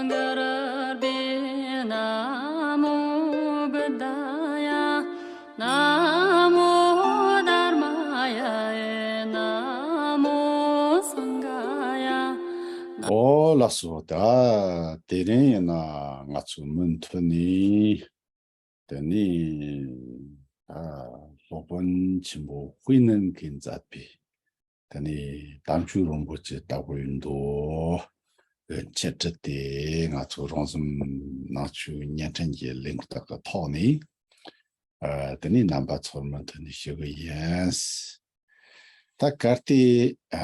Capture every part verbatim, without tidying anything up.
གུ་རུ་བྷྱཿ། ན་མོ་བུདྡྷཱ་ཡ། ན་མོ་དྷརྨཱ་ཡ། ན་མོ་སངྒྷཱ་ཡ། ཨོ་ལགས་སོ། ད་དེ་རིང་ཡིན་ན་ང་ཚོ་མུ་མཐུད་ནས། དེ་ནས་ཨ་སློབ་དཔོན་ཆེན་པོ་ཧུའེ་ནན་གྱིས་མཛད་པའི་དེ་ནས་དམ་ཆོས་རིན་པོ་ཆེ་ལྟ་བུའི་མདོ་འཆད་ཁྲིད་དེ་ང་ཚོ་རོང་ཟོམ་ནང་ཆོས་བརྙན་འཕྲིན་གྱི་གླེང་སྟེགས་ཀྱི་ཐོག་ནས་ཨ་དེ་ནས་རྣམ་པ་ཚོར་མུ་མཐུད་ནས་ཞུ་གི་ཡིན། ད་གལ་ཏེ་ཨ་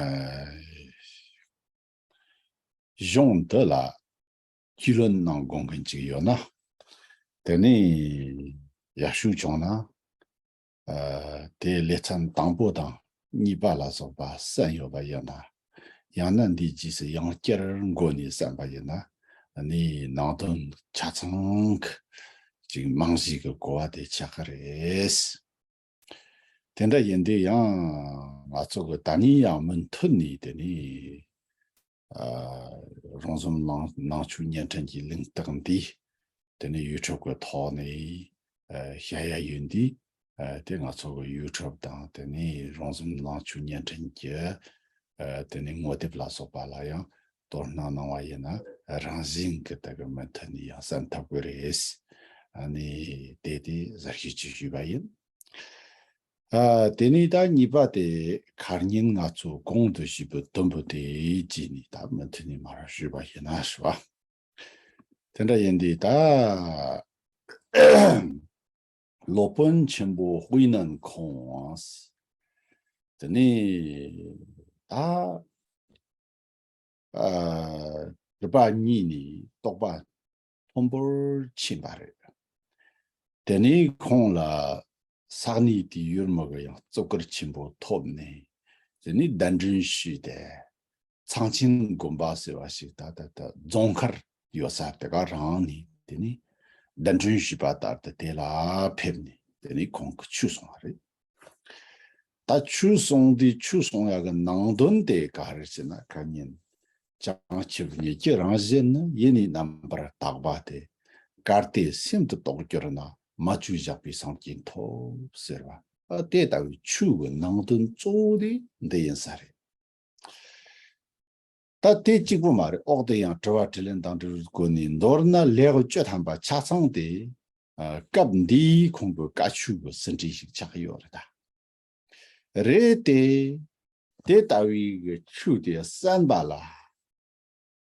གཞུང་འདི་ལ་རྒྱུས་ལོན་གནང་དགོས་མཁན་ཅིག་ཡོད་ན། དེ་ནས་ཡག་ཤོས་བྱུང་ན། ཨ་དེའི་ལེ་ཚན་དང་པོ་དང་གཉིས་པ་ལ་སོགས་པ་གསན་ཡོད་པ་ཡིན་ན། ཡང་ན་འདིའི་རྗེས་སུ་ཡང་བསྐྱར་མགོ་ནས་གསན་པ་ཡིན་ན། ནི་ནང་དོན་ཆ་ཚང་གི་ཅིག་རྨང་གཞི་གི་གོ་བ་དེ་ཆགས་ཀྱི་རེད། དེ་འདྲ་ཡིན་དུས་ཡང་ང་ཚོ་གི་ད་ནི་ཡང་མུ་མཐུད་ནས་དེ་ནི་ཨ་རོང་ཟོམ་ནང་ནང་ཆོས་བརྙན་འཕྲིན་གྱི་གླེང་སྟེགས་འདི་དེ་ནི་ཡུ་ཊུབ་གི་ཐོག་ནས་ཨ་བཤད་ཡ་ཡོད་དུས། ཨ་དེ་ང་ཚོ་གི་ཡུ་ཊུབ་དང་དེ་ནི་རོང་ཟོམ་ནང་ཆོས་བརྙན་འཕྲིན་གྱི་ཨ་དེ་ནི་ངོ་དེབ་ལ་སོགས་པ་ལ་ཡང་དོ་སྣང་གནང་བ་ཡིན་ན་རང་བཞིན་གྱི་དེ་གི་མུ་མཐུད་ནས་ཡང་གསན་ཐུབ་ཀྱི་རེད། ཨ་ནི་དེ་དེ་ཟུར་ཞུ་ཅིག་ཞུས་པ་ཡིན། ཨ་དེ་ནས་ད་གཉིས་པ་དེ་ཁ་ཉིན་ང་ཚོ་གོང་དུ་ཞུས་པའི་དུམ་བུ་དེ་བྱས་ནས་ད་མུ་མཐུད་ནས་མར་ཞུས་པ་ཡིན་ན་ཞུ་བ། དེ་འདྲ་ཡིན་དུས་ད་སློབ་དཔོན་ཆེན་པོ་ཧུའེ་ནན་ཁོང་དེ་ནས་ད་ཨ་རིམ་པ་གཉིས་ནས་རྟོགས་པ་མཐོན་པོར་ཕྱིན་པ་རེད། དེ་ནས་ཁོང་ལ་ས་གནས་དེའི་ཡུལ་མི་གི་ཡང་བརྩི་བཀུར་ཆེན་པོ་ཐོབ་ནས། དེ་ནས་གདན་འདྲེན་ཞུས་ཏེ། ཚངས་ཆེན་དགོན་པ་ཟེར་བ་ཞིག་ད་ལྟ་ད་རྫོང་མཁར་ཡོད་ས་དེ་ག་རང་ནས་དེ་ནས་གདན་འདྲེན་ཞུས་པ་ལྟར་དུ་དེ་ལ་ཕེབས་ནས་དེ་ནས་ཁོང་གི་ཆོས་གསུངས་པ་རེད། ད་ཆོས་གསུངས་དུས་ཆོས་གསུང་ཡག་གི་ནང་དོན་དེ་ག་རེ་ཟེར་ན། ཁ་ཉིན་བྱང་ཆུབ་ཉིད་ཀྱི་རང་བཞིན་ནི་ཡེ་ནས་རྣམ་པར་དག་པ་སྟེ། གལ་ཏེ་སེམས་དེ་རྟོགས་གྱུར་ན། མ་བཅོས་བཞག་པའི་སངས་རྒྱས་ཐོབ་ཟེར་བ། ཨ་དེ་ལྟ་བུའི་ཆོས་ཀྱི་ནང་དོན་གཙོ་བོ་དེ་འདི་ཡིན་ས་རེད། ད་དེ་གཅིག་པུ་མ་རེད། འོག་ཏུ་ཡང་དྲི་བ་དྲིས་ལན་དང་འབྲེལ་བའི་སྒོ་ནས། མདོར་ན་ལེའུ་བཅུ་ཐམ་པ་ཆ་ཚང་དེ་ཨ་སྐབས་འདིའི་ཁོང་གི་བཀའ་ཆོས་ཀྱི་ཟིན་བྲིས་ཤིག་ཆགས་ཀྱི་ཡོད་རེད་ད། རེད་དེ། དེ་ལྟ་བུའི་གི་ཆོས་དེ་གསན་པ་ལ།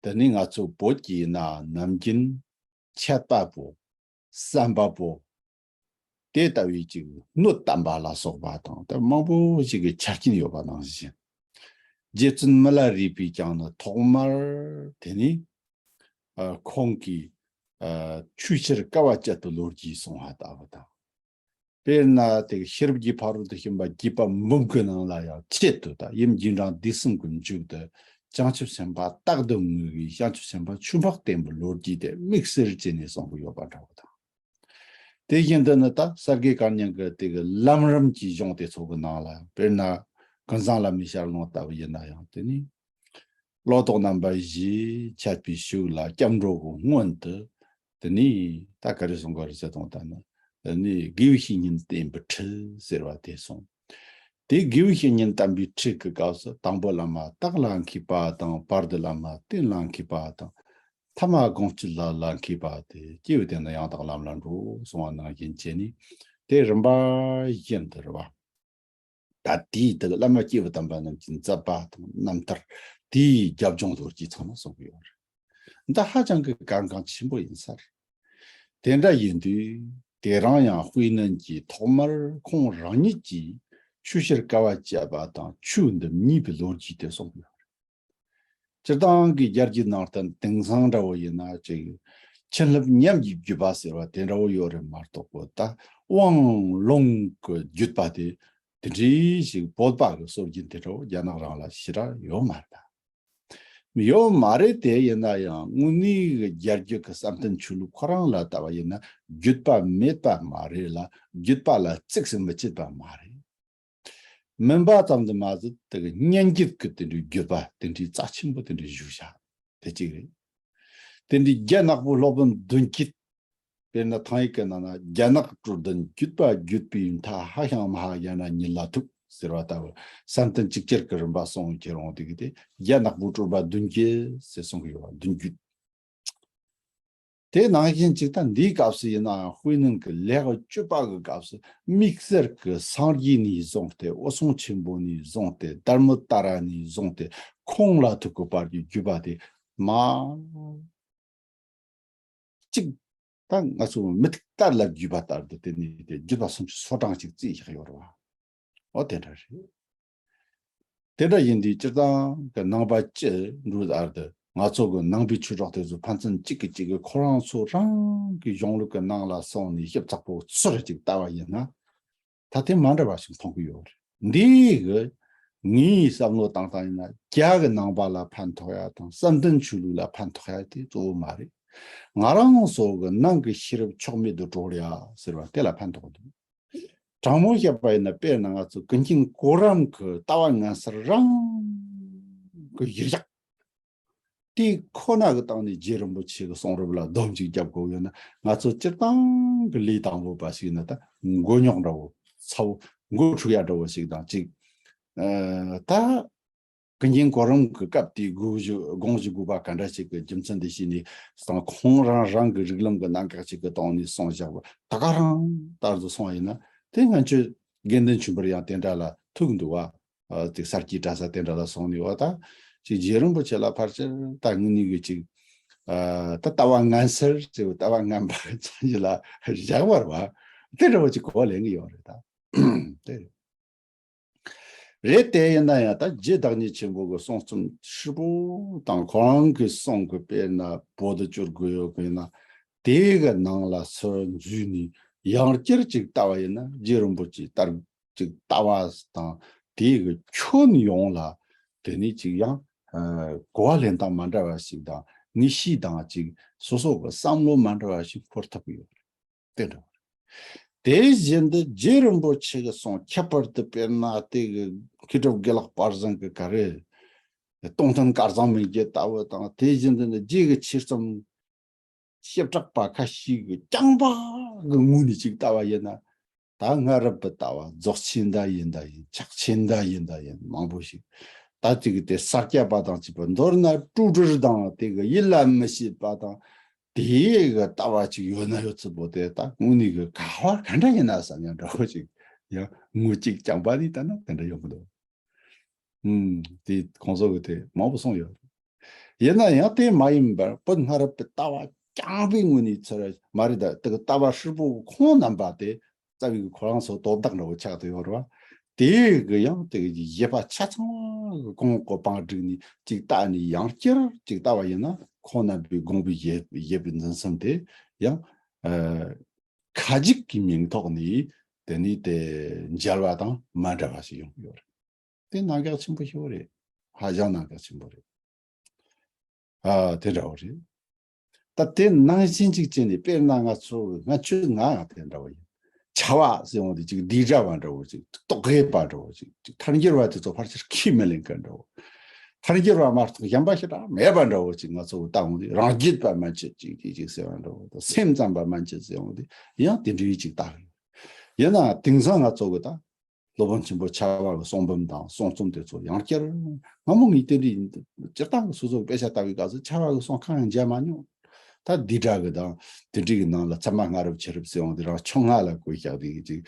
དེ་ནི་ང་ཚོ་བོད་ཀྱི་ཡིན་ན་ནམ་རྒྱུན་འཆད་པ་པོ། གསན་པ་པོ། དེ་ལྟ་བུའི་ཅིག་སྣོད་དམ་པ་ལ་སོགས་པ་དང་ད་མང་པོ་ཞིག་གི་ཆ་རྐྱེན་ཡོད་པ་ནང་བཞིན། རྗེ་བཙུན་མི་ལ་རས་པས་ཀྱང་ནི་ཐོག་མར་དེ་ནི་ཨ་ཁོང་གིས་ཨ་ཆོས་ཕྱིར་དཀའ་བ་སྤྱད་པའི་ལོ་རྒྱུས་གསུང་བ་ལྟ་བུ་དང་། དཔེར་ན་དེ་ཤེས་རབ་ཀྱི་ཕ་རོལ་ཏུ་ཕྱིན་པ་བརྒྱུད་པ་འབུམ་གྱི་ནང་ལ་ཡང་ཆེད་དུ་ད་ཡུམ་རྒྱུན་གྲངས་བདུན་གསུམ་གྱི་མཇུག་ཏུ་བྱང་ཆུབ་སེམས་དཔའ་རྟག་ཏུ་ངུ་བའི་བྱང་ཆུབ་སེམས་དཔའ་ཆོས་འཕགས་བསྟེན་པའི་ལོ་རྒྱུས་དེ་དམིགས་བསལ་བྱས་ནས་གསུང་གི་ཡོད་པ་འདྲ་བོ་དང་། དེ་བཞིན་དུ་ནི་ད་གསར་བརྗེ་བཀའ་རྙིང་གི་དེ་གི་ལམ་རིམ་གྱི་གཞུང་དེ་ཚོ་གི་ནང་ལ་དཔེར་ན་ཀུན་བཟང་བླ་མའི་ཞལ་ལུང་ལྟ་བུ་ཡིན་ན་ཡང་དེ་ནི། ལོ་ཏོག་རྣམ་པ་བཞིས་འཆད་པའི་ཤུགས་ལ་སྐྱབས་འགྲོ་གི་སྔོན་དུ། དེ་ནས་ད་ག་རེ་གསུང་གི་ཡོད་རེད་ཟེར་དང་ད་ནི། དེ་ནས་དགེ་བའི་བཤེས་གཉེན་བསྟེན་པའི་ཁྲིད་ཟེར་བ་དེ་གསུངས། དེ་དགེ་བའི་བཤེས་གཉེན་བསྟེན་པའི་ཁྲིད་ཀྱི་སྐབས་སུ་དང་པོ་བླ་མ་སྟག་ལ་མཁས་པ་དང་། བར་དུ་བླ་མ་སྟེང་ལ་མཁས་པ་དང་། ཐ་མ་དགོངས་སྤྱོད་ལ་ལ་མཁས་པ་སྟེ། སྐྱེས་བུ་དེ་ནི་ཡང་དག་ལམ་ལ་འགྲོ་གསུང་བ་ནང་བཞིན་བྱས་ནས་དེ་རིམ་པ་བཞིན་དུ་རེད་བ། ད་དེའི་དེ་གི་བླ་མ་སྐྱེས་བུ་དམ་པ་རྣམས་ཀྱི་མཛད་པ་དང་རྣམ་ཐར། དེའི་རྒྱབ་ལྗོངས་ལོ་རྒྱུས་ཚང་མ་གསུང་གི་ཡོད་རེད། འདི་ཧ་ཅང་གི་གལ་འགངས་ཆེན་པོ་ཡིན་ས་རེད། དེ་འདྲ་ཡིན་དུས་དེ་རིང་ཡང་ཧུའེ་ནན་གྱིས་ཐོག་མར་ཁོང་རང་ཉིད་ཀྱིས་ཆོས་ཕྱིར་དཀའ་བ་སྤྱད་པ་དང་ཆོས་འདི་མཉེས་པའི་ལོ་རྒྱུས་དེ་གསུང་གི་ཡོད་རེད། སྤྱིར་བཏང་གི་རྒྱལ་རྒྱུད་ནང་བསྟན་དེང་སང་འདྲ་བོ་ཡིན་ན་ཅིག་བྱིན་རླབས་ཉམས་ཀྱི་བརྒྱུད་པ་ཟེར་བ་དེ་འདྲ་བོ་ཡོད་རེད་མ་གཏོགས་པོ་ད་དབང་ལུང་གི་བརྒྱུད་པ་དེ་དེ་འདྲའི་ཞིག་བོད་པ་གི་སྲོལ་རྒྱུན་དེ་འདྲ་བོ་རྒྱ་ནག་རང་ལ་ཞེ་དྲག་ཡོད་མ་རེད་ད། ཡོད་མ་རེད་དེ་ཡིན་ན་ཡང་དངོས་གནས་གི་རྒྱལ་རྒྱུད་ཀྱི་བསམ་གཏན་ཆོས་ལུགས་ཁོ་རང་ལ་ལྟ་བ་ཡིན་ན་བརྒྱུད་པ་མེད་པ་མ་རེད་ལ་བརྒྱུད་པ་ལ་གཙིགས་སུ་མི་བྱེད་པ་མ་རེད། མིན་པ་ཙམ་དུ་མ་ཟད་དེ་གི་སྙན་བརྒྱུད་ཀྱི་དེ་འདྲའི་བརྒྱུད་པ་དེ་འདྲའི་རྩ་ཆེན་པོ་དེ་འདྲའི་བཞུགས་བཞག་དེ་གཅིག་རེད། དེ་འདྲའི་རྒྱ་ནག་པོའི་སློབ་དཔོན་བདུན་བརྒྱད། དཔེར་ན་ཐང་ཡིག་གི་ནང་ན་རྒྱ་ནག་གྲུབ་བདུན་བརྒྱུད་པ་བརྒྱུད་པའི་མཐའ་ཧ་ཤང་མ་ཧཱ་ཡ་ན་ཉིད་ལ་ཐུག་ཟེར་བ་ལྟ་བུ་བསམ་གཏན་གཅིག་ཅར་གྱི་རིམ་པ་གསུང་ཁྱེར་འོང་དེ་གི་དེ་རྒྱ་ནག་པོའི་གྲུབ་པ་བདུན་བརྒྱད་ཟེར་གསུང་གི་ཡོད་པ་བདུན་བརྒྱུད། དེ་ནང་བཞིན་ཅིག་ད་འདིའི་སྐབས་སུ་ཡིན་ནའང་དཔེར་ན་གི་ལེའུ་བཅུ་པ་གི་སྐབས་སུ་དམིགས་བསལ་གྱི་སངས་རྒྱས་ནས་བཟུང་སྟེ་འོད་སྲུང་ཆེན་པོ་ནས་བཟུང་སྟེ་དྷརྨ་ཏཱ་ར་ནས་བཟུང་སྟེ་ཁོང་ལ་ཐུག་གི་བར་གྱི་བརྒྱུད་པ་དེ་མ་གཅིག་ད་ང་ཚོ་མུ་ཏིག་དར་ལ་བརྒྱུས་པ་ལྟར་དུ་དེ་ནས་དེ་བརྒྱུད་པ་སུམ་ཅུ་སོ་གྲངས་ཅིག་བརྩིས་བཞག་ཡོད་རེད་བ། འོ་དེ་འདྲ་རེད། དེ་འདྲ་ཡིན་དུས་སྤྱིར་བཏང་གི་ནང་པ་སྤྱི་འགྲོ་ལྟར་དུ་ང་ཚོ་གི་ནང་པའི་ཆོས་གྲོགས་དེ་ཚོ་ཕན་ཚུན་གཅིག་གིས་གཅིག་གི་ཁོ་རང་ཚོ་རང་གི་གཞུང་ལུགས་ཀྱི་ནང་ལ་སོང་ནས་ཞིབ་ཚགས་པོ་ཚུར་ཅིག་ལྟ་བ་ཡིན་ན། ད་དེ་མ་འདྲ་བ་ཞིག་མཐོང་གི་ཡོད་རེད། འདི་གི་ངའི་བསམ་བློ་བཏང་སྟངས་ཡིན་ན་རྒྱ་གི་ནང་པ་ལ་ཕན་ཐོགས་ཡ་དང་བསམ་གཏན་ཆོས་ལུགས་ལ་ཕན་ཐོགས་ཡ་དེ་གཙོ་བོ་མ་རེད། ང་རང་ཚོ་གི་ནང་གི་ཤེས་རབ་ཕྱོགས་མེད་དུ་གྲོལ་ཡ་ཟེར་བ་དེ་ལ་ཕན་ཐོགས་འདུག་དྲང་མོ་བཤད་པ་ཡིན་ན་དཔེར་ན་ང་ཚོ་ཀུན་མཁྱེན་གོ་རམས་ཀྱི་ལྟ་བ་ངན་སེལ་རང་གི་གཞིར་བཞག་དེ་ཁོ་ན་གི་སྟེང་ནས་རྗེ་རིན་པོ་ཆེ་གི་གསུང་རབ་ལ་སྡོམ་ཅིག་རྒྱབ་དགོས་ཡོད་ན་ང་ཚོ་སྤྱིར་བཏང་གི་ལས་དང་པོ་པ་ཞིག་ཡིན་ན་ད་མགོ་རྙོག་འདྲ་བོ་ཚ་བོ་མགོ་འཁྲུག་ཡ་འདྲ་བོ་ཞིག་དང་གཅིག་ཨ་ད་ཀུན་མཁྱེན་གོ་རམས་ཀྱི་སྐབས་དེའི་དགོངས་གཞི་དགོངས་གཞི་དགོས་པ་ག་འདྲ་ཞིག་གི་རྒྱུ་མཚན་དེ་ཤེས་ནས་དང་ཁོང་རང་རང་གི་རིགས་ལམ་གྱི་རྣམ་གཞག་ཅིག་གི་སྟེང་ནས་གསུངས་བཞག་པ་ད་ག་རང་ལྟར་དུ་སོང་བ་ཡིན་ན་དེ་ང་ཚོས་དགེ་འདུན་ཆོས་འཕེལ་ཡང་དེ་འདྲ་ལ་ཐུག་འདུག་བ། ཨ་དེ་གསར་གྱི་གྲྭ་ས་དེ་འདྲ་ལ་སོང་ནས་བ་ད་ཅིག་རྗེ་རིན་པོ་ཆེ་ལ་ཕར་ཕྱིར་ད་དངོས་གནས་ཀྱི་ཅིག་ཨ་ད་ལྟ་བ་ངན་སེལ་ཟེར་བ་ལྟ་བ་ངན་པ་ཚང་གི་ལ་བཞག་པར་བ་དེ་འདྲ་བ་ཅིག་གོ་བ་ལེན་གི་ཡོད་རེད་ད། དེ་རེད་དེ་ཡིན་ན་ཡང་ད་རྗེ་བདག་ཉིད་ཆེན་པོ་གི་གསུང་རྩོམ་ཧྲིལ་པོ་དང་ཁོ་རང་གི་གསུང་གི་དཔེར་ན་བོད་དུ་བསྒྱུར་དགོས་ཡོད་གི་ཡིན་ན་དེ་གི་ནང་ལ་སོ་འཛུལ་ནས་ཡང་བསྐྱར་ཅིག་ལྟ་བ་ཡིན་ན་རྗེ་རིན་པོ་ཆེ་ལྟར་ཅིག་ལྟ་བ་དང་དེ་གི་ཁྱོན་ཡོངས་ལ་དེ་ནས་ཅིག་ཡང་ཨ་གོ་བ་ལེན་སྟངས་མ་འདྲ་བ་ཞིག་དང་ངེས་ཤེས་དང་ཅིག་སོ་སོ་གི་བསམ་བློ་མ་འདྲ་བ་ཞིག་འཁོར་ཐུབ་ཀྱི་ཡོད་རེད། དེ་འདྲ་བ་རེད། དེ་བཞིན་དུ་རྗེ་རིན་པོ་ཆེ་གི་གསུང་ཁྱད་པར་དུ་དཔེར་ན་དེ་གི་མཁས་གྲུབ་དགེ་ལེགས་དཔལ་བཟང་གི་ག་རེ། སྟོང་ཐུན་དཀར་གཙང་མན་ཆད་ལྟ་བུ་དང་དེ་བཞིན་དུ་ནི་རྗེ་གི་ཆེད་རྩོམ་བྱེ་བྲག་པ་ཁ་ཤས་ཀྱི་རྐྱང་པ་གི་ངོས་ནས་ཅིག་ལྟ་བ་ཡིན་ན། ད་སྔ་རབས་པའི་ལྟ་བ་རྫོགས་ཆེན་ཟླ་ཡིན་ཟླ་ཡིན་ཕྱག་ཆེན་ཟླ་ཡིན་ཟླ་ཡིན་མང་པོ་ཞིག་ད་ཅིག་དེ་ས་སྐྱ་པ་དང་བཅས་པ་མདོར་ན་སྤྲོས་བྲལ་དང་དེ་གི་ཡིད་ལ་མི་བྱེད་པ་དང་དེ་གི་ལྟ་བ་ཅིག་ཡོད་ན་ཡོད་ཚུལ་པོ་དེ་ད་དངོས་གནས་གི་ག་བ་ག་འདྲ་ཡིན་ན་བསམ་ཡ་འདྲ་བོ་ཅིག་ཡང་ངོས་གཅིག་རྐྱང་པ་ནས་ལྟ་ན་དེ་འདྲ་ཡོང་གི་འདུག་ཨུམ། དེ་ཁོང་ཚོ་གི་དེ་མང་པོ་གསུངས་ཡོད། ཡིན་ན་ཡང་དེ་མ་ཡིན་པར་བོད་སྔ་རབས་པའི་ལྟ་བ་རྐྱང་པའི་ངོས་ནས་ཚུར་མ་རེད་ད་དེ་གི་ལྟ་བ་ཧྲིལ་པོ་ཁོང་རྣམ་པ་དེ་རྩ་བའི་གི་ཁོ་རང་ཚོ་དོ་བདག་འདྲ་བོ་ཆགས་ཏེ་ཡོད་རེད་བ། དེ་གི་ཡང་དེ་གི་བཞེད་པ་ཆ་ཚང་གི་གོང་གོ་བང་བསྒྲིགས་ནས་ཅིག་ལྟ་ནས་ཡང་བསྐྱར་ཅིག་ལྟ་བ་ཡིན་ན་ཁོང་རྣམ་པའི་དགོངས་པའི་བཞེད་བཞེད་པའི་འཛིན་མཚམས་དེ་ཡང་ཨ་ཁ་ཅིག་གི་མིང་ཐོག་ནས་དེ་ནས་དེ་མཇལ་བ་དང་མ་འདྲ་བ་ཞིག་ཡོང་གི་ཡོད་རེད། དེ་རྣམ་གཞག་ཆེན་པོ་ཞིག་རེད། ཧ་ཅང་རྣམ་གཞག་ཆེན་པོ་རེད། ཨ་དེ་འདྲ་བོ་རེད། ད་དེ་ནང་བཞིན་ཅིག་བྱས་ནས་དཔེར་ན་ང་ཚོ་ང་ཁྱོད་ང་ཡང་དེ་འདྲ་བོ་ཡིན། བྱ་བ་ཟེར་འོང་དུས་ཅིག་སྡིག་སྒྲ་བ་འདྲ་བོ་ཅིག་རྟོག་གེ་པ་འདྲ་བོ་ཅིག་ཅིག་ཐལ་འགྱུར་བ་དེ་ཚོ་ཕལ་ཆེར་ཁས་མི་ལེན་མཁན་འདྲ་བོ། ཐལ་འགྱུར་བ་མ་གཏོགས་གཞན་པ་ཞེ་དྲག་མེད་པ་འདྲ་བོ་ཅིག་ང་ཚོ་ལྟ་འོང་དུས་རང་རྒྱུད་པ་མན་ཆད་ཅིག་ཅིག་ཅིག་ཟེར་བ་འདྲ་བོ་དང་སེམས་ཙམ་པ་མན་ཆད་ཟེར་འོང་དུས་ཡང་དེ་འདྲའི་ཅིག་ལྟ་གི་ཡོད། ཡིན་ནའང་དེང་སང་ང་ཚོ་གི་ད། སློབ་དཔོན་ཆེན་པོ་ཕྱྭ་བ་གི་གསུང་འབུམ་དང་གསུང་རྩོམ་དེ་ཚོ་ཡང་བསྐྱར་སྔ་མོ་ངས་དེ་འདྲའི་སྤྱིར་བཏང་གི་སོ་སོ་གི་དཔེ་ཆ་ལྟ་བའི་སྐབས་སུ་ཕྱྭ་བ་གི་གསུང་གང་ཡང་མཇལ་མ་མྱོང་། ད་སྡིག་སྒྲ་གི་དང་དེ་འདྲའི་གི་ནང་ལ་ཚད་མ་སྔ་རབས་ཕྱི་རབས་ཟེར་འོང་དེ་རང་ཕྱོགས་སྔ་ལ་བཀོད་བཞག་དེ་གི་ཅིག་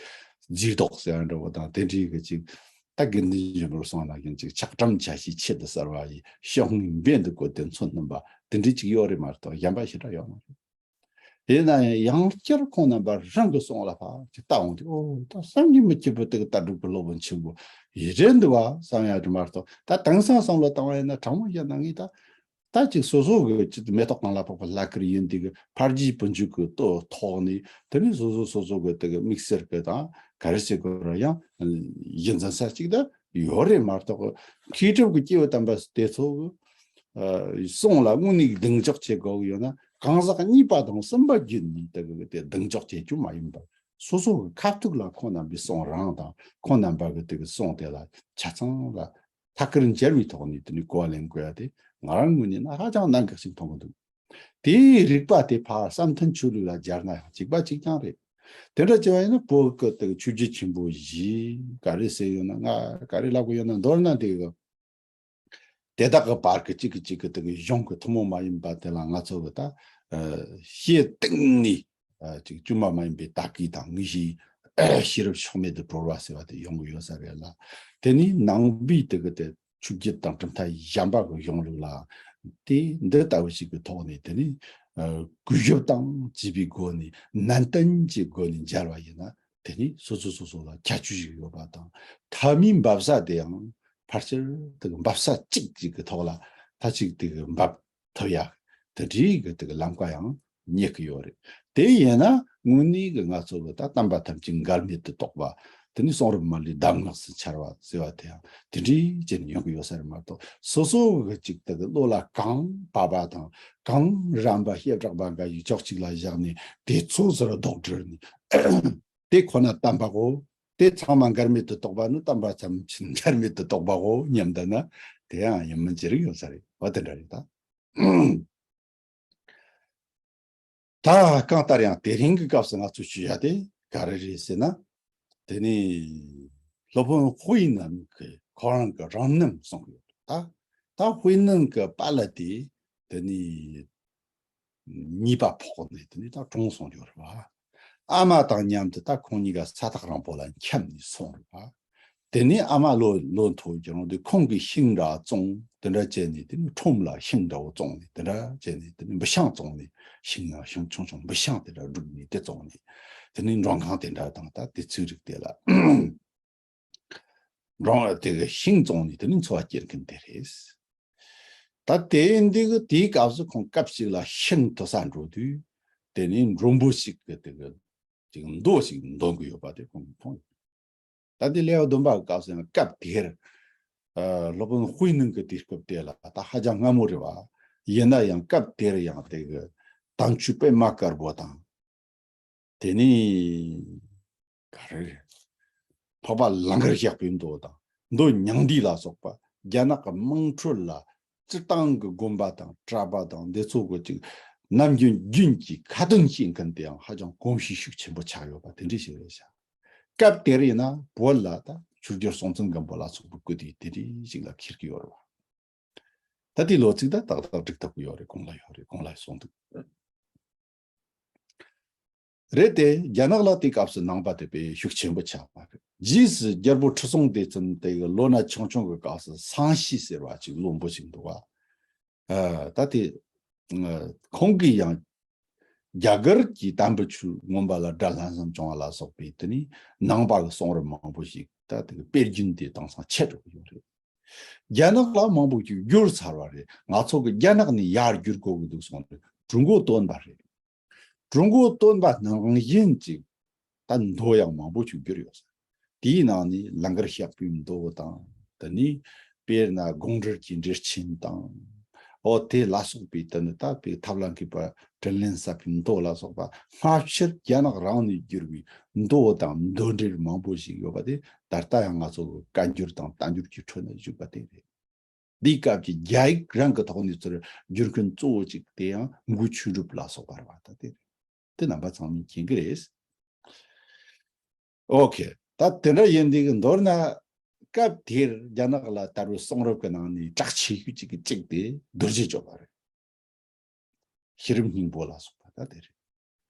རྗེས་ཐོག་ཟེར་ཡ་འདྲ་བོ་དང་དེ་འདྲའི་གི་ཅིག་ད་དགེ་འདུན་ཆོས་འཕེལ་གསུང་ན་གིན་ཅིག་ཆགས་བྲམ་བྱ་ཞིང་ཆེད་དུ་གསོལ་བ་ཡི་ཕྱོགས་སྔའི་འབེན་དུ་བཀོད་དེ་མཚོན་སྣུམ་པ་དེ་འདྲའི་ཅིག་ཡོད་རེད་མ་གཏོགས་གཞན་པ་ཞེ་དྲག་ཡོད་མ་རེད། དེས་ན་ཡང་ཡང་བསྐྱར་ཁོང་རྣམ་པ་རང་གི་གསུང་ལ་ཕར་ཅིག་ལྟ་འོང་དུས་ཨོ་ད་བསམ་གྱིས་མི་ཁྱབ་པའི་དེ་གི་ལྟ་གྲུབ་ཀྱི་སློབ་དཔོན་ཆེན་པོ་ཡིད་རེ་འདུག་བ་བསམ་ཡ་དེ་མ་གཏོགས་ད་དེང་སང་བསམ་བློ་བཏང་བ་ཡིན་ན་དྲང་མོ་བཤད་ན་ངས་ད་ད་ཅིག་སོ་སོ་གི་ཅིག་མེ་ཏོག་གང་ལ་ཕོག་པའི་ལྷ་སྐལ་ཡིན་དེ་གི་ཕར་རྒྱས་བུ་འཇུག་གི་ལྟོ་ཐོག་ནས་དེ་ནས་སོ་སོ་སོ་སོ་གི་དེ་གི་དམིགས་བསལ་གི་དང་ག་རེ་ཟེར་དགོས་ར་ཡང་ཡིད་འཛིན་ས་ཅིག་ད་ཡོད་རེད་མ་གཏོགས་མཁས་གྲུབ་ཀྱི་སྐྱེས་བུ་དམ་པ་དེ་ཚོ་གི་ཨ་གསུང་ལ་དངོས་གནས་གདེང་འཇོག་བྱེད་དགོས་ཀྱི་ཡོད་ན་གང་ཟག་གཉིས་པ་དང་གསུམ་པ་བརྒྱུད་ནས་དེ་གི་དེ་གདེང་འཇོག་བྱེད་རྒྱུ་མ་ཡིན་པར་སོ་སོ་གི་ཁ་ཐུག་ལ་ཁོང་རྣམ་པའི་གསུང་རང་དང་ཁོང་རྣམ་པ་གི་དེ་གི་གསུང་དེ་ལ་ཆ་ཚང་ལ་ཐད་ཀར་མཇལ་བའི་ཐོག་ནས་དེ་ནས་གོ་བ་ལེན་དགོས་ཡ་དེ་ང་རང་ངོས་ནས་ན་ཧ་ཅང་གནད་འགག་ཅིག་མཐོང་གི་འདུག་དེའི་རིགས་པ་དེ་ཕར་བསམ་གཏན་ཆོས་ལུགས་ལ་སྦྱར་ན་ཡང་གཅིག་པ་གཅིག་རྐྱང་རེད། དེ་འདྲ་བྱས་པ་ཡིན་ན་བོད་ཀྱི་དེ་ཆོས་བརྒྱུད་ཆེན་པོ་བཞི་ག་རེ་ཟེར་ཡོད་ན། ང་ག་རེ་ལབ་དགོས་ཡོད་ན། མདོར་ན་དེ་གི་དེ་དག་གི་བར་གྱི་གཅིག་གིས་གཅིག་གི་དེ་གི་གཞུང་གི་ཐུན་མོང་མ་ཡིན་པ་དེ་ལ་ང་ཚོ་གི་ད་ཨ་ཤེས་སྟེང་ནས་ཨ་ཅིག་དཀྱུས་མ་མ་ཡིན་པའི་ལྟ་སྐུལ་དང་དངོས་གཞིའི་ཤེས་རབ་ཕྱོགས་མེད་དུ་གྲོལ་བ་ཟེར་བ་དེ་ཡོང་གི་ཡོད་ས་རེད་ལ། དེ་ནི་ནང་པའི་དེ་གི་དེ་ཆོས་བརྒྱུད་དང་གྲུབ་མཐའ་གཞན་པ་གི་གཞུང་ལུགས་ལ་དེ་འདི་ལྟ་བུ་ཞིག་གི་ཐོག་ནས་དེ་ནི་ཨ་གུས་ཞབས་དང་བཅས་པའི་སྒོ་ནས་ནན་ཏན་གྱི་སྒོ་ནས་མཇལ་བ་ཡིན་ན། དེ་ནི་སོ་སོ་སོ་སོ་ལ་ཁྱད་ཆོས་ཤིག་ཡོད་པ་དང་། མཐའ་མའི་འབབ་ས་དེ་ཡང་ཕལ་ཆེར་དེ་གི་འབབ་ས་གཅིག་ཅིག་གི་ཐོག་ལ་མཐའ་གཅིག་དེ་གི་འབབ་ཐུབ་ཡ་དེ་འདྲའི་གི་དེ་གི་ལམ་ཀ་ཡང་རྙེད་ཀྱི་ཡོད་རེད། དེ་ཡིན་ན་དངོས་གནས་གི་ང་ཚོ་གི་ད་བསྟན་པ་ཐམས་ཅད་འགལ་མེད་དུ་རྟོགས་པ་དེ་ནི་གསུང་རབ་མ་ལུས་གདམས་ངག་ཏུ་འཆར་བ་ཟེར་བ་དེ་ཡང་དེ་འདྲའི་བྱས་ནས་ཡོང་གི་ཡོད་ས་རེད་མ་གཏོགས། སོ་སོ་གི་ཅིག་དེ་གི་བློ་ལ་གང་བབས་པ་དང་གང་རན་པ་བྱེ་བྲག་པ་འགའ་ཞིག་ཕྱོགས་གཅིག་ལ་བཞག་ནས་དེ་ཚོ་ཟུར་ལྡོག་སྒྲིལ་ནས། དེ་ཁོ་ན་བསྟན་པའོ། དེ་ཚང་མ་འགལ་མེད་དུ་རྟོགས་པ་ནི་བསྟན་པ་ཐམས་ཅད་འགལ་མེད་དུ་རྟོགས་པའོ་སྙམ་ད་ན། དེ་ཡང་ཡིན་མིན་ཅི་རིགས་ཡོད་ས་རེད་བ། དེ་འདྲ་རེད་ད། ད་གང་ལྟར་ཡང་དེ་རིང་གི་སྐབས་སུ་ང་ཚོས་ཞུ་ཡ་དེ་ག་རེ་རེད་ཟེར་ན། དེ་ནི་སློབ་དཔོན་དཔལ་ནམ་གྱི་ཁོ་རང་གི་རང་རྣམ་གསུངས་ཡོད་ད། ད་དཔལ་ནམ་གྱི་པཱ་ལགས་དེ་དེ་ནི་ཉེས་པ་ཕོག་ནས་དེ་ནི་ད་གྲོངས་སོང་ཡོད་རེད་བ། ཨ་མ་དང་མཉམ་དུ་ད་ཁོང་གཉིས་ཀ་ས་ཐག་རིང་པོ་ལ་འཁྱམས་ནས་སོང་རེད་བ། དེ་ནས་ཨ་མ་ལོ་ལོ་མཐོ་གྱི་རང་དུས་ཁོང་གིས་ཤིང་འདྲ་བཙོང་། དེ་འདྲ་བྱས་ནས་དེ་ནི་ཁྲོམ་ལ་ཤིང་འདྲ་བོ་བཙོང་ནས། དེ་འདྲ་བྱས་ནས་དེ་ནི་འབུ་ཤིང་བཙོང་ནས། ཤིང་ང་ཤིང་ཆུང་ཆུང་འབུ་ཤིང་དེ་འདྲ་བསྒྲུགས་ནས་དེ་བཙོང་ནས། དེ་ནི་མགྲོན་ཁང་དེ་འདྲ་དང་ད་དེ་ཚོའི་རིགས་དེ་ལ་འགྲོ་དེ་གི་ཤིང་བཙོང་ནས་དེ་ནི་འཚོ་བ་སྐྱེལ་མཁན་དེ་རེད། ད་དེ་འདི་གི་དེའི་སྐབས་སུ་ཁོང་སྐབས་ཤིག་ལ་ཤིང་འཐུ་ས་འགྲོ་དུས་དེ་ནི་མགྲོན་པོ་ཞིག་གི་དེ་གི་ཅིག་མདོ་ཞིག་འདོན་གི་ཡོད་པ་དེ་ཁོང་གིས་མཐོང་ཡོད། ད་འདི་ཀླད་པ་འདོན་པ་གི་སྐབས་སུ་ཡང་སྐབས་དེར་ཨ་སློབ་དཔོན་དཔལ་ནམ་གྱི་དུས་སྐབས་དེ་ལ་ད་ཧ་ཅང་སྔ་མོ་རེད་བ། ཡིན་ན་ཡང་སྐབས་དེར་ཡང་དེ་གི་དམ་ཆོས་པད་མ་དཀར་པོ་དང་། དེ་ནས་ག་རེ་རེད། འཕགས་པ་ལང་ཀར་གཤེགས་པའི་མདོ་དང་མདོ་མྱང་འདས་ལ་སོགས་པ་རྒྱ་ནག་གི་དམངས་ཁྲོད་ལ་སྤྱིར་བཏང་གི་དགོན་པ་དང་གྲྭ་པ་དང་འདི་ཚོ་གི་ཅིག་ནམ་རྒྱུན་རྒྱུན་གྱི་ཁ་ཏོན་བྱེད་མཁན་དེའང་ཧ་ཅང་གོམས་གཤིས་ཤུགས་ཆེན་པོ་ཆགས་ཡོད་པ་དེ་འདྲ་ཞིག་རེད་ཤག་སྐབས་དེར་ཡིན་ན་བོད་ལ་ད་ཆོས་རྒྱལ་སྲོང་བཙན་སྒམ་པོ་ལ་སོགས་པའི་སྐུ་དུས་དེ་འདྲ་ཞིག་ལ་འཁེལ་གྱི་ཡོད་རེད་བ། ད་དེའི་ལོ་ཚིགས་ད་ཏག་ཏག་འགྲིག་ཐུབ་ཀྱི་ཡོད་རེད། གོང་ལ་ཡོད་རེད། གོང་ལ་གསུངས་འདུག་རེད་དེ། རྒྱ་ནག་ལ་དེ་སྐབས་སུ་ནང་པ་དེ་དཔེ་ཤུགས་ཆེན་པོ་ཆགས་པ་རེད། རྗེས་སུ་རྒྱལ་པོ་ཁྲི་སྲོང་ལྡེ་བཙན་དེ་གི་ལོ་ན་ཆུང་ཆུང་གི་སྐབས་སུ་སང་ཤི་ཟེར་བ་ཅིག་བློན་པོ་ཞིག་འདུག་བ། ཨ་ད་དེ་ཨ་ཁོང་གིས་ཡང་རྒྱ་གར་གྱི་དམ་པའི་ཆོས་མངོན་པ་ལ་དགྲ་ལྷག་བསམ་བྱུང་བ་ལ་སོགས་པའི་དེ་ནི་ནང་པ་གི་གསུང་རབ་མང་པོ་ཞིག་ད་དེ་གི་དཔེ་རྒྱུན་དེ་དེང་སང་ཆད་འགྲོ་གི་ཡོད་རེད། རྒྱ་ནག་ལ་མང་པོ་ཞིག་བསྒྱུར་ཚར་བ་རེད། ང་ཚོ་གི་རྒྱ་ནག་ནས་ཡར་བསྒྱུར་དགོས་ཀྱི་འདུག་གསུངས་རེད། ཀྲུང་གོ་བཏོན་པ་རེད། ཀྲུང་གོ་བཏོན་པ་ནང་བཞིན་ཅིག་ད་མདོ་ཡང་མང་པོ་ཞིག་བསྒྱུར་ཡོད་ས། དེའི་ནང་ནས་ལང་ཀར་གཤེགས་པའི་མདོ་དང་། དེ་ནས་དཔེར་ན་དགོངས་འགྲེལ་གྱི་འགྲེལ་ཆེན་དང་། འོ་དེ་ལ་སོགས་པའི་དེ་ནི་ད་དཔེ་ཐབས་ལ་མཁས་པ་དྲིན་ལན་བསབ་པའི་མདོ་ལ་སོགས་པ་སྔ་ཕྱིར་རྒྱ་ནག་རང་ནས་བསྒྱུར་བའི་མདོ་དང་མདོ་འགྲེལ་མང་པོ་ཞིག་ཡོད་པ་དེ་ད་ལྟ་ཡང་ང་ཚོ་གི་བཀའ་འགྱུར་དང་བསྟན་འགྱུར་གྱི་ཁྲོད་ན་བཞུགས་པ་དེ་རེད། འདིའི་སྐབས་ཀྱི་རྒྱ་ཡིག་རང་གི་ཐོག་ནས་ཚུར་བསྒྱུར་མཁན་གཙོ་བོ་གཅིག་དེ་ཡང་མགོ་ཆོས་གྲུབ་ལ་སོགས་པ་རེད་བ། ད་དེ་རེད། དེ་རྣམ་པ་ཚང་མས་མཁྱེན་གྱི་རེད། ཨོ་ཁེ། ད་དེ་འདྲ་ཡིན་དུས་ཀྱི་མདོར་ན་སྐབས་དེར་རྒྱ་ནག་ལ་དར་བའི་གསུང་རབ་ཀྱི་ནང་ནས་གྲགས་ཆེ་ཤོས་གཅིག་གི་གཅིག་དེ་རྡོ་རྗེ་གཅོད་པ་རེད། ཤེས་རབ་སྙིང་པོ་ལ་སོགས་པ་ད་དེ་རེད།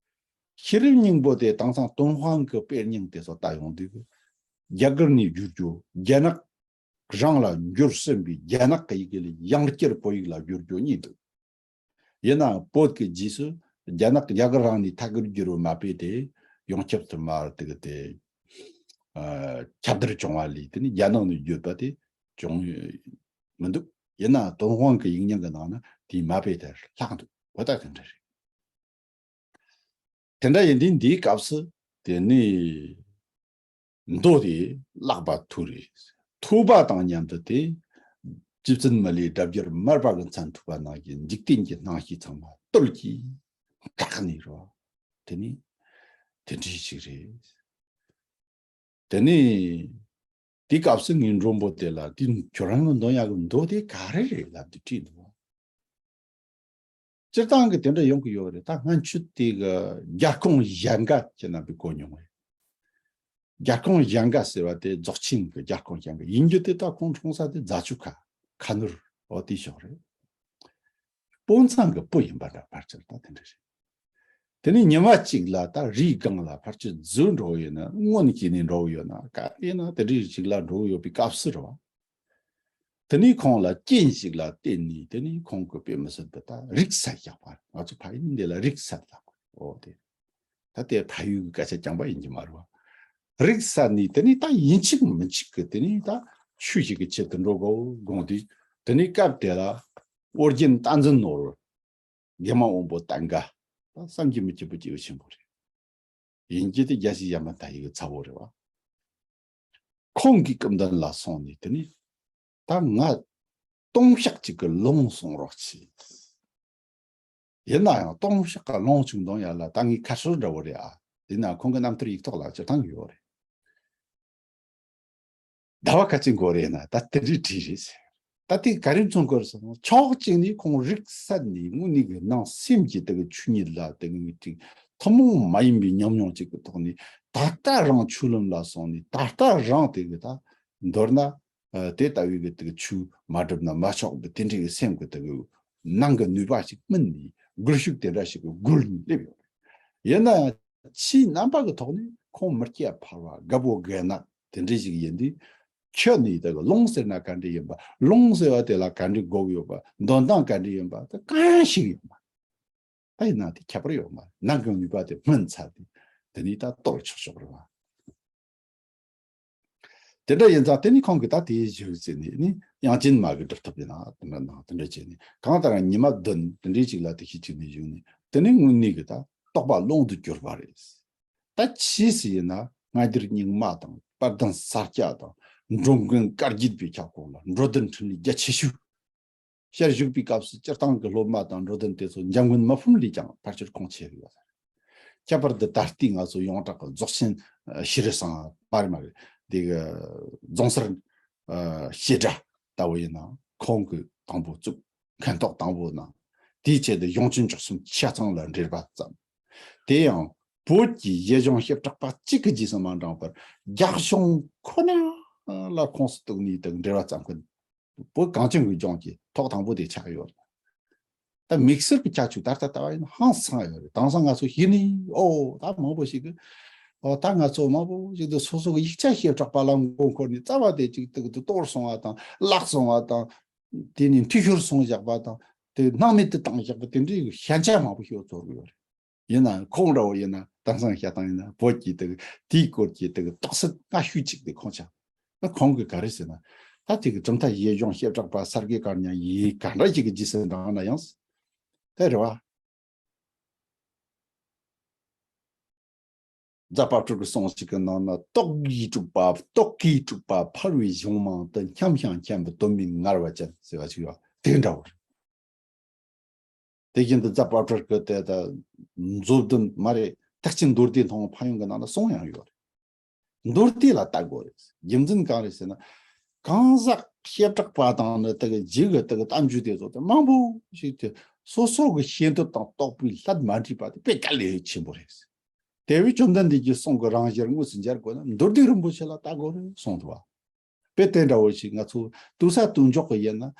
ཤེས་རབ་སྙིང་པོ་དེ་དེང་སང་ཏུན་ཧོང་གི་དཔེ་རྙིང་དེ་ཚོ་ལྟ་ཡོང་དུས་རྒྱ་གར་ནས་བསྒྱུར་རྒྱུ། རྒྱ་ནག་རང་ལ་འགྱུར་ཟིན་པའི་རྒྱ་ནག་གི་ཡི་གེ་ལས་ཡང་བསྐྱར་བོད་ཡིག་ལ་བསྒྱུར་རྒྱུ་གཉིས་འདུག་ཡིན་ནའང་བོད་ཀྱི་རྗེས་སུ་རྒྱ་ནག་རྒྱ་གར་རང་ནས་ཐད་ཀར་བསྒྱུར་བ་མ་དཔེ་དེ་ཡོངས་ཁྱབ་ཏུ་མར་དེ་གི་དེ་ཨ་ཁྱབ་བརྡལ་བྱུང་བ་ལས་དེ་ནི་རྒྱ་ནག་ནས་བསྒྱུར་པ་དེ་བྱུང་མི་འདུག་ཡིན་ནའང་ཏུན་ཧོང་གི་ཡིག་རྙིང་གི་ནང་ན་དེའི་མ་དཔེ་དེ་ལྷག་འདུག་འོ་ད་དེ་འདྲ་རེད། དེ་འདྲ་ཡིན་དུས་འདིའི་སྐབས་སུ་དེ་ནི་མདོ་དེ་བཀླག་པ་ཐུགས་རེ་ཐུགས་པ་དང་མཉམ་དུ་དེ་རྗེ་བཙུན་མི་ལའི་སྒྲ་བསྒྱུར་མར་པ་གི་མཚན་ཐོས་པ་ནང་བཞིན་འཇིག་རྟེན་གྱི་སྣང་ཤས་ཚང་མ་བཏུལ་གྱིས་དག་ནས་རོ། དེ་ནི་དེ་འདྲའི་ཞིག་རེད། དེ་ནི་དེའི་སྐབས་སུ་ངའི་མགྲོན་པོ་དེ་ལ་དེ་ཁྱོད་རང་གི་འདོན་ཡག་གི་མདོ་དེ་ག་རེ་རེད་ལབ་དུས་དྲིས་འདུག་སྤྱིར་བཏང་གི་དེ་འདྲ་ཡོང་གི་ཡོད་རེད། ད་སྔོན་ཆད་དེ་གི་རྒྱལ་ཁོངས་གཞན་དགའ་ཁྱེད་རྣམ་པས་གོ་མྱོང་བ་རེད། རྒྱལ་ཁོངས་གཞན་དགའ་ཟེར་བ་དེ་རྫོགས་ཆེན་གྱི་རྒྱལ་ཁོངས་གཞན་དགའ་ཡིན་རྒྱུ་དེ། ད་ཁོང་འཁྲུངས་ས་དེ་རྫ་ཆུ་ཁ་ཁ་ནོར་འོ་དེའི་ཕྱོགས་རེད། སྤུངས་ཚང་གི་སྤུ་ཡིན་པ་འདྲ་ཕལ་ཆེར་ད་དེ་འདྲ་རེད། དེ་ནས་ཉི་མ་གཅིག་ལ་ད་རིའི་སྒང་ལ་ཕལ་ཆེར་འཛུལ་འགྲོ་གི་ཡོད་ན། སྔོན་གྱི་ནས་འགྲོ་གི་ཡོད་ན། ག་རེ་ཡིན་ན་དེ་འདྲའི་ཞིག་ལ་འགྲོ་གི་ཡོད་པའི་སྐབས་སུ་རེད་བ། དེ་ནས་ཁོང་ལ་རྐྱེན་ཞིག་ལ་བརྟེན་ནས། དེ་ནས་ཁོང་གི་དཔེ་མི་སྲིད་པའི་ད་རིག་ས་བཞག་པ་རེད། ང་ཚོ་ཕ་ཡུལ་འདི་ལ་རིག་ས་ལབ་དགོས། འོ་དེ། ད་དེ་ཕ་ཡུལ་གྱི་སྐད་ཆ་རྐྱང་པ་ཡིན་གྱི་མ་རེད་བ། རིག་ས་ནས་དེ་ནས་ད་ཡིན་གཅིག་མིན་གཅིག་གི་དེ་ནས་ད་ཆོས་ཞིག་གི་ཆེད་དུ་འགྲོ་དགོས་དགོངས་དུས། དེ་ནས་སྐབས་དེ་ལ་ཨོ་རྒྱན་བསྟན་འཛིན་ནོར་བུ། དགེ་མང་དབོན་པོ་བསྟན་དགའ། ད་བསམ་གྱིས་མི་ཁྱབ་པའི་སྐྱེས་བུ་ཆེན་པོ་རེད། ཡིན་གྱི་དེ་རྒྱལ་སྲས་ཡར་མར་དར་ཡི་གི་ཚ་བོ་རེད་བ། ཁོང་གི་སྐུ་མདུན་ལ་སོང་ནས་དེ་ནས་ད་ང་ལྟུང་བཤགས་ཅིག་གི་ལུང་གསུང་རོགས་གྱིས། ཡིན་ན་ཡང་ལྟུང་བཤགས་གི་ལུང་ཅིག་འདོན་ཡ་ལ་ད་ངའི་ཁ་སྲོལ་འདྲ་བོ་རེད་ཨ། དེ་ན་ཁོང་གི་རྣམ་ཐར་ཡིག་ཐོག་ལ་སྤྱིར་བཏང་ཡོད་རེད། ཟླ་བ་ག་ཚོད་འགོར་རེད་ན་ད་དེ་འདྲའི་བྲིས་རེད་ཟེར། ད་དེ་ག་རེ་མཚོན་གི་རེད་ཟེར་ན། ཕྱོགས་གཅིག་ནས་ཁོང་རིག་ས་ནས་དངོས་གནས་ཀྱི་ནང་སེམས་ཀྱི་དེ་གི་ཆོས་ཉིད་ལ་དེ་གི་ཅིག་ཐུན་མོང་མ་ཡིན་པའི་ཉམས་མྱོང་ཅིག་གི་ཐོག་ནས། ད་ལྟ་རང་ཆོས་ལམ་ལ་སོང་ནས། ད་ལྟ་རང་དེ་གི་ད་མདོར་ན་ཨ་དེ་ལྟ་བུའི་གི་དེ་གི་ཆོས་མ་བསྒྲུབས་ན་མ་ཆོག་པའི་དེ་འདྲའི་གི་སེམས་ཀྱི་དེ་གི་ནང་གི་ནུས་པ་ཞིག་སྨིན་ནས། སྒུལ་ཤུགས་དེ་འདྲ་ཞིག་གི་སྒུལ་ནས་སླེབས་ཡོད་རེད། ཡིན་ན་ཡང་ཕྱིའི་རྣམ་པ་གི་ཐོག་ནས་ཁོང་མི་སྐྱ་ཕལ་བ། རྒད་པོ་རྒད་ནག་དེ་འདྲ་ཞིག་ཡིན་དུས། ཁྱོད་ནི་དེ་གི་ལུང་ཟེར་ན་ག་འདྲ་ཡིན་པ། ལུང་ཟེར་བ་དེ་ལ་ག་འདྲ་དགོས་ཡོད་པ། འདོན་སྟངས་ག་འདྲ་ཡིན་པ་དེ་གང་ཞིག་ཡོད་མ། ད་ཡིན་ན་དེ་ཁྱད་པར་ཡོད་མ་རེད། ནང་གི་ནུས་པ་དེ་སྨིན་ཚར་ཏེ། དེ་ནས་ད་གཏོར་ཆོག་ཆོག་རེད་བ། དེ་འདྲ་ཡིན་ཙང་དེ་ནི་ཁོང་གིས་ད་དེའི་གཞུག་ཟེར་ནས་ནི་དབྱངས་ཅན་མ་གི་སྒྲུབ་ཐབས་ཡིན་ན་དེ་འདྲ་ནང་དེ་འདྲ་བྱས་ནས། གང་ལྟར་ཉི་མ་བདུན་དེ་འདྲའི་ཅིག་ལ་དེ་ཤི་ཅིག་ནས་བཞུགས་ནས། དེ་ནི་དངོས་གནས་ཀྱི་ད་རྟོགས་པ་ཀློང་དུ་གྱུར་པ་རེད། ད་ཕྱིས་སུ་ཡིན་ན་སྔ་འགྱུར་རྙིང་མ་དང་། དཔལ་ལྡན་ས་སྐྱ་དང་། འགྲོ་མགོན་བཀའ་བརྒྱུད་པའི་ཁྱབ་ཁོངས་ལ་འགྲོ་དོན་འཕྲིན་ལས་རྒྱ་ཆེ་ཤོས། ཞལ་བཞུགས་པའི་སྐབས་སུ་སྤྱིར་བཏང་གི་སློབ་མ་དང་འགྲོ་དོན་དེ་ཚོ་འཇམ་མགོན་མི་ཕམ་ལས་ཀྱང་ཕལ་ཆེར་ཁོང་ཆེ་གི་ཡོད་ས་རེད། ཁྱད་པར་དུ་ད་ལྟའི་ང་ཚོ་ཡོངས་གྲགས་ཀྱི་རྫོགས་ཆེན་ཨ་ཤེས་རབ་གསང་བ་རེད་མ་རེད། དེ་གི་རྫོང་སར་ཨ་བཤད་གྲྭ་ལྟ་བུ་ཡིན་ན་ཁོང་གིས་དང་པོ་བཙུགས། མཁན་ཐོག་དང་པོ་གནང་། དེའི་ཆེད་དུ་གཞུང་ཆེན་བཅུ་གསུམ་ཆ་ཚང་ལ་འགྲེལ་པ་བརྩམས། དེ་ཡང་བོད་ཀྱི་གཞི་གཞུང་བྱེ་བྲག་པ་གཅིག་གི་རྗེས་སུ་མ་འབྲངས་པར། རྒྱ་གཞུང་ཁོ་ན་ལ་ཁོངས་སུ་གཏུགས་ནས་དེ་འགྲེལ་པ་བརྩམས་མཁན། བོད་གངས་ཅན་གྱི་ལྗོངས་ཀྱི་ཐོག་དང་པོ་དེ་ཆགས་ཡོད། ད་དམིགས་བསལ་གྱི་ཁྱད་ཆོས་ད་ལྟ་ལྟ་བ་ཡིན་ན་ཧང་སང་ཡོད་རེད། དེང་སང་ང་ཚོ་གཞི་ནས་ཨོ་ད་མང་པོ་ཞིག་གིས་ཨོ་ད་ང་ཚོ་མང་པོ་ཞིག་ཏུ་སོ་སོ་གི་ཡིག་ཆ་བྱེ་བྲག་པ་ལ་མགོ་འཁོར་ནས། རྩ་བ་དེ་ཅིག་ཏུ་གཏོར་སོང་བ་དང་། བརླག་སོང་བ་དང་། དེ་ནས་འཐུས་ཤོར་སོང་བཞག་པ་དང་། དེ་སྣང་མེད་དུ་བཏང་བཞག་པ་དེ་འདྲའི་ཤན་ཆ་མང་པོ་ཞིག་ཚོར་གི་ཡོད་རེད། ཡིན་ནའང་ཁོང་འདྲ་བོ་ཡིན་ན། དེང་སང་བཤད་སྟངས་ཡིན་ན་བོད་ཀྱི་དེ་དེའི་སྐོར་གྱི་དེ་རྟོག་ཚད་སྔ་ཤོས་གཅིག་དེ་ཁོང་ཆགས། ད་ཁོང་གིས་ག་རེ་ཟེར་ན། ད་དེ་གི་གྲུབ་མཐའ་གཞི་གཞུང་བྱེ་བྲག་པ་ས་དགེ་བཀའ་རྙིང་ཡིན་ག་འདྲ་ཞིག་གི་རྗེས་སུ་འབྲངས་ན་ཡང་། དེ་རེད་བ། རྫ་དཔལ་སྤྲུལ་གྱི་གསུང་ཞིག་གི་ནང་ན། རྟོག་གེའི་སྤྲུལ་པ། རྟོག་གེའི་སྤྲུལ་པ་ཕལ་བའི་གཞུང་མང་དུ། མཉམ་ཞིང་མཁྱེན་པའི་དོན་མེད་ངལ་བ་ཅན་ཟེར་བ་ཞིག་ཡོད། དེ་འདྲ་བོ་རེད། དེ་བཞིན་དུ་རྫ་དཔལ་སྤྲུལ་གྱི་དེ་ད་མཛོད་བདུན་མ་རེད། ཐེག་ཆེན་མདོ་སྡེ་མཐོང་བའི་ཕན་ཡོན་གྱི་ནང་ན་གསུང་ཡང་ཡོད་རེད། མདོ་སྡེ་ལ་ལྟ་དགོས་རེད། རྒྱུ་མཚན་གང་རེད་ཟེར་ན། གང་ཟག་བྱེ་བྲག་པ་དང་ནི་དེ་གི་རྗེ་གི་དེ་གི་བསྟན་བཅོས་དེ་ཚོ་དེ་མང་པོ་ཞིག་དེ་སོ་སོ་གི་ཤེས་འདོད་དང་རྟོགས་པའི་སླད་མ་བྲིས་པ་དེ་དཔེ་དཀའ་ལས་ཆེན་པོ་རེད། དེ་བས་བཅོམ་ལྡན་འདས་ཀྱི་གསུང་གི་རང་གཞིར་དངོས་སུ་མཇལ་དགོས་ན་མདོ་སྡེ་རིན་པོ་ཆེ་ལ་ལྟ་དགོས་རེད་གསུངས་འདུག་བ། དཔེ་དེ་འདྲ་བོ་ཞིག་ང་ཚོ་དུས་ས་དུས་འཇོག་གི་ཡིན་ན།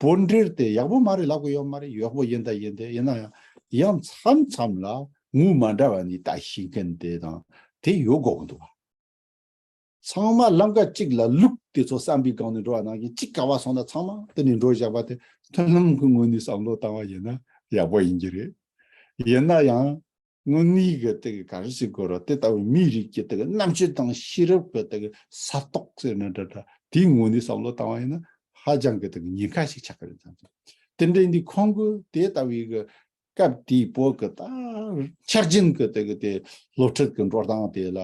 བོད་འགྲེལ་དེ་ཡག་པོ་མ་རེད་ལབ་གི་ཡོད་མ་རེད། ཡག་པོ་ཡིན་ད་ཡིན་ཏེ། ཡིན་ན་ཡང་ཡང་མཚམས་མཚམས་ལ་ངོ་མ་འདྲ་བ་ནས་ལྟ་ཤེས་མཁན་དེ་དང་དེ་ཡོད་དགོས་ཀྱི་འདུག་བ། ཚང་མ་ལམ་ཀ་གཅིག་ལ་ལུག་དེ་ཚོ་བསམ་པའི་སྒང་ནས་འགྲོ་བ་ནང་བཞིན། གཅིག་ག་བ་སོང་ན་ཚང་མ་དེ་ནས་འགྲོ་བཞག་པ་དེ་མཐུན་ལམ་གྱི་ངོས་ནས་བསམ་བློ་བཏང་བ་ཡིན་ན་ཡག་པོ་ཡིན་གྱི་རེད། ཡིན་ན་ཡང་དངོས་གནས་ཀྱི་དེ་གི་ག་རེ་ཟེར་དགོས་རེད། དེ་ལྟ་བུའི་མིའི་རིགས་ཀྱི་དེ་གི་རྣམ་དཔྱོད་དང་ཤེས་རབ་ཀྱི་དེ་གི་ས་རྟོགས་ཟེར་ན་འདྲ་འདྲ། དེའི་ངོས་ནས་བསམ་བློ་བཏང་བ་ཡིན་ན་ཧ་ཅང་གི་དེ་གི་ཉེན་ཁ་ཞིག་ཆགས་ཀྱི་རེད་བསམ་སོང་། དེ་འདྲ་ཡིན་དུས་ཁོང་གིས་དེ་ལྟ་བུའི་གི་སྐབས་དེའི་བོད་ཀྱི་ད་འཆར་ཅན་གྱི་དེ་གི་དེ་སློབ་ཁྲིད་ཀྱི་འགྲོ་སྟངས་དེ་ལ་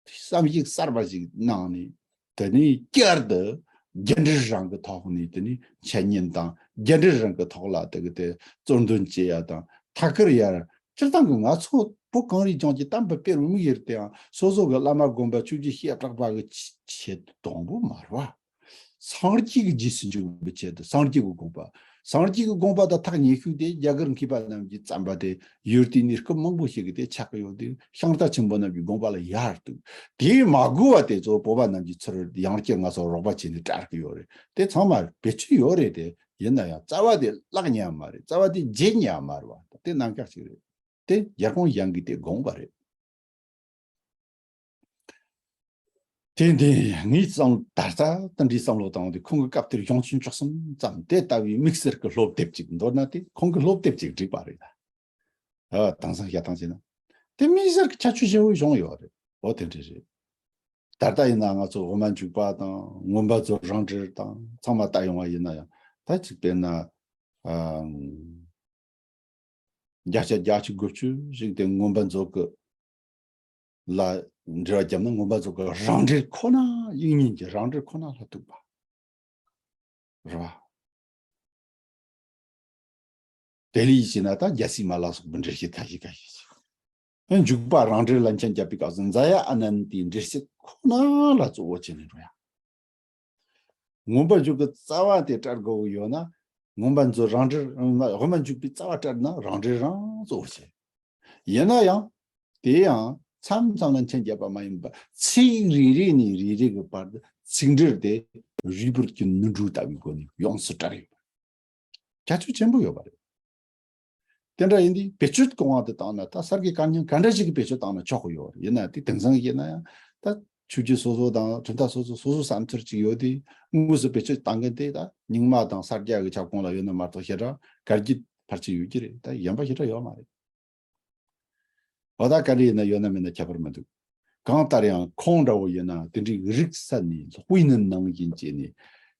བསམ་གཞིག་གསར་པ་ཞིག་གནང་ནས། དེ་ནས་བསྐྱར་དུ་རྒྱུན་འགྲེལ་རང་གི་ཐོག་ནས་དེ་ནས་འཆད་ཉན་དང་། རྒྱུན་འགྲེལ་རང་གི་ཐོག་ལ་དེ་གི་དེ་གཙོ་འདོན་བྱེད་ཡ་དང་། ཐད་ཀར་ཡར་སྤྱིར་བཏང་གི་ང་ཚོ་བོད་གངས་རིའི་ལྗོངས་ཀྱི་གཏམ་དཔེ་དཔེ་རུ་མིག་ཡེར་དེའང་སོ་སོ་གི་བླ་མ་དགོན་པ་ཆོས་བརྒྱུད་བཤད་གྲགས་པ་གི་ཆེད་དུ་དང་པོ་མ་རེད་བ། སངས་རྒྱས་ཀྱི་རྗེས་སུ་འཇུག་པའི་ཆེད་དུ་སངས་རྒྱས་ཀྱི་དགོངས་པ། སངས་རྒྱས་ཀྱི་དགོངས་པ་དང་ཐག་ཉེ་ཤོས་དེ་རྒྱ་གར་མཁས་པ་རྣམས་ཀྱིས་བརྩམས་པ་དེ་ཡུལ་དེའི་གནས་སྐབས་མང་པོ་ཞིག་གི་དེ་ཆགས་ཀྱི་ཡོད་དེ། ཤིང་རྟ་ཆེན་པོ་རྣམས་ཀྱི་དགོངས་པ་ལ་ཡར་གཏུགས། དེས་མ་གོ་བ་དེ་ཚོ་བོད་པ་རྣམས་ཀྱིས་ཚུར་ཡང་བསྐྱར་ང་ཚོ་རོགས་པ་བྱས་ནས་བཀྲལ་གྱི་ཡོད་རེད། དེ་ཚང་མ་བེད་སྤྱོད་ཡོད་རེད་དེ། ཡིན་ན་ཡང་རྩ་བ་དེ་བརླག་ཉན་མ་རེད། རྩ་བ་དེ་བརྗེད་ཉན་མ་རེད་བ། དེ་རྣམ་གཞག་ཅིག་རེད། དེ་རྒྱལ་ཁོངས་གཞན་གྱིས་དེ་དགོངས་པ་རེད། དེ་འདི་ངའི་བསམ། ད་ལྟ་དེ་འདྲའི་བསམ་བློ་བཏང་སྟེ། ཁོང་གི་སྐབས་དེར་གཞུང་ཆེན་བཅུ་གསུམ་བརྩམས། དེ་ལྟ་བུའི་དམིགས་བསལ་གྱི་སློབ་དེབ་ཅིག་མདོར་ན་དེ་ཁོང་གི་སློབ་དེབ་ཅིག་བསྒྲིགས་པ་རེད། ཨ། དེང་སང་བཤད་སྟངས་བྱས་ན་དེ་དམིགས་བསལ་གྱི་ཁྱད་ཆོས་ཆེན་པོ་བྱུང་ཡོད་རེད། འོ། དེ་འདྲ་རེད། ད་ལྟ་ཡིན་ན་ང་ཚོ་དབུ་མ་འཇུག་པ་དང་མངོན་པ་མཛོད་རང་འགྲེལ་དང་ཚང་མ་ལྟ་ཡོང་བ་ཡིན་ན་ཡང་། ད་ཅིག་དཔེར་ན། ཨ། བརྒྱ་ཆ་བརྒྱད་ཅུ་དགུ་བཅུ་ཞིག་དེ་མངོན་པ་མཛོད་ཀྱི་ལ་འགྲེལ་བ་བརྒྱབ་ན། མངོན་པ་མཛོད་ཀྱི་རང་འགྲེལ་ཁོ་ན། དབྱིག་གཉེན་གྱི་རང་འགྲེལ་ཁོ་ན་ལ་གཏུགས་པ། རེད་བ། དེ་ལས་བྱས་ན་ད་རྒྱལ་སྲས་མ་ལ་སོགས་པའི་འགྲེལ་བཤད་ཁ་ཤས་ཁ་ཤས་ཤིག་ཨ། འཇུག་པ་རང་འགྲེལ་ལ་མཆན་བརྒྱབ་པའི་སྐབས་སུ་མཛའ་ཡ་ཨ་ནནྡའི་འགྲེལ་བཤད་ཁོ་ན་ལ་གཙོ་བོ་བྱས་ནས་འགྲོ་ཡ། མངོན་པ་མཛོད་ཀྱི་རྩ་བ་དེ་བཀྲལ་དགོས་ཀྱི་ཡོད་ན། མངོན་པ་མཛོད་རང་འགྲེལ། དབུ་མ་འཇུག་པའི་རྩ་བ་བཀྲལ་ན་རང་འགྲེལ་རང་གཙོ་བོ་བྱེད། ཡིན་ན་ཡང་། དེ་ཡང་མཚམས་མཚམས་ལ་མཆན་བརྒྱབ་པ་མ་ཡིན་པར། ཚིག་རེ་རེ་ནས་རེ་རེ་གི་བར་དུ་ཚིག་འགྲེལ་དེ་རུས་སྦལ་གྱི་ནོར་འཁྲུལ་ལྟ་བུའི་སྒོ་ནས་ཡོངས་སུ་བཀྲལ་ཡོད་པ། ཁྱད་ཆོས་ཆེན་པོ་ཡོད་པ་རེད། དེ་འདྲ་ཡིན་དུས་བེད་སྤྱོད་གང་དུ་བཏང་ན། ད་གསར་བརྗེ་བཀའ་རྙིང་ག་འདྲ་ཞིག་གི་བེད་སྤྱོད་བཏང་ན་ཆོག་གི་ཡོད་རེད། ཡིན་ན་དེ་དེང་སང་གི་ཡིན་ན་ཡང་ད་ཆོས་བརྒྱུད་སོ་སོ་དང་གྲུབ་མཐའ་སོ་སོ་སོ་སོ་བསམ་ཚུལ་ཅིག་ཡོད་དེ། དངོས་སུ་བེད་སྤྱོད་བཏང་མཁན་དེ་ད་རྙིང་མ་དང་གསར་རྒྱ་གི་ཁྱབ་ཁོངས་ལ་ཡོད་ན་མ་གཏོགས་ཞེ་དྲག་གར་གྱི་ཕལ་ཆེར་ཡོད་ཀྱི་རེད། ད་གཞན་པ་ཞེ་དྲག་ཡོད་མ་རེད། འོ། ད་ག་རེ་ཡིན་ན་ཡོད་ན་མེད་ན་ཁྱད་པར་མི་འདུག་གང་ལྟར་ཡང་ཁོང་འདྲ་བོ་ཡིན་ན་དེ་འདྲའི་རིག་གསལ་ནས་དཔེ་ནི་ནང་བཞིན་བྱས་ནས།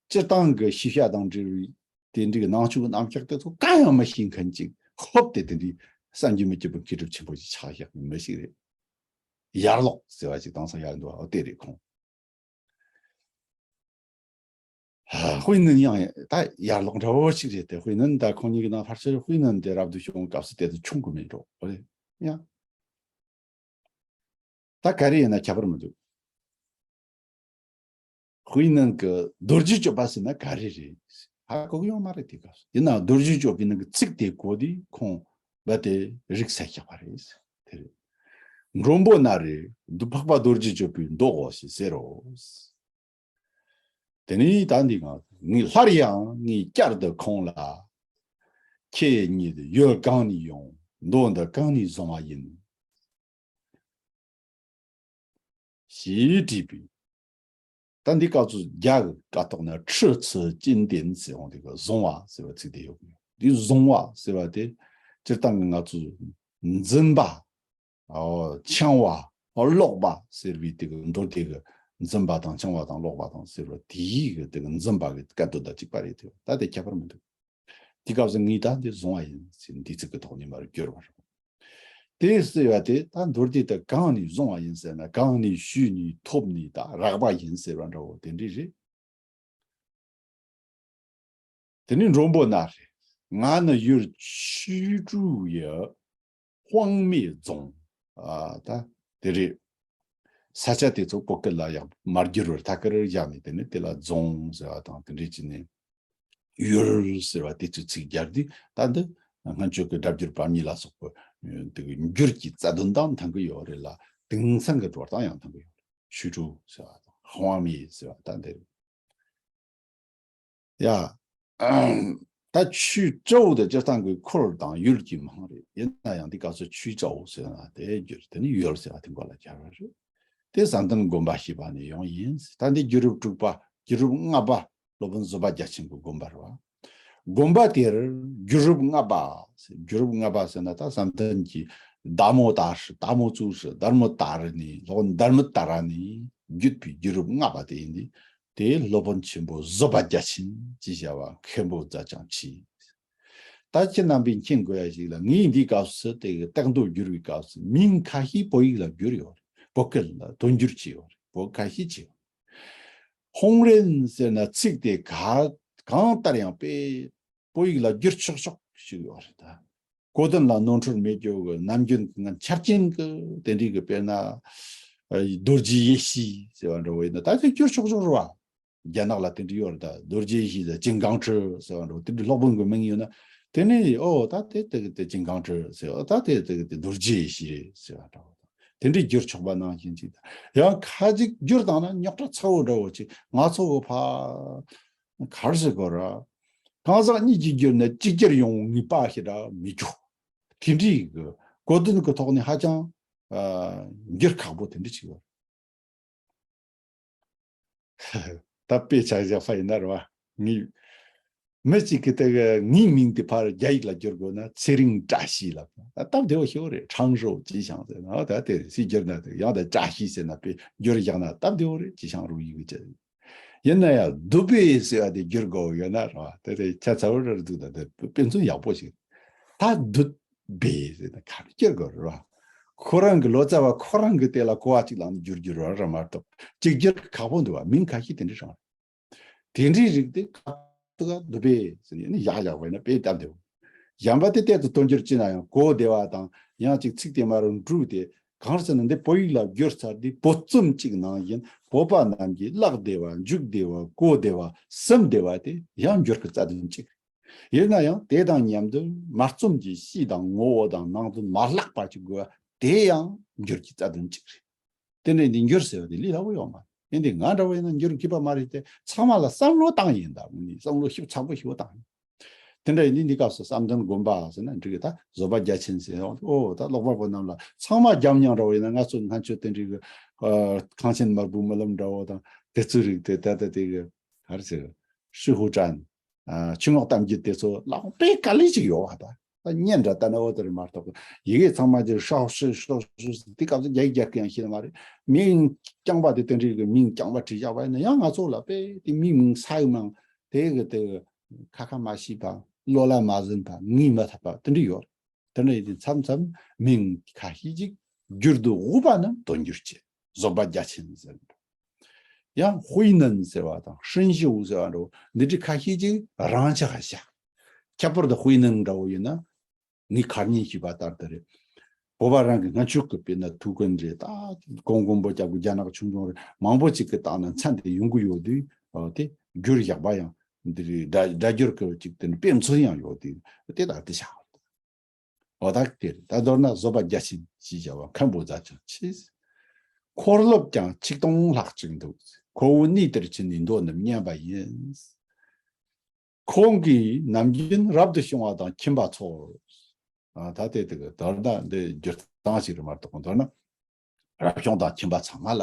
སྤྱིར་བཏང་གི་ཤེས་བྱ་དང་འབྲེལ་བའི་དེ་འདྲའི་ནང་ཆོས་རྣམ་གཞག་དེ་ཚོ་གང་ཡང་མི་ཤེས་མཁན་ཅིག་ཧོབ་སྟེ་དེ་འདྲའི་བསམ་གྱིས་མི་ཁྱབ་པའི་མཁས་གྲུབ་ཆེན་པོ་ཞིག་ཆགས་བཞག་པའི་མི་ཞིག་རེད། ཡར་ལོག་ཟེར་བ་ཞིག་དེང་སང་ཡར་འདུག་འོ། དེ་རེད་ཁོང་། ཧྥུའུ་ནན་ཡང་ད་ཡར་ལོག་འདྲ་བོ་ཞིག་རེད་དེ། ཧྥུའུ་ནན་ད་ཁོང་གཉིས་ཀྱི་ནང་ཕལ་ཆེར་ཧྥུའུ་ནན་དེ་རབ་ཏུ་བྱུང་སྐབས་སུ་དེ་ཚོ་ཆུང་གི་མེད་འགྲོ། འོ་རེད། ཡང་ད་ག་རེ་ཡིན་ན་ཁྱད་པར་མི་འདུག་ཧྥུའུ་ནན་གྱི་རྡོ་རྗེ་གཅོད་པ་ཟེར་ན་ག་རེ་རེད། ཧ་གོ་གི་ཡོད་མ་རེད། དེ་སྐབས་སུ་ཡིན་ན་རྡོ་རྗེ་གཅོད་པའི་ནང་གི་ཚིག་དེ་གོ་དུས་ཁོང་རྦད་དེ་རིག་གསལ་བཞག་པ་རེད། དེ་རེད། མགྲོན་པོ་ན་རེ། འདི་འཕགས་པ་རྡོ་རྗེ་གཅོད་པའི་མདོ་གོ་ཞེས་ཟེར་རོ། དེ་ནས་ད་འདི་ང་ངས་སླར་ཡང་ངས་བསྐྱར་དུ་ཁོང་ལ། ཁྱེད་ཉིད་ཡུལ་གང་ནས་ཡོང་། མདོ་འདི་གང་ནས་བཟུང་བ་ཡིན། ཞེས་དྲིས་པས། ད་འདི་སྐབས་སུ་རྒྱ་གི་བཀའ་ཐོག་ན་ཁྲི་ཚུ་ཅིན་ཏེན་ཟེར་འོང་དེ་གི་བཟུང་བ་ཟེར་བ་ཚིག་དེ་ཡོད་གི། འདི་བཟུང་བ་ཟེར་བ་དེ་སྤྱིར་བཏང་གི་ང་ཚོ་འཛིན་པ། འཆིང་བ། ཀློག་པ་ཟེར་བའི་དེ་གི་མདོ་སྡེ་གི་འཛིན་པ་དང་འཆིང་བ་དང་ཀློག་པ་དང་ཟེར་བ་དེའི་གི་དེ་གི་འཛིན་པ་གི་སྐད་དོད་དང་གཅིག་པ་རེད་དེ། ད་དེ་ཁྱད་པར་མི་འདུག་དེ་སྐབས་སུ་ངས་ད་འདི་བཟུང་བ་ཡིན་ཟེར་འདི་ཚིག་གི་ཐོག་ནས་མར་བསྒྱུར་བ་རེད། དེ་ཟེར་བ་དེ་ད་མདོ་སྡེ་དེ་གང་ནས་བཟུང་བ་ཡིན་ཟེར་ན། གང་ནས་བཤུས་ནས་ཐོབ་ནས་ད་རག་པ་ཡིན་ཟེར་བ་འདྲ་བོ་དེ་འདྲ་རེད། དེ་ནས་མགྲོན་པོ་ན་རེ། ང་ནི་ཡུལ་ཆུས་ཀྲོའུ་ཡི་དཔང་མེ་རྫོང་། ཨ། ད་དེ་རེད། ས་ཆ་དེ་ཚོ་བོད་སྐད་ལ་ཡང་མར་བསྒྱུར་བར་ཐད་ཀར་བཞག་ནས། དེ་ནས་དེ་ལ་རྫོང་ཟེར་བ་དང་དེ་འདྲས་བྱས་ནས། ཡུལ་ཟེར་བ་དེ་ཚོའི་ཚིག་སྦྱར་དུས་ད་འདི་སྔོན་ཆད་ཀྱི་སྒྲ་བསྒྱུར་བམ་གཉིས་ལ་སོགས་པའི་དེ་གི་འགྱུར་གྱི་རྩ་དོན་དང་མཐུན་གྱི་ཡོད་རེད་ལ། དེང་སང་གི་འགྲོ་སྟངས་ཡང་མཐུན་གྱི་ཡོད་རེད། ཆུས་ཀྲོའུ་ཟེར་བ་དང་དཔང་མེ་ཟེར་བ་ད་འདི་རེད། ཡ། ད་ཆུས་ཀྲོའུ་དེ་སྤྱིར་བཏང་གི་ཁུལ་དང་ཡུལ་གྱི་མིང་རེད། ཡིན་ན་ཡང་འདི་སྐབས་སུ་ཆུས་ཀྲོའུ་ཟེར་ན་དེ་བསྒྱུར། དེ་ནི་ཡུལ་ཟེར་བ་དེ་མགོ་ལ་སྦྱར་བ་རེད། དེ་བསམ་གཏན་དགོན་པ་ཞེས་པ་ནས་ཡོང་ཡིན། ད་འདི་བསྒྱུར་རབས་དྲུག་པ། བསྒྱུར་རབས་ལྔ་པ། སློབ་དཔོན་བཟོད་པ་རྒྱ་ཆེན་གྱི་དགོངས་པ་རེད་བ། དགོངས་པ་དེར་བསྒྱུར་རབས་ལྔ་པ། བསྒྱུར་རབས་ལྔ་པ་ཟེར་ན་ད་བསམ་གཏན་གྱི་དྷརྨོ་ཏ་ཧྲཱི། དྷརྨོ་ཙུ་ཧྲཱི། དྷརྨོ་ཏ་ར་ནི། སློབ་དཔོན་དྷརྨ་ཏ་ར་ནི་བརྒྱུད་པའི་བསྒྱུར་རབས་ལྔ་པ་དེ་ཡིན་ཏེ། དེ་སློབ་དཔོན་ཆེན་པོ་བཟོད་པ་རྒྱ་ཆེན་གྱིས་བྱ་བ་མཁན་པོ་མཛད་ཀྱང་མཆིས། ད་ཁྱེད་རྣམ་པས་མཁྱེན་དགོས་ཡ་ཞིག་ལ། ངས་འདིའི་སྐབས་སུ་དེ་གི་སྟག་མདོ་བསྒྱུར་བའི་སྐབས་སུ་མིང་ཁ་ཤས་བོད་ཡིག་ལ་བསྒྱུར་ཡོད་རེད། བོད་སྐད་ལ་དོན་བསྒྱུར་བྱས་ཡོད་རེད། བོད་ཁ་ཤས་བྱས་ཡོད་རེད། ཧུང་རེན་ཟེར་ན་ཚིག་དེ་ག་གང་ལྟར་ཡང་དཔེ་བོད་ཡིག་ལ་བསྒྱུར་ཆོག་ཆོག་ཞིག་ཡོད་རེད་ད། གོ་དོན་ལ་ནོར་འཁྲུལ་མེད་རྒྱུ་གི་ནམ་རྒྱུན་གྱི་ང་ཆ་རྐྱེན་གྱི་དེ་འདྲའི་གི་དཔེར་ན་རྡོ་རྗེ་ཡེ་ཤེས་ཟེར་བ་འདྲ་བོ་ཡིན་ན་ད་དེ་བསྒྱུར་ཆོག་ཆོག་རེད་བ། རྒྱ་ནག་ལ་དེ་འདྲ་ཡོད་རེད། ད་རྡོ་རྗེ་བཞི་ཟེར་ཅིན་ཀང་ཁྲི་ཟེར་བ་འདྲ་བོ་དེ་འདྲ་སློབ་དཔོན་གྱི་མིང་ཡོད་ན། དེ་ནས་ཨོ་ད་དེ་དེ་དེ་ཅིན་ཀང་ཁྲི་ཟེར། ཨོ་ད་དེ་དེ་དེ་རྡོ་རྗེ་བཞི་རེད་ཟེར་བ་འདྲ་བོ་དང་། དེ་འདྲའི་བསྒྱུར་ཆོག་པ་ནང་བཞིན་ཅིག་དང་། ཡང་ཁ་ཅིག་བསྒྱུར་བཏང་ན་རྙོག་དྲ་ཚ་བོ་འདྲ་བོ་ཅིག་ང་ཚོ་གི་ཕ་གར་ཟེར་གོ་ར། གང་ཟག་གཉིས་ཀྱིས་བསྒྱུར་ན་གཅིག་གྱུར་ཡོང་ངེས་པ་ཞིག་ར་མི་འཇུག་དེ་འདྲའི་གི་གོ་དོན་གི་ཐོག་ནས་ཧ་ཅང་ཨ་འགྱུར་ཁག་པོ་དེ་འདྲ་ཅིག་ཡོད། ད་དཔེ་ཆ་བཞག་པ་ཡིན་ན་རེད་བ། ངའི་མི་གཅིག་གིས་དེ་གི་ངའི་མིང་དེ་ཕར་རྒྱ་ཡིག་ལ་བསྒྱུར་དགོས་ན་ཚེ་རིང་བཀྲ་ཤིས་ལབ། ད་སྟབས་བདེ་བོ་ཞིག་རེད། 长寿吉祥 ཟེར་ན། ཨ་ད་དེ་སུས་བསྒྱུར་ན་དེ་ཡང་ད་བཀྲ་ཤིས་ཟེར་ན་དཔེ་བསྒྱུར་བཞག་ན་སྟབས་བདེ་བོ་རེད། 吉祥如意 གི་ཅི། ཡིན་ན་ཡང་སྡུད་པའི་ཟེར་བ་དེ་བསྒྱུར་དགོས་ཡོད་ན་རེད་བ། དེ་དེ་ཆ་ཚ་བོ་རེད་འདུག་ད་དེ་དཔེ་མཚོན་ཡག་པོ་ཞིག་ད་སྡུད་པའི་ཟེར་ན་ག་རེ་བསྒྱུར་དགོས་རེད་བ། ཁོ་རང་གི་ལོ་ཙཱ་བ་ཁོ་རང་གི་དེ་ལ་གོ་བ་གཅིག་ལངས་ནས་བསྒྱུར་བསྒྱུར་བ་རེད་མ་གཏོགས། གཅིག་གྱུར་ཁག་པོ་འདུག་བ། མིང་ཁ་ཤས་དེ་འདྲ་རང་རེད། དེ་འདྲའི་རིགས་དེ་ཁ་ཐུག་ག་འདུག་པས་ཟེར་ནས་ནི་བཞག་བཞག་པ་ཡིན་ན་དཔེ་སྟབས་བདེ་བོ། གཞན་པ་དེ་གཏེར་དུ་དོན་བསྒྱུར་བྱས་ན་ཡང་གོ་བདེ་བ་དང་། ཡང་ཅིག་ཚིག་དེ་མ་རུ་འབྲུ་དེ་གང་ཟེར་ན། འདི་བོད་ཡིག་ལ་བསྒྱུར་ཚར་དུས་བོད་རྩོམ་གཅིག་ནང་བཞིན་བོད་པ་རྣམས་ཀྱིས་བཀླག་བདེ་བ། འཇུག་བདེ་བ། གོ་བདེ་བ། ཟིན་བདེ་བ་དེ་ཡང་འགྱུར་གྱི་རྩ་དོན་གཅིག་རེད། ཡིན་ན་ཡང་དེ་དང་མཉམ་དུ་མ་རྩོམ་གྱི་གཤིས་དང་ངོ་བོ་དང་ནང་དོན་མ་བརླག་པ་ཅིག་དགོས་པ་དེ་ཡང་འགྱུར་གྱི་རྩ་དོན་གཅིག་རེད། དེ་འདྲ་ཡིན་དུས་འགྱུར་ཟེར་བ་དེ་ལས་སླ་བོ་ཡོད་མ་རེད། ཡིན་དུས་ང་འདྲ་བོ་ཡིན་ན་འགྱུར་མཁས་པ་མ་རེད་དེ། ཚང་མ་ལ་བསམ་བློ་བཏང་ཡིན། ད་ངས་བསམ་བློ་ཞིབ་ཚགས་པོ་ཞིག་བཏང་ཡིན། དེ་འདྲ་ཡིན་དུས་འདི་སྐབས་སུ་བསམ་གཏན་དགོན་པ་ཟེར་ན་འགྲིག་གི། ད་བཟོད་པ་རྒྱ་ཆེན་ཟེར་ཡོང་། ཨོ་ད་ཀློག་པ་པོ་རྣམས་ལ་ཚང་མ་རྒྱབ་མཉམ་འདྲ་བོ་ཡིན་ན། ང་ཚོ་སྔ་ཆོས་དེ་འདྲའི་གི་ཨ་ཁང་ཆེན་དམར་པོའི་རྨི་ལམ་འདྲ་བོ་དང་དེ་ཚོའི་རིགས་དེ། ད་ལྟ་དེ་གི་ག་རེ་ཟེར། ཧྲི་ཧུ་ཀྲན། ཨ་ཆུ་ངོགས་གཏམ་རྒྱུད་དེ་ཚོ་ལ་དཔེ་དཀའ་ལས་ཅིག་ཡོད་བ། ད་ད་བརྙན་འདྲ་ལྟ་ན་འོ་དེ་རེད་མ་གཏོགས། ཡི་གེ་ཚང་མ་དེ་ཧྲའོ་ཧྲི་ཧྲོ་ཧྲི་དེ་སྐབས་སུ་རྒྱ་ཡིག་རྒྱག་གི་ཡང་ཤེས་ནི་མ་རེད། མིང་རྐྱང་པ་དེ་དེ་འདྲའི་གི་མིང་རྐྱང་པ་བྲིས་བཞག་པ་ཡིན་ན་ཡང་ང་ཚོ་ལ་དཔེ་དེ་མིའི་མིང་ས་ཡི་མིང་དེ་གི་དེ་གི་ཁ་ཁ་མ་ཤེས་པ། བློ་ལ་མ་ཟིན་པ། ངེས་མ་ཐུབ་པ་དེ་འདྲ་ཡོད་རེད། དེ་འདྲ་ཡིན་དུས་མཚམས་མཚམས་མིང་ཁ་ཤས་ཅིག་བསྒྱུར་དུ་འོས་པ་རྣམས་དོན་བསྒྱུར་བྱེད། བཟོད་པ་རྒྱ་ཆེན་ཟེར་འདུག་ཡང་ཧུའེ་ནན་ཟེར་བ་དང་ཧྲིན་ཞིའུ་ཟེར་བ་འདྲ་བོ་འདི་འདྲའི་ཁ་ཤས་ཅིག་རང་འཇགས་བཞག་ཁྱད་པར་དུ་ཧུའེ་ནན་འདྲ་བོ་ཡིན་ན། ངས་ཁ་ཉིན་ཞུས་པ་ལྟར་དུ་རེད། བོད་པ་རང་གི་སྔ་ཕྱོགས་ཀྱི་དཔེར་ན་ཐུའུ་བཀྭན་རེད། ད་གོང་མགོན་པོ་སྐྱབས་ཀྱི་རྒྱ་ནག་ཆུང་ཆུང་རེད། མང་པོ་ཅིག་གི་བཏང་ན་མཚན་དེ་ཡོང་གི་ཡོད་དུས། ཨོ་དེ་བསྒྱུར་བཞག་པ་ཡང་འདི་རེད། སྒྲ་སྒྲ་སྒྱུར་གྱི་ཅིག་དེ་ནི་དཔེ་མཚོན་ཡང་ཡོད་དུས་དེ་ལྟར་དུ་བཞག་འོ་ད་དེ་རེད། ད་མདོར་ན་བཟོད་པ་རྒྱ་ཆེན་ཞེས་བྱ་བ་མཁན་པོ་མཛའ་ཅང་ཆེ། འཁོར་སློབ་ཀྱང་ཆིག་སྟོང་ལྷག་ཅིག་འདུག་ཁོ་བོའི་གནས་དེར་ཕྱིན་ནས་མདོ་རྣམས་ཉན་པ་ཡིན། ཁོང་གིས་ནམ་རྒྱུན་རབ་ཏུ་བྱུང་བ་དང་ཁྱིམ་པ་ཚོར། ཨ་ད་དེ་དེ་གི་མདོར་ན་འདི་བསྒྱུར་སྟངས་ཤིག་རེད་མ་གཏོགས། མདོར་ན་རབ་བྱུང་དང་ཁྱིམ་པ་ཚང་མ་ལ།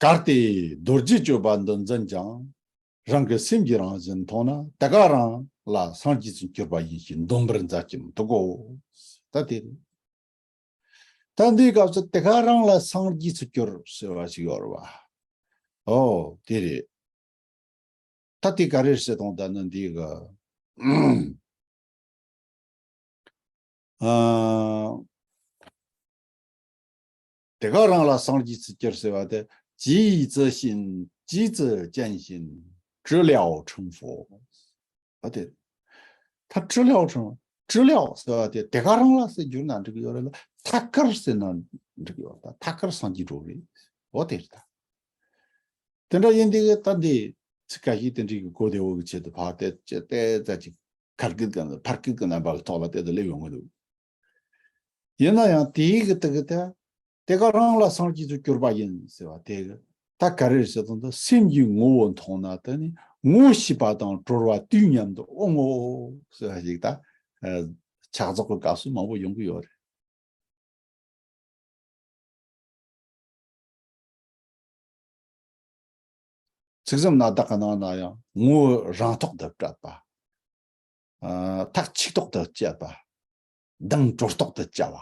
གལ་ཏེ་རྡོ་རྗེ་སྤྱོད་པ་འདི་འཛིན་ཅིང་། རང་གི་སེམས་ཀྱི་རང་བཞིན་མཐོང་ན། དེ་ཀ་རང་ལ་སངས་རྒྱས་སུ་གྱུར་པ་ཡིན་ཞེས་འདོན་པར་མཛད་ཀྱིན་འདུག་གོ། ད་དེ་རེད། ད་འདིའི་སྐབས་སུ་དེ་ཀ་རང་ལ་སངས་རྒྱས་སུ་གྱུར་ཟེར་བ་ཞིག་ཡོད་རེད་བ། ཨོ་དེ་རེད། ད་དེ་ག་རེ་རེད་ཟེར་དང་། ད་ནི་འདི་གི་ཨ་དེ་ཀ་རང་ལ་སངས་རྒྱས་སུ་གྱུར་ཟེར་བ་དེ། 即以自性，即自见性，直了成佛。 ཨ་དེ། ད་知了成། 知了ཟེར་བ་དེ་དེ་ཀ་རང་ལ་ཟེར་བསྒྱུར་ན་འགྲིག་གི་ཡོད་རེད་ལ། ཐད་ཀར་ཟེར་ན་འགྲིག་གི་ཡོད་རེད། ད་ཐད་ཀར་སངས་རྒྱས་འགྲོ་གི་རེད། འོ་དེ་རེད་ད། དེ་འདྲ་ཡིན་དུས་ད་འདི་ཚིག་ཁ་ཤས་དེ་འདྲའི་གི་གོ་བདེ་བོ་གི་ཆེད་དུ་ཕར་བལྟས་བལྟས་ཙམ་ཅིག་ཁར་སྐད་ཀྱི་ཕར་སྐད་ཀྱི་རྣམ་པ་གི་ཐོག་ལ་བལྟས་ཏེ་སླེབས་ཡོང་གི་འདུག་ཡིན་ན་ཡང་དེའི་གི་དེ་གི་ད་དེ་ཀ་རང་ལ་སངས་རྒྱས་སུ་གྱུར་པ་ཡིན་ཟེར་བ་དེ་གི་ད་ག་རེ་རེད་ཟེར་དང་། ད་སེམས་ཀྱི་ངོ་བོ་མཐོང་ན་དེ་ནི་ངོ་ཤེས་པ་དང་གྲོལ་བ་དུས་མཉམ་དུ་འོང་ངོ་ཟེར་བ་ཞིག་ད་ཕྱག་རྫོགས་ཀྱི་སྐབས་སུ་མང་པོ་ཡོང་གི་ཡོད་རེད། ཚིག་ཟབ་རྣ་བདག་གི་ནང་ན་ཡང་ངོ་བོ་རང་ཐོག་ཏུ་བཀྲལ་བ། ཨ་ཐག་ཆོད་ཐོག་ཏུ་བཅད་པ། གདེང་གྲོལ་ཐོག་ཏུ་བཅའ་བ་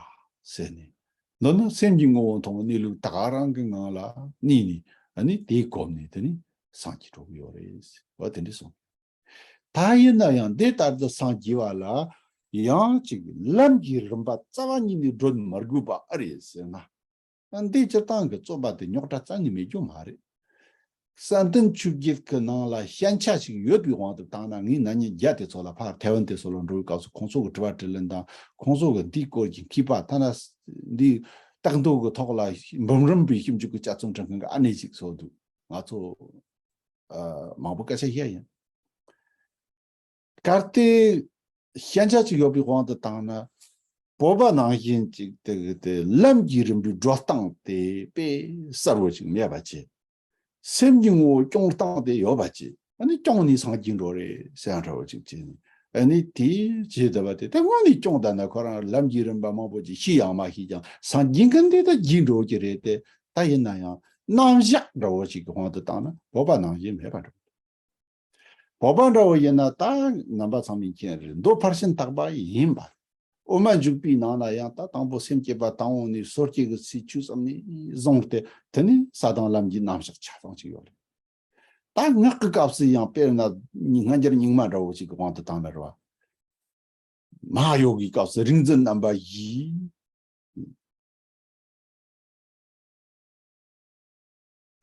ཟེར་ནས། མདོར་ན་སེམས་ཀྱི་ངོ་བོ་མཐོང་བའི་གནས་ལུགས་ད་ག་རང་གི་ངང་ལ་གནས་ནས། ཨ་ནི་དེའི་གོམས་ནས་དེ་ནི་སངས་རྒྱས་འགྲོ་གི་ཡོད་རེད། འོ་དེ་འདྲ་གསུངས། ད་ཡིན་ན་ཡང་འདི་ལྟར་དུ་སངས་རྒྱས་པ་ལ་ཡང་ཅིག་ལམ་གྱི་རིམ་པ་རྩ་བ་ཉིད་ནས་བགྲོད་མི་དགོས་པ་ཨེ་རེད་ཟེར་ན། ཨ་འདི་སྤྱིར་བཏང་གི་རྩོད་པ་དེ་རྙོག་དྲ་རྩ་ནས་མེད་རྒྱུ་མ་རེད། བསམ་གཏན་ཆོས་བརྒྱད་ཀྱི་ནང་ལ་ཞན་ཆ་ཞིག་ཡོད་པའི་དབང་དུ་བཏང་ན། ངས་ན་ནིང་རྒྱ་དེ་ཚོ་ལ་ཕར་ཐའེ་ཝན་དེ་ཚོ་ལ་འགྲོ་བའི་སྐབས་སུ་ཁོང་ཚོ་གི་དྲི་བ་དྲིས་ལན་དང་། ཁོང་ཚོ་གི་འདིའི་སྐོར་གྱི་མཁས་པ་ཐ་ན་འདིའི་རྟག་འདོད་ཀྱི་ཐོག་ལ་འབུམ་རམས་པའི་ཞིབ་འཇུག་གི་དཔྱད་རྩོམ་འབྲི་མཁན་གྱི་ཨ་ནེ་ཞིག་བཟོ་འདུག་ང་ཚོ་ ཨ་མང་པོ་སྐད་ཆ་བཤད་ཡིན། གལ་ཏེ་ཞན་ཆ་ཅིག་ཡོད་པའི་དབང་དུ་བཏང་ན། བོད་པ་ནང་བཞིན་ཅིག་དེ་གི་དེ་ལམ་གྱི་རིམ་པའི་འགྲོ་སྟངས་དེ་དཔེ་གསལ་བོ་ཅིག་མེད་པ་བྱས། སེམས་ཀྱི་ངོ་བོ་སྐྱོང་སྟངས་དེ་ཡོད་པ་བྱས། ཨ་ནི་སྐྱོང་ནས་སངས་རྒྱས་འགྲོ་རེད་ཟེར་ཡང་འདྲ་བོ་ཅིག་བྱས་ནས། ཨ་ནི་དེའི་རྗེས་དུ་བ་དེ་དེ་དངོས་ནས་སྐྱོང་ད་ན་ཁོ་རང་ལམ་གྱི་རིམ་པ་མང་པོ་ཅིག་ཤེས་ཡང་མ་ཤེས་ཀྱང་སངས་རྒྱས་མཁན་དེ་ད་རྗེས་འགྲོ་གི་རེད་དེ། ད་ཡིན་ན་ཡང་རྣམ་གཞག་འདྲ་བོ་ཅིག་གི་དབང་དུ་བཏང་ན་བོད་པ་ནང་བཞིན་མེད་པ་འདྲ་བོ། བོད་པ་འདྲ་བོ་ཡིན་ན་ད་རྣམ་པ་ཚང་མས་མཁྱེན་རེད། མདོ་ཕར་ཕྱིན་བརྟག་པ་ཡིན་པ། དབུ་མ་འཇུག་པའི་ནང་ན་ཡང་ད་དང་པོ་སེམས་བསྐྱེད་པ་དང་པོ་ནས་སོ་སྐྱེ་གི་ཚེ་ཆུད་ཙམ་ནས་བཟུང་སྟེ་དེ་ནས་ས་དང་ལམ་གྱི་རྣམ་གཞག་ཆ་ཚང་ཅིག་ཡོད་རེད། ད་སྔགས་ཀྱི་སྐབས་སུ་ཡང་དཔེར་ན་སྔ་འགྱུར་རྙིང་མ་འདྲ་བོ་ཅིག་གི་དབང་དུ་བཏང་ན་རེད་བ། མ་ཧཱ་ཡོ་གའི་སྐབས་སུ་རིག་འཛིན་རྣམ་པ་བཞི།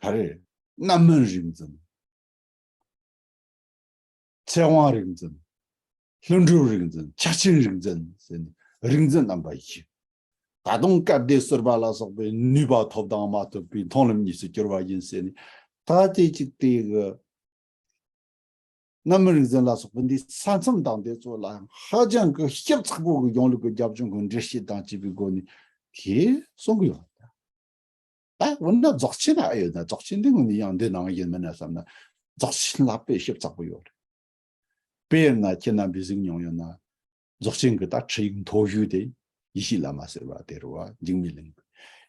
ག་རེ། རྣམ་སྨིན་རིག་འཛིན། ཚེ་དབང་རིག་འཛིན། ལྷུན་གྲུབ་རིག་འཛིན། ཕྱག་ཆེན་རིག་འཛིན་ཟེར་ནས་རིག་འཛིན་རྣམ་པ་བཞི། ད་དུང་སྐལ་ལྡན་གསུར་པ་ལ་སོགས་པའི་ནུས་པ་ཐོབ་དང་མ་ཐོབ་པའི་མཐོང་ལམ་གཉིས་སུ་གྱུར་པ་ཡིན་ཟེར་ནས། ད་ལྟའི་ཅིག་དེ་གི་རྣམ་སྨིན་རིག་འཛིན་ལ་སོགས་པ་འདི་ས་མཚམས་དང་དེ་ཚོ་ལ་ཧ་ཅང་གི་ཞིབ་ཚགས་པོ་གི་གཞུང་ལུགས་ཀྱི་རྒྱབ་ལྗོངས་ཀྱི་འགྲེལ་བཤད་དང་བཅས་པའི་སྒོ་ནས་དེ་གསུང་གི་ཡོད། ད་འོ་ན་རྫོགས་ཆེན་ལ་ཨེ་ཡོད་ན། རྫོགས་ཆེན་འདི་ངོ་ནས་ཡང་འདི་ནང་ཡིན་མིན་ན་བསམ་ན། རྫོགས་ཆེན་ལ་དཔེ་ཞིབ་ཚགས་པོ་ཡོད་རེད། དཔེར་ན་ཁྱེད་རྣམ་པས་གཟིགས་མྱོང་ཡོད་ན། རྫོགས་ཆེན་གྱི་ད་ཁྲིད་ཡིག་མཐོ་ཤོས་དེ་ཡེ་ཤེས་བླ་མ་ཟེར་བ་དེ་རེད་བ། འཇིགས་མེད་གླིང་གི་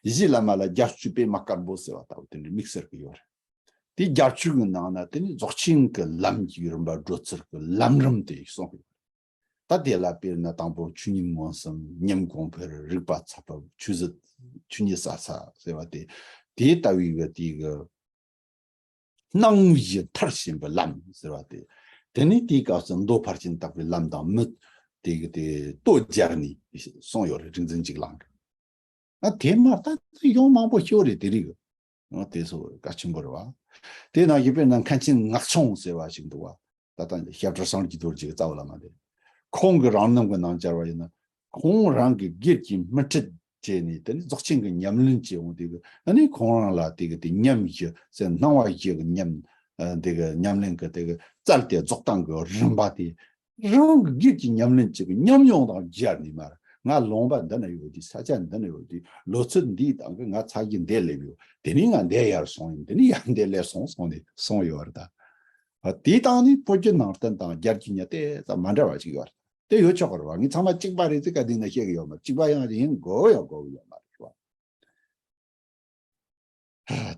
ཡེ་ཤེས་བླ་མ་ལ་རྒྱ་ཆོས་པད་མ་དཀར་པོ་ཟེར་བ་ལྟ་བུ་དེ་འདྲའི་དམིགས་བསལ་གྱི་ཡོད་རེད། དེ་རྒྱ་ཆོས་ཀྱི་ནང་ན་དེ་ནི་རྫོགས་ཆེན་གྱི་ལམ་གྱི་རིམ་པ་བགྲོད་ཚུལ་གྱི་ལམ་རིམ་དེ་གསུངས་ཡོད་རེད། ད་དེ་ལ་དཔེར་ན་དང་པོ་ཆོས་ཉིད་མངོན་སུམ། ཉམས་གོང་འཕེལ། རིག་པ་ཚད་ཕེབས། ཆོས་ཟད། ཆོས་ཉིད་གསལ་ས་ཟེར་བ་དེ། དེ་ལྟ་བུའི་གི་དེ་གི་སྣང་བཞི་མཐར་ཕྱིན་པའི་ལམ་ཟེར་བ་དེ། དེ་ནི་དེའི་སྐབས་སུ་མདོ་ཕར་ཕྱིན་བརྟག་པའི་ལམ་དང་མི་དེ་གི་དེ་ལྟོ་སྦྱར་ནས་གསུངས་ཡོད་རེད། རིག་འཛིན་འཇིགས་གླིང་གི། ཨ་དེ་མ་ད་ཡོང་མང་པོ་ཤོར་རེད་དེ་རིགས། ཨ་དེ་ཚོ་གལ་ཆེན་པོ་རེད་བ། དེ་ནང་བཞིན་དཔེར་ན་མཁན་ཆེན་ངག་ཆུང་ཟེར་བ་ཞིག་འདུག་བ། ད་ལྟ་ཞབས་དྲུང་སངས་རྒྱས་རྡོ་རྗེ་གི་རྩ་བ་བླ་མ་དེ། ཁོང་གི་རང་རྣམ་གྱི་ནང་སྦྱར་བ་ཡིན་ན། ཁོང་རང་གི་སྒེར་གྱི་དམིགས་ཁྲིད་བྱས་ནས་དེ་ནི་རྫོགས་ཆེན་གྱི་ཉམས་ལེན་བྱས་འོང་དེ་གི། ཨ་ནི་ཁོང་རང་ལ་དེ་གི་དེ་ཉམས་བཞི་ཟེར། སྣང་བ་བཞི་གི་ཉམས། ཨ་དེ་གི་ཉམས་ལེན་གྱི་དེ་གི་རྩལ་དེ་རྫོགས་སྟངས་ཀྱི་རིམ་པ་དེ། རང་གི་སྒེར་གྱི་ཉམས་ལེན་བྱེད་པའི་ཉམས་མྱོང་དང་སྦྱར་ནས་མར། ང་ལུང་པ་འདི་ན་ཡོད་དུས། ས་ཆ་འདི་ན་ཡོད་དུས། ལོ་ཚོད་འདིའི་སྟེང་གི་ང་ཚ་གྱང་འདི་སླེབས་ཡོད། དེ་ནས་ང་འདི་ཡར་སོང་ཡིན། དེ་ནས་ཡར་འདི་སླེབས་སོང་གསུངས་ནས་གསུངས་ཡོད་རེད་ད། དེའི་སྟེང་ནས་བོད་བརྒྱུད་ནང་བསྟན་དང་རྒྱ་བརྒྱུད་གཉིས་དེ་ཙམ་མ་འདྲ་བ་ཅིག་ཡོད་རེད། དེ་ཡོད་ཆོག་གི་རེད་བ། ངས་ཚང་མ་གཅིག་པ་རེད་ཟེར་ག་འདི་ན་བཤད་གི་ཡོད་མ་རེད། གཅིག་པ་ཡང་ཡིན་དགོས་ཡང་དགོས་གི་ཡོད་མ་རེད་བ།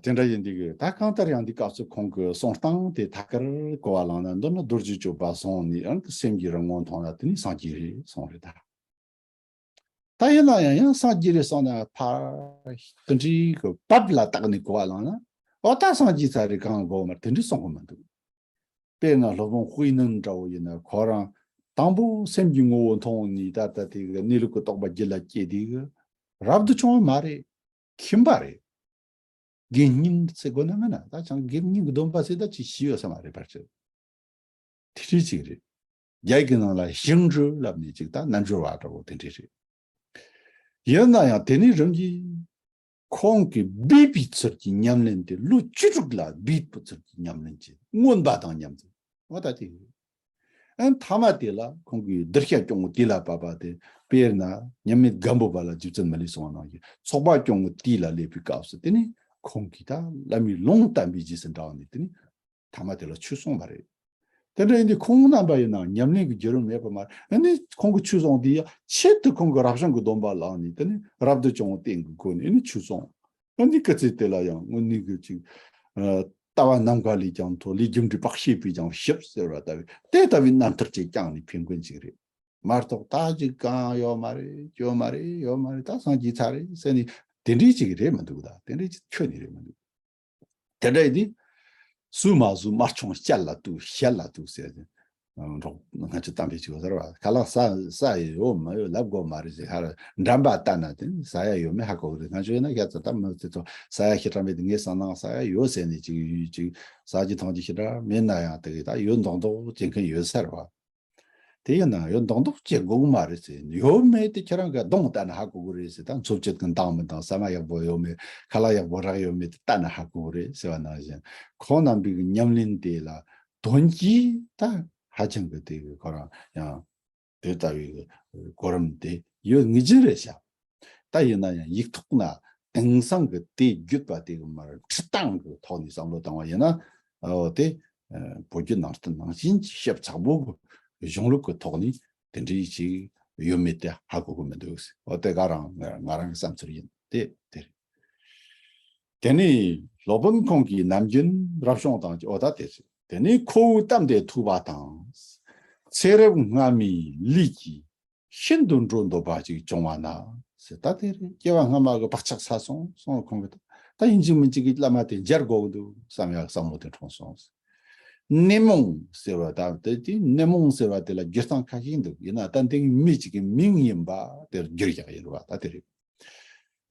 དེ་འདྲ་ཡིན་དུས་ད་གང་ལྟར་ཡང་འདི་སྐབས་སུ་ཁོང་གི་གསུང་སྟངས་དེ་ཐད་ཀར་གོ་བ་བླངས་ན། མདོར་ན་རྡོ་རྗེ་གཅོད་པ་བཟུང་ནས་རང་གི་སེམས་ཀྱི་རང་ངོ་མཐོང་ན་དེ་ནི་སངས་རྒྱས་རེད་གསུངས་རེད་ད། ད་ཡིན་ན་ཡང་ཡང་སངས་རྒྱས་རེད་གསུངས་ན་ཕར་དེ་འདྲའི་གི་བབ་ལ་བཏགས་ནས་གོ་བ་བླངས་ན། འོ་ད་སངས་རྒྱས་ཚར་རེད། གང་དགོས་མ་རེད། དེ་འདྲའི་གསུང་གི་མི་འདུག། དཔེར་ན་སློབ་དཔོན་དཔེ་ནན་འདྲ་བོ་ཡིན་ན། ཁོ་རང་དང་པོ་སེམས་ཀྱི་ངོ་བོ་མཐོང་ནས་ད་ལྟ་དེ་གི་གནས་ལུགས་ཀྱི་རྟོགས་པ་རྒྱུད་ལ་སྐྱེས་དེ་གི་རབ་ཏུ་བྱུང་བ་མ་རེད། ཁྱིམ་པ་རེད། དགེ་བསྙེན་ཟེར་དགོས་ན་མིན་ན། ད་ཅང་དགེ་བསྙེན་གྱི་སྡོམ་པ་ཟེར་ད་ཅི་ཞིག་ཡོད་ས་མ་རེད་པར་ཅི། དེ་འདྲའི་ཅིག་རེད། རྒྱ་ཡིག་གི་ནང་ལ་ཞིང་འབྲོག་ལབ་ནས་ཅིག་ད་རྣལ་འབྱོར་བ་འདྲ་བོ་དེ་འདྲའི་རེད། ཡིན་ན་ཡང་དེ་ནས་རིམ་གྱིས་ཁོང་གིས་སྦས་པའི་ཚུལ་གྱི་ཉམས་ལེན་དེ། ལོ་བཅུ་དྲུག་ལ་སྦས་པའི་ཚུལ་གྱི་ཉམས་ལེན་བྱས། མངོན་པ་དང་མཉམ་དུ། འོ་ད་དེ་ཡིན། ཨ་མཐའ་མ་དེ་ལ་ཁོང་གིས་གདུལ་བྱ་སྐྱོང་བའི་དུས་ལ་བབ་པ་དེ། དཔེར་ན་མཉམ་མེད་སྒམ་པོ་པ་ལ་རྗེ་བཙུན་མི་ལས་གསུངས་པ་ནང་བཞིན་ཚོགས་པ་སྐྱོང་བའི་དུས་ལ་སླེབས་པའི་སྐབས་སུ་དེ་ནི་ཁོང་གིས་ད་བླ་མའི་ལུང་བསྟན་པའི་རྗེས་སུ་འབྲངས་ནས་དེ་ནི་མཐའ་མ་དེ་ལ་ཆོས་གསུངས་པ་རེད། དེ་འདྲ་ཡིན་དུས་ཁོང་རྣམ་པ་ཡིན་ན་ཉམས་ལེན་གྱི་བརྒྱུད་རིམ་མེད་པ་མ་རེད། ཨ་ནི་ཁོང་གི་ཆོས་གསུང་དེ་ཡང་ཆེད་དུ་ཁོང་གི་རབ་བྱུང་གི་སྡོམ་པ་བླངས་ནས། དེ་ནི་རབ་ཏུ་བྱུང་བའི་རྟེན་གྱི་སྒོ་ནས་ཨ་ནི་ཆོས་གསུངས། ཨ་ནི་སྐུ་ཚེ་དེ་ལ་ཡང་དངོས་གནས་ཀྱི་ཅིག་ཨ་ལྟ་བ་ནམ་མཁའ་ལས་ཀྱང་མཐོ། ལས་རྒྱུ་འབྲས་བག་ཕྱེད་པས་ཀྱང་ཞིབ་ཟེར་བ་ལྟ་བུའི་དེ་ལྟ་བུའི་རྣམ་ཐར་ཅིག་བསྐྱངས་ནས་ཕེབས་མཁན་ཅིག་རེད། མ་གཏོགས་ད་ཅིག་གང་ཡོད་མ་རེད། ཡོད་མ་རེད། ཡོད་མ་རེད། ད་སངས་རྒྱས་ཚར་རེད་ཟེར་ནས་དེ་འདྲའི་ཅིག་རེད་མི་འདུག། ད་དེ་འདྲའི་ཅིག་ཁྱོན་ནས་རེད་མི་འདུག། དེ་འདྲ་ཡིན་དུས། སུས་མ་བཟོས་དམར་ཆུང་ཞལ་ལ་གཏུགས། ཞལ་ལ་གཏུགས་ཟེར་ཏེ། འགྲོ་ང་ཚོ་གཏམ་དཔེ་ཅིག་ཡོད་ཟེར་བ། ཁ་ལག་ཟ་ཟ་ཡི་ཡོད་མ་ཡོད་ལབ་དགོས་མ་རེད་ཟེར། ཧར་འགྲམ་པ་ལྟ་ན་དེ་ཟ་ཡ་ཡོད་མེད་ཧ་གོ་གི་རེད། ང་ཚོ་ཡིན་ན་ཤ་ཚ་ད་མི་ཚེ་ཚོ་ཟ་ཡ་ཞེ་དྲག་མེད་དེ། ངས་ཟ་ནང་ཟ་ཡ་ཡོད་ཟེར་ནས་ཅིག་ཅིག་ཟ་རྒྱུ་འཐུང་རྒྱུ་ཞེ་དྲག་མེད་ན་ཡང་དེ་གི་ད་ཡོད་མདོག་མདོག་བྱེད་མཁན་ཡོད་ཟེར་བ། དེ་ཡིན་ན་ཡོད་མདོག་མདོག་བྱེད་དགོས་མ་རེད་ཟེར། ཡོད་མེད་དེ་ཁྱེད་རང་གི་གདོང་ལྟ་ན་ཧ་གོ་གི་རེད་ཟེར། ད་འཚོ་བྱེད་ཀྱི་འདང་མི་འདང་། ཟ་མ་ཡག་པོ་ཡོད་མེད། ཁ་ལག་ཡག་པོ་རག་ཡོད་མེད་དེ་ལྟ་ན་ཧ་གོ་གི་རེད་ཟེར་བ་ནང་བཞིན། ཁོང་རྣམ་པའི་གི་ཉམས་ལེན་དེ་ལ་དོན་གྱིས་ད་ཧ་ཅང་གི་དེ་གི་ཁོ་རང་ཡང་དེ་ལྟ་བུའི་གོ་རིམ་དེ་ཡོད་ངེས་ཅན་རེད་ཤག། ད་ཡིན་ན་ཡང་ཡིག་ཐོག་ན་དེང་སང་གི་དེ་བརྒྱུད་པ་དེ་གི་མར་ཁྲིད་སྟངས་གི་ཐོག་ནས་བསམ་བློ་བཏང་བ་ཡིན་ན། འོ་དེ་བོད་བརྒྱུད་ནང་བསྟན་ནང་བཞིན་གྱི་ཞིབ་ཚགས་པོ་གི་གཞུང་ལུགས་ཀྱི་ཐོག་ནས་དེ་འདྲའི་ཅིག་ཡོད་མེད་དེ་ཧ་གོ་གི་མི་འདུག། འོ་དེ་ག་རང་ང་རང་གི་བསམ་ཚུལ་ཡིན། དེ་དེ་རེད། དེ་ནས་སློབ་དཔོན་ཁོང་གིས་ནམ་རྒྱུན་རབ་བྱུང་དང་། འོ་ད་དེ་རེད། དེ་ནས་ཁོ་བོའི་གཏམ་དེ་ཐོས་པ་དང་། ཚེ་རབས་སྔ་མའི་ལས་ཀྱིས་ཤིན་ཏུ་འགྲོ་འདོད་པ་ཅིག་བྱུང་བ་ན་ཟེར། ད་དེ་རེད། སྐྱེ་བ་སྔ་མ་གི་བག་ཆགས་ཚ་སོང་སོང་། ཁོང་གིས་ད་ད་ཡིན་གཅིག་མིན་གཅིག་གི་བླ་མ་དེ་མཇལ་དགོས་ཀྱི་འདུག་བསམ་ཡག་བསམ་བློ་དེ་འཁྲུངས་སོང་ཟེར། ནད་མོངས་ཟེར་བ་ད་དེ་དེ་ནད་མོངས་ཟེར་བ་དེ་ལ་འགྱུར་སྟངས་ཁ་ཤས་འདུག། ཡིན་ན་ད་འདི་མི་གཅིག་གི་མིང་ཡིན་པ་དེར་འགྱུར་ཡག་ཡིན་རེད་བ། ད་དེ་རེད།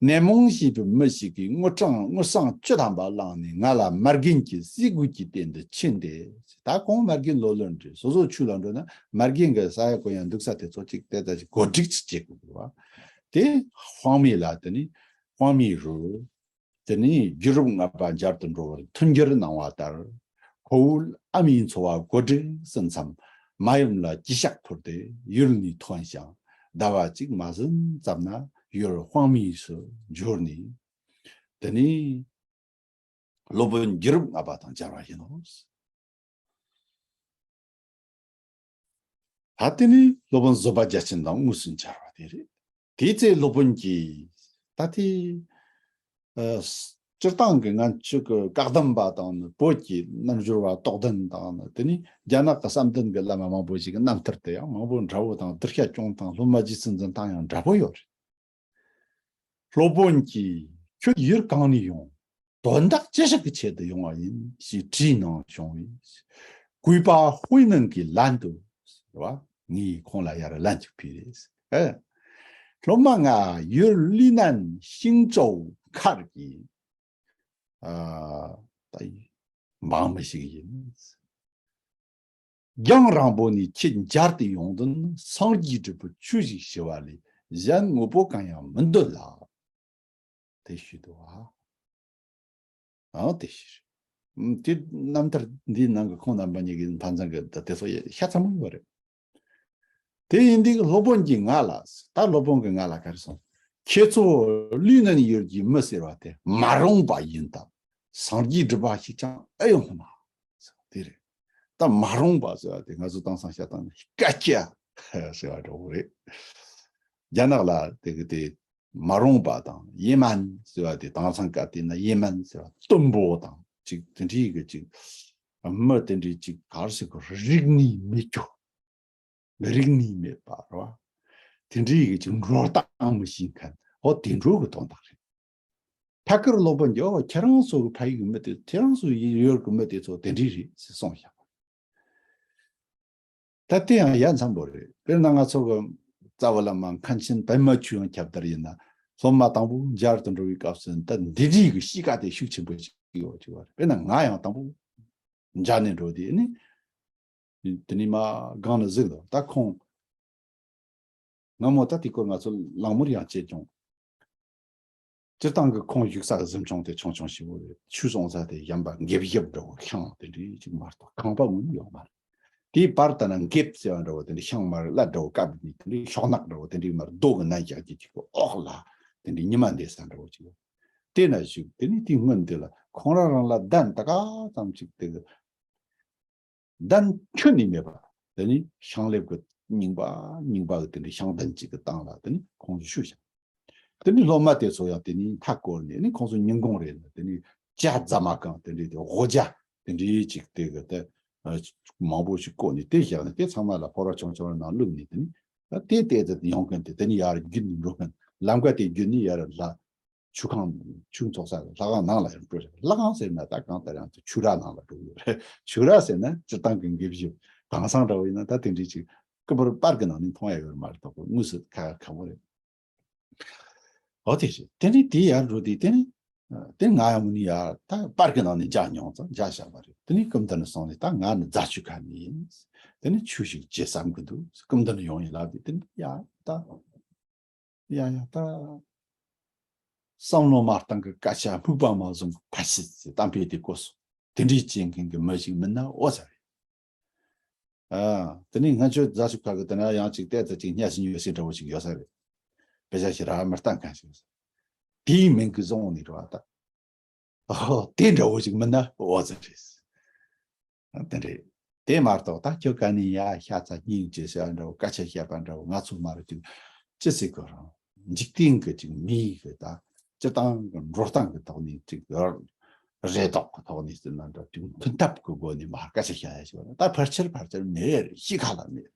ནད་མོངས་ཞེས་པའི་མི་ཞིག་གིས་དངུལ་གྲངས་དངུལ་སྲང་བཅུ་ཐམ་པ་བླངས་ནས་ང་ལ་མ་རྒན་གྱི་སྲས་གོས་ཀྱི་སྟེང་དུ་ཕྱིན་ཏེ། ད་ཁོང་མ་རྒན་ལོ་ལོན་རེད། སོ་སོ་ཆོས་ལ་འགྲོ་ན་མ་རྒན་གྱི་ས་ཡ་གོ་ཡང་འདུག་ས་དེ་ཚོ་གཅིག་དེ་ལྟ་ཅིག་གོ་སྒྲིག་ཅིག་བྱེད་དགོས་པ། དེ་དཔང་མི་ལ་དེ་ནི་དཔང་མི་རུ། དེ་ནས་རྒྱུད་རབས་ལྔ་པ་མཇལ་དུ་འགྲོ་བར་མཐུན་འགྱུར་གནང་བ་ལྟར། ཁོ་བོས་ཨ་མའི་འཚོ་བ་གོ་སྒྲིག་ཟིན་མཚམས། མ་ཡུམ་ལ་གྱིས་ཤག་ཕུལ་ཏེ་ཡུལ་ནས་ཐོན་ཞིང་། ཟླ་བ་གཅིག་མ་ཟིན་ཙམ་ན་ཡུལ་དཔང་མིས་སུ་འབྱོར་ནས། དེ་ནས་སློབ་དཔོན་རྒྱུད་རབས་ལྔ་པ་དང་མཇལ་བ་ཡིན་ནོ། ད་དེ་ནི་སློབ་དཔོན་བཟོད་པ་རྒྱ་ཆེན་དང་དངོས་སུ་མཇལ་བ་དེ་རེད། དེའི་ཚེ་སློབ་དཔོན་གྱིས་ད་དེ། ཨ། སྤྱིར་བཏང་གི་ང་ཚོ་གི་བཀའ་གདམས་པ་དང་ནི་བོད་ཀྱི་རྣལ་འབྱོར་བ་རྟོགས་ལྡན་དང་ནི། དེ་ནི་རྒྱ་ནག་གི་བསམ་གཏན་གྱི་བླ་མ་མང་པོ་ཞིག་གི་རྣམ་ཐར་དེ་ཡང་མང་པོ་འདྲ་བོ་དང་། གདུལ་བྱ་སྐྱོང་སྟངས། སློབ་མ་རྗེས་སུ་འཛིན་སྟངས་ཡང་འདྲ་བོ་ཡོད་རེད། སློབ་དཔོན་གྱིས། ཁྱོད་ཡུལ་གང་ནས་ཡོང་། དོན་དག་ཅི་ཞིག་གི་ཆེད་དུ་ཡོང་བ་ཡིན་ཞེས་དྲིས་གནང་བྱུང་བས། གུས་པ་དཔེ་ནང་གི་ལན་དུ་ཟེར་བ། ངས་ཁོང་ལ་ཡར་ལན་ཅིག་ཕུལ་རེད། ཨེ། སློབ་མ་ང་ཡུལ་ལི་ནན་ཤིང་ཅའོ་མཁར་གྱི། ཨ། ད་འབངས་མི་ཞིག་ཡིན། རྒྱང་རིང་པོ་ནས་ཁྱེད་མཇལ་ཏེ་ཡོང་དོན་ནི་སངས་རྒྱས་འབྲས་བུ་ཆོས་ཤིག་ཞུ་བ་ལས་གཞན་དངོས་པོ་གང་ཡང་མི་འདོད་ལ། དེ་ཞུས་འདུག་བ། ཨང་། དེ་ཞུས། ཨང་། དེ་རྣམ་ཐར་འདིའི་ནང་གི་ཁོང་རྣམ་པ་གཉིས་ཀྱི་མཐའ་མཚམས་ཀྱི་དེ་ཚོ་ཤ་ཚ་མོ་ཡོད་རེད། དེ་ཡིན་དུས་སློབ་དཔོན་གྱིས་ང་ལ། ད་སློབ་དཔོན་གྱིས་ང་ལ་ག་རེ་གསུངས། ཁྱེད་ཚོ་ལུས་ནན་ཡུལ་གྱི་མི་ཟེར་བ་དེ་མ་རུངས་པ་ཡིན་སྟབས། སངས་རྒྱས་སྒྲུབ་པ་ཞིག་ཀྱང་ཨེ་ཡོང་སྨྲ། དེ་རེད། ད་མ་རུངས་པ་ཟེར་བ་དེ་ང་ཚོ་དེང་སང་བཤད་སྟངས་ནི་སྐད་ཆ་ཟེར་བ་འདྲ་བོ་རེད། རྒྱ་ནག་ལ་དེ་གི་དེ་མ་རུངས་པ་དང་ཡེ་མན་ཟེར་བ་དེ། དེང་སང་སྐད་དེ་ན་ཡེ་མན་ཟེར་བ་གཏུམ་པོ་དང་ཅིག་དེ་འདྲའི་གི་ཅིག་མི་དེ་འདྲའི་ཅིག་ག་རེ་ཟེར་དགོས། རིག་གནས་མེད་རྒྱུ། རིག་གནས་མེད་པ་རེད་བ། དེ་འདྲའི་གི་ཅིག་འགྲོ་སྟངས་མི་ཤེས་མཁན། འོ་དེ་འདྲ་གི་དོན་དག་རེད། ཐད་ཀར་སློབ་དཔོན་གྱིས། འོ་ཁྱེད་རང་ཚོ་གི་ཕ་ཡུལ་གི་མི་དེ། ཁྱེད་རང་ཚོ་ཡུལ་གི་མི་དེ་ཚོ་དེ་འདྲའི་རེད་ཟེར་གསུངས་བཞག་པ། ད་དེ་ཡང་ཡ་མཚན་པོ་རེད། དཔེར་ན་ང་ཚོ་གི་རྩ་བའི་བླ་མ་མཁན་ཆེན་པདྨ་ཆོས་དབྱིངས་ཁྱབ་བརྡལ་ཡིན་ན། སློབ་མ་དང་པོ་མཇལ་དུ་འགྲོ་བའི་སྐབས་སུ་ད་འདི་འདྲའི་གི་གཤིས་ཀ་དེ་ཤུགས་ཆེན་པོ་ཞིག་ཡོད་ཅིག་བ་རེད། དཔེར་ན་ང་ཡང་དང་པོ་མཇལ་ནས་འགྲོ་དུས་ནི། དེ་ནས་མར་སྒང་ལ་གཟིགས་དང་། ད་ཁོང་། སྔ་མོ་ད་དེ་སྐོར་ང་ཚོ་གླེང་མོལ་ཡང་བྱས་ཀྱང་། སྤྱིར་བཏང་གི་ཁོང་བཞུགས་ས་གི་གཟིམ་ཆུང་དེ་ཆུང་ཆུང་ཞིག་པོ་རེད། ཆོས་གསུང་ས་དེ་གཞན་པ་འགེབས་ཞིབ་འདྲ་བོ་ཤང་དེ་འདྲའི་ཅིག་མ་གཏོགས་ཁང་པ་ངོ་ནས་ཡོད་མ་རེད། དེའི་བར་ལྟ་ན་འགེབས་ཟེར་བ་འདྲ་བོ་དེ་འདྲའི་ཤང་མར་བླ་འདྲ་བོ་བཀབ་ནས། དེ་འདྲའི་ཤོག་ནག་འདྲ་བོ་དེ་འདྲའི་མར་རྡོ་གི་ནང་བཞག་གི་ཅིག་གི་འོག་ལ་དེ་འདྲའི་ཉི་མ་འདས་ས་འདྲ་བོ་ཅིག་ཡོད། དེ་ན་བཞུགས། དེ་ནས་དེའི་སྔོན་དེ་ལ་ཁོང་རང་རང་ལ་གདན་ད་ག་ཙམ་ཅིག་དེ་གི་གདན་ཁྱོན་ནས་མེད་པ། དེ་ནི་ཤང་ལེབ་ཀྱི་རྙིང་པ་རྙིང་པ་གི་དེ་འདྲའི་ཤང་གདན་ཅིག་གི་སྟེང་ལ་དེ་ནི་ཁོང་ཚོས་བཞུགས་ཤག། དེ་ནི་སློབ་མ་དེ་ཚོ་ཡང་དེ་ནི་མཐའ་བསྐོར་ནས། ནི་ཁོང་ཚོ་ཉིན་གུང་རེ་ལ་དེ་ནི་ཇ་རྫ་མ་གང་དེ་འདྲའི་དེ་སྒོ་ཇ་དེ་འདྲའི་ཅིག་དེ་གི་དེ་མང་པོ་ཞིག་བསྐོལ་ནས་དེ་བཞག་ནས། དེ་ཚང་མ་ལ་ཕོར་བ་ཆུང་ཆུང་རེ་ནང་བླུགས་ནས། དེ་ནི་དེ་ལྟས་ཙམ་ཡོང་མཁན་དེ་དེ་ནི་ཡར་བརྒྱུད་ནས་འགྲོ་མཁན། ལམ་ཀ་དེ་བརྒྱུད་ནས་ཡར་ལ། ཆུ་ཁང་། ཆུ་འཚོགས་ས་ལྷ་ཁང་ནང་ལ་ཡང་འགྲོ་ཞིང་། ལྷ་ཁང་ཟེར་ན་ད་གང་ལྟར་ཡང་ཆུ་ར་ནང་ལ་འགྲོ་གི་ཡོད་རེད། ཆུ་ར་ཟེར་ན་སྤྱིར་བཏང་གི་འགེབས་ཞིབ་དེང་སང་འདྲ་བོ་ཡིན་ན་ད་དེ་འདྲའི་ཅིག་སྐུ་པར་པར་གི་ནང་ནས་མཐོང་ཡ་ཡོད་མ་རེད། དོག་པོ་དངོས་སུ་ཁ་ཁ་བོ་རེད། འོ་དེ་རེད། དེ་ནས་དེ་ཡར་འགྲོ་དུས་དེ་ནས་དེ་ང་ཡང་མུ་ནི་ཡར་ད་པར་གི་ནང་ནས་མཇལ་མྱོང་ཙང་མཇལ་བཞག་པ་རེད། དེ་ནས་སྐུ་མདུན་ནས་སོང་ནས། ད་ང་ནི་རྫ་ཆུ་ཁ་ནས་ཡིན། དེ་ནི་ཆོས་ཤིག་བྱེད་བསམ་གི་འདུག་སྐུ་མདུན་ཡོང་ཡིན་ལབ་དེ་དེ་ནི་ཡ་ད་ཡ་ཡ་ད་བསམ་བློ་མ་བཏང་གི་སྐད་ཆ་སྨུག་པ་མ་བཟུང་གི་ཕ་ཤི་ཟེར་གཏམ་དཔེ་དེ་གོ་སོང་། དེ་འདྲའི་བྱེད་མཁན་གྱི་མི་ཞིག་མིན་ན་ཨོ་ཙ་རེད། ཨ། དེ་ནས་ང་ཚོའི་རྫ་ཆུ་ཁ་གི་དེ་ན་ཡང་ཅིག་བལྟས་ཙང་ཅིག་སྙ་ཞིང་ཡོད་སའི་འདྲ་བོ་ཞིག་ཡོད་ས་རེད། དཔེ་ཆ་ཞིག་རག་མི་ལྟ་མཁན་ཞིག་ཡོད་ས་རེད། དེའི་མིང་གི་བཟུང་ནས་རེད་བ་ད། ཨོ་དེ་འདྲ་བོ་ཞིག་མིན་ན་ཨོ་ཙི་རེད། ཨ་དེ་རེད། དེ་མ་གཏོགས་ད་ཁྱོད་ག་ནས་ཡ་ཤ་ཚ་སྙིང་རྗེ་ཟེར་བ་འདྲ་བོ་སྐད་ཆ་བཤད་པ་འདྲ་བོ་ང་ཚོ་མ་རེད་ཅིག་ཅི་ཟེར་དགོས་རང་འཇིག་རྟེན་གི་ཅིག་མིའི་གི་ད་སྤྱི་བཏང་གི་འགྲོ་སྟངས་གི་ཐོག་ནས་ཅིག་རེ་དོགས་ཀྱི་ཐོག་ནས་ཟེར་ན་འདྲ་ཅིག་མཐུན་ཐབས་ཀྱི་སྒོ་ནས་མར་སྐད་ཆ་བཤད་ཡ་ཞིག་ཡོད་ན་ད་ཕལ་ཆེར་ཕལ་ཆེར་མེད་རེད། ཤི་ཁ་ལ་མེད།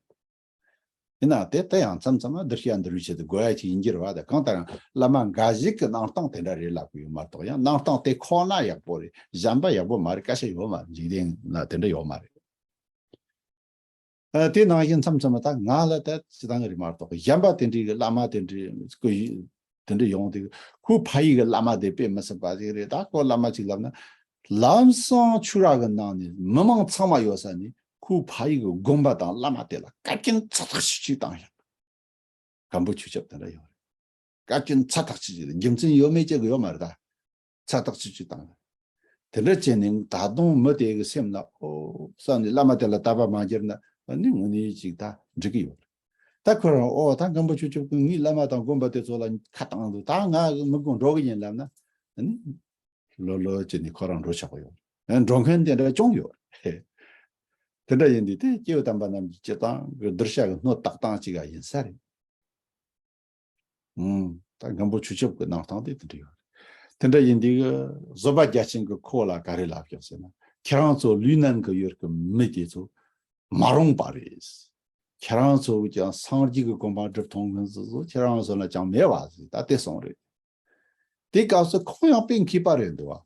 ཡིན་ནའང་དེ་ལྟ་ཡང་མཚམས་མཚམས་ལ་བསྡུར་བཤད་འདི་རུ་ཆེད་དུ་དགོས་ཡ་ཅིག་ཡིན་གྱི་རེད་བ། དེ་གང་ལྟར་ཡང་བླ་མ་འགའ་ཞིག་གི་གནང་སྟངས་དེ་འདྲ་རེད་ལབ་གི་ཡོད་མ་གཏོགས་ཡང་གནང་སྟངས་དེ་ཁོ་ན་ཡག་པོ་རེད། གཞན་པ་ཡག་པོ་མ་རེད། སྐད་ཆ་ཡོད་མ་རེད། འཇིག་རྟེན་ན་དེ་འདྲ་ཡོད་མ་རེད། ཨ་དེ་ནང་བཞིན་མཚམས་མཚམས་ལ་ད་ང་ལ་ད་སྤྱི་བཏང་གི་རེད་མ་གཏོགས་གཞན་པ་དེ་འདྲའི་གི་བླ་མ་དེ་འདྲའི་སྐུ་ཡི་དེ་འདྲ་ཡོང་དུས་ཁོའི་ཕ་ཡུལ་གི་བླ་མ་དེ་དཔེ་མི་སྲིད་པ་ཞིག་རེད། ད་ཁོ་བླ་མ་ཅིག་ལབ་ན་ལམ་སང་ཆུ་ར་གི་ནང་ནས་མི་མང་ཚང་མ་ཡོད་ས་ནས་ཁོའི་ཕ་ཡུལ་གི་དགོན་པ་དང་བླ་མ་དེ་ལ་བཀའ་དྲིན་ཚ་ཐག་ཆོད་ཅིག་བཏང་ཡོད། སྒམ་པོ་ཆོས་ཁྱབ་དེ་འདྲ་ཡོད་རེད། བཀའ་དྲིན་ཚ་ཐག་ཆོད་ཅིག་རྒྱུ་མཚན་ཡོད་མེད་བཅས་གི་ཡོད་མ་རེད་ད། ཚ་ཐག་ཆོད་ཅིག་བཏང་། དེ་འདྲ་བྱས་ནས་ད་དུང་མི་དེ་གི་སེམས་ལ་ཨོ་བསམ་ནས་བླ་མ་དེ་ལ་དད་པ་མ་བསྒྱུར་ན་ཨ་ནི་དངོས་གནས་ཅིག་ད་འགྲིག་གི་ཡོད་རེད། ད་ཁོ་རང་ཨོ་ད་སྒམ་པོ་ཆོས་ཁྱབ་ཀྱིས་ངའི་བླ་མ་དང་དགོན་པ་དེ་ཚོ་ལ་ཁ་བཏང་འདུག་ད་ང་མི་དགོས་འགྲོ་གི་ཡིན་ལབ་ན་ཨ་ནི་ལོ་ལོ་བྱས་ནས་ཁོ་རང་འགྲོ་ཆོག་གི་ཡོད་རེད། འགྲོ་མཁན་དེ་འདྲ་བྱུང་ཡོད་རེད། དེ་འདྲ་ཡིན་དུས་དེ་སྐྱེས་བུ་དམ་པ་རྣམས་ཀྱི་སྤྱི་བཏང་གི་གདུལ་བྱ་གི་སྣོད་བཏགས་སྟངས་གཅིག་ག་ཡིན་ས་རེད། ཨུམ། ད་སྒམ་པོ་ཆོས་ཁྱབ་ཀྱི་གནང་སྟངས་དེ་དེ་འདྲ་ཡོད་རེད། དེ་འདྲ་ཡིན་དུས་གི་བཟོད་པ་རྒྱ་ཆེན་གྱིས་ཁོ་ལ་ག་རེ་ལབ་ཀྱང་ཟེར་ན། ཁྱེད་རང་ཚོ་ལུས་ནང་གི་ཡུལ་གྱི་མི་དེ་ཚོ་མ་རུངས་པ་རེད། ཁྱེད་རང་ཚོ་ཀྱང་སངས་རྒྱས་ཀྱི་གོ་འཕང་སྒྲུབ་ཐུབ་མཁན་ཚོ་ཚོ་ཁྱེད་རང་ཚོ་ལ་ཅང་མེད་པ་ཟིག་ད་དེ་གསུངས་རེད། དེ་སྐབས་སུ་ཁོང་ཡང་དཔེ་མཁས་པ་རེད་འདུག་བ།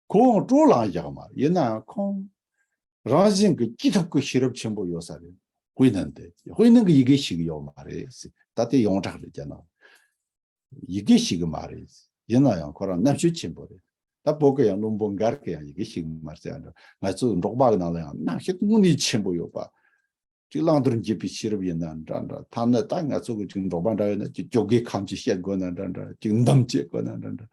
ཁོང་སྤྲོ་ལངས་བཞག་མ་རེད། ཡིན་ནའང་ཁོང་རང་བཞིན་གྱི་སྐྱེས་ཐོབ་ཀྱི་ཤེས་རབ་ཆེན་པོ་ཡོད་ས་རེད། དཔེ་ནི་འདི་དཔེ་ནི་གི་ཡི་གེ་ཤེས་ཀྱི་ཡོད་མ་རེད་ཟེར། ད་དེ་ཡོངས་གྲགས་རེད་རྒྱ་ནག་ཡི་གེ་ཤེས་ཀྱི་མ་རེད། ཡིན་ན་ཡང་ཁོ་རང་རྣམ་དཔྱོད་ཆེན་པོ་རེད། ད་བོད་ཀྱི་ཡང་བློན་པོ་མགར་གྱི་ཡང་ཡི་གེ་ཤེས་ཀྱི་མ་རེད་ཟེར་ཡང་འདྲ། ང་ཚོའི་འབྲོག་པ་གི་ནང་ལ་ཡང་རྣམ་དཔྱོད་དངོས་གནས་ཆེན་པོ་ཡོད་པ། ཅིག་བླང་དོར་འབྱེད་པའི་ཤེས་རབ་ཡིན་ན་འདྲ་འདྲ། ཐ་ན་ད་ང་ཚོ་གི་ཅིག་འབྲོག་པ་འདྲ་ཡོད་ན་ཅིག་ཇོ་བོའི་ཁམས་ཅིག་བཤད་དགོས་ན་འདྲ་འདྲ། ཅིག་འདུམ་བྱེད་དགོས་ན་འདྲ་འདྲ།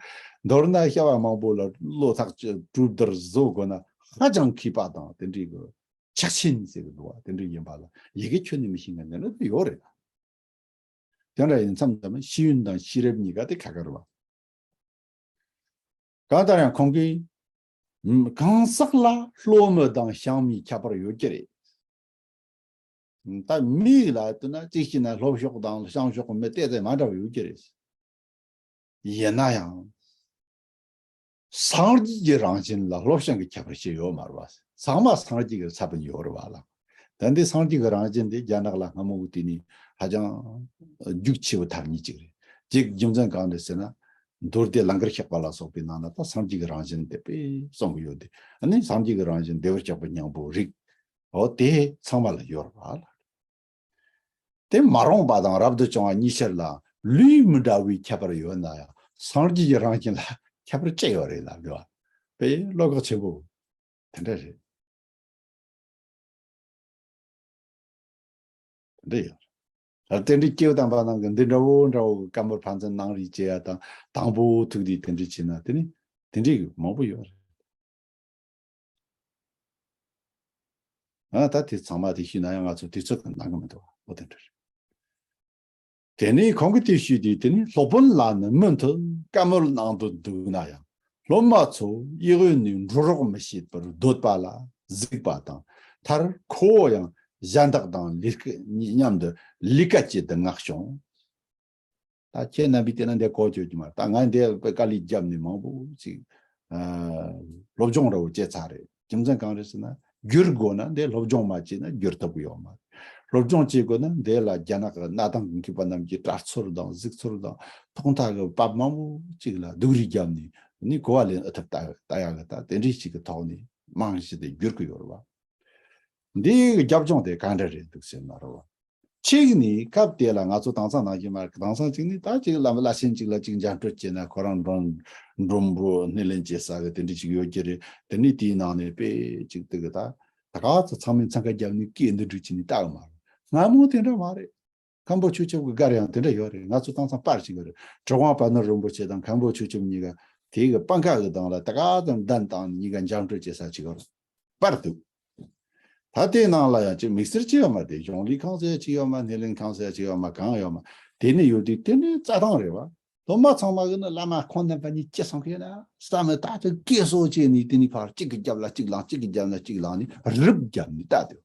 མདོར་ན་བྱ་བ་མང་པོ་ལ་བློ་ཐག་ཆོད་གྲོས་བསྡུར་བཟོ་དགོས་ན་ཧ་ཅང་མཁས་པ་དང་དེ་འདྲའི་གི་ཕྱག་ཆེན་ཟེར་གི་འདུག་བ། དེ་འདྲའི་ཡིན་པ་ལ་ཡི་གེ་ཁྱོན་ནས་མི་ཤེས་མཁན་དེ་འདྲ་དེ་ཡོད་རེད། དེ་འདྲ་ཡིན་མཚམས་མཚམས་ཤེས་ཡོན་དང་ཤེས་རབ་གཉིས་ཀ་དེ་ཁ་ཁ་རེད་བ། གང་ལྟར་ཡང་ཁོང་གིས་གང་ཟག་ལ་སློབ་མི་དང་བྱམས་མིའི་ཁྱད་པར་ཡོད་ཀྱི་རེད། ད་མི་ལ་ལྟོས་ན་གཅིག་བྱས་ན་སློབ་ཕྱོགས་དང་བྱམས་ཕྱོགས་ཀྱི་མི་ཏོག་ཙམ་མ་འདྲ་བ་ཡོད་ཀྱི་རེད། ཡིན་ན་ཡང་སངས་རྒྱས་ཀྱི་རང་བཞིན་ལ་སློབ་ཚན་གྱི་ཁྱད་པར་ཞིག་ཡོད་མ་རེད་བ། ཚང་མ་སངས་རྒྱས་ཀྱི་ས་བོན་ཡོད་རེད་བ་ལ། ད་འདི་སངས་རྒྱས་ཀྱི་རང་བཞིན་དེ་རྒྱ་ནག་ལ་སྔ་མོ་གི་དུས་ནས་ཧ་ཅང་རྒྱུགས་ཆེ་བའི་ཐ་སྙད་ཅིག་རེད། གཅིག་རྒྱུ་མཚན་གང་རེད་ཟེར་ན། མདོ་སྡེ་ལང་ཀར་གཤེགས་པ་ལ་སོགས་པའི་ནང་ན་ད་སངས་རྒྱས་ཀྱི་རང་བཞིན་དེ་དཔེ་གསུང་གི་ཡོད་དེ། ཨ་ནི་སངས་རྒྱས་ཀྱི་རང་བཞིན་བདེ་བར་གཤེགས་པའི་སྙིང་པོ་རིགས། འོ་དེ་ཚང་མ་ལ་ཡོད་རེད་བ་ལ། དེ་མ་རུངས་པ་དང་རབ་ཏུ་བྱུང་བ་གཉིས་ཆར་ལ་ལུས་མི་འདྲ་བའི་ཁྱད་པར་ཡོད་ན་ཡང་སངས་རྒྱས་ཀྱི་རང་བཞིན་ལ་ཁྱད་པར་ཅི་ཡོད་རེད་ལབ་དུས་དཔེ་བློ་ཁོག་ཆེན་པོ་དེ་འདྲ་རེད། དེ་འདྲ་ཡོད་རེད། ད་རྟེན་འབྲེལ་སྐྱེས་བུ་དམ་པ་རྣམས་ཀྱི་འདི་འདྲ་བོ་འདྲ་བོ་གི་བཀའ་མོལ་ཕན་ཚུན་གནང་རེས་བྱེད་ཡ་དང་དང་པོ་ཐུག་དུས་དེ་འདྲ་བྱས་ན་དེ་ནི་དེ་འདྲའི་མང་པོ་ཡོད་རེད། ཨ་ད་དེ་ཚང་མ་དེ་ཤེས་ན་ཡང་ང་ཚོ་དུས་ཚོད་གང་གནང་གི་མི་འདུག་འོ་དེ་འདྲ་རེད། དེ་ནས་ཁོང་གིས་དེ་ཞུས་དུས་དེ་ནི་སློབ་དཔོན་ལ་ནི་མུ་མཐུད་བཀའ་མོལ་གནང་དུ་འདུག་ན་ཡང་སློབ་མ་ཚོ་ཡིད་འོང་ནས་འགྲོ་རོགས་མི་བྱེད་པར་སྡོད་པ་ལ་གཟིགས་པ་དང་མཐར་ཁོ་བོ་ཡང་གཞན་དག་དང་ལས་ཀ་མཉམ་དུ་ལས་ཀ་བྱེད་དུ་མངགས་བྱུང་། ད་ཁྱེད་རྣམ་པས་བལྟས་ན་འདི་གོ་ཆོད་ཀྱི་མ་རེད། ད་ང་འདི་དཔེ་དཀའ་ལས་བརྒྱབ་ནས་མང་པོ་ཅིག་ཨ་སློབ་སྦྱོང་འདྲ་བོ་བྱས་ཚར་རེད། རྒྱུ་མཚན་གང་རེད་ཟེར་ན་བསྒྱུར་དགོས་ན་འདི་སློབ་སྦྱོང་མ་བྱས་ན་བསྒྱུར་ཐུབ་ཀྱི་ཡོད་མ་རེད། སློབ་སྦྱོང་བྱེད་དགོས་ན་འདི་ལ་རྒྱ་ནག་གི་གནའ་དེང་གི་མཁས་པ་རྣམས་ཀྱི་དྲ་ཚོར་དང་གཟིགས་ཚོར་དང་ཐོག་མཐའ་གི་བབ་མང་པོ་ཅིག་ལ་སྡུག་རུས་བརྒྱབ་ནས་ནི་གོ་བ་ལེན་ཨེ་ཐུབ་ལྟ་ལྟ་ཡག་གི་ད་དེ་འདྲའི་ཞིག་གི་ཐོག་ནས་རྨང་གཞི་དེ་བསྒྱུར་གྱི་ཡོད་རེད་བ། འདིའི་རྒྱབ་ལྗོངས་དེ་ག་འདྲ་རེད་འདུག་ཟེར་ན་རོ། གཅིག་ནི་སྐབས་དེ་ལ་ང་ཚོ་དེང་སང་ནང་བཞིན་མ་རེད། དེང་སང་གཅིག་ནི་ད་གཅིག་བླ་མ་བླ་ཆེན་གཅིག་ལ་གཅིག་མཇལ་འཕྲད་བྱས་ན་ཁོ་རང་མགྲོན་མགྲོན་པོ་སྣེ་ལེན་བྱེད་ས་གི་དེ་འདྲ་ཅིག་ཡོད་ཀྱི་རེད། དེ་ནི་དེའི་ནང་ནས་དཔེ་གཅིག་དེ་གི་ད་ ད་ག་ཚོད་ཚང་མས་འཚང་ཁ་བརྒྱབ་ནས་སྐད་འདི་འདྲ་བྱས་ནས་བཏགས་ཀྱི་མ་རེད། སྔ་མོ་དེ་འདྲ་མ་རེད། མཁན་པོ་ཆོས་སྐྱབས་ཀྱི་སྒར་ཡང་དེ་འདྲ་ཡོད་རེད། ང་ཚོ་དེང་སང་པར་ཞིག་ཡོད་རེད། གྲུབ་དབང་དཔལ་ནོར་རིན་པོ་ཆེ་དང་མཁན་པོ་ཆོས་སྐྱབས་གཉིས་ཀ་དེ་གི་པང་ཁ་གི་སྒང་ལ་ད་ག་ཙམ་གདན་བཏང་ནས་གཉིས་ཀ་འཇམ་སྤྲོ་བྱེད་ས་ཅིག་ཡོད་རེད། པར་འདུག་ད་དེའི་ནང་ལ་ཡང་ཅིག་དམིགས་བསལ་ཅིག་ཡོད་མ་རེད། གཞུང་ལས་ཁང་ཟེར་ཡ་ཅིག་ཡོད་མ། སྣེ་ལེན་ཁང་ཟེར་ཡ་ཅིག་ཡོད་མ། གང་ཡོད་མ། དེ་ནས་ཡོད་དུས་དེ་ནི་རྩྭ་ཐང་རེད་བ། སློབ་མ་ཚང་མ་གི་ནི་བླ་མ་ཁོང་རྣམ་པ་གཉིས་ཅི་གསུང་གི་ཡོད་ན་བསམ་མེད་ད་དེ་སྐད་སོགས་བྱས་ནས་དེ་ནས་ཕར་གཅིག་གི་རྒྱབ་ལ་གཅིག་ལངས། གཅིག་གི་རྒྱབ་ལ་གཅིག་ལངས་ནས་རུབ་བརྒྱབ་ནས་ལྟ་དུས།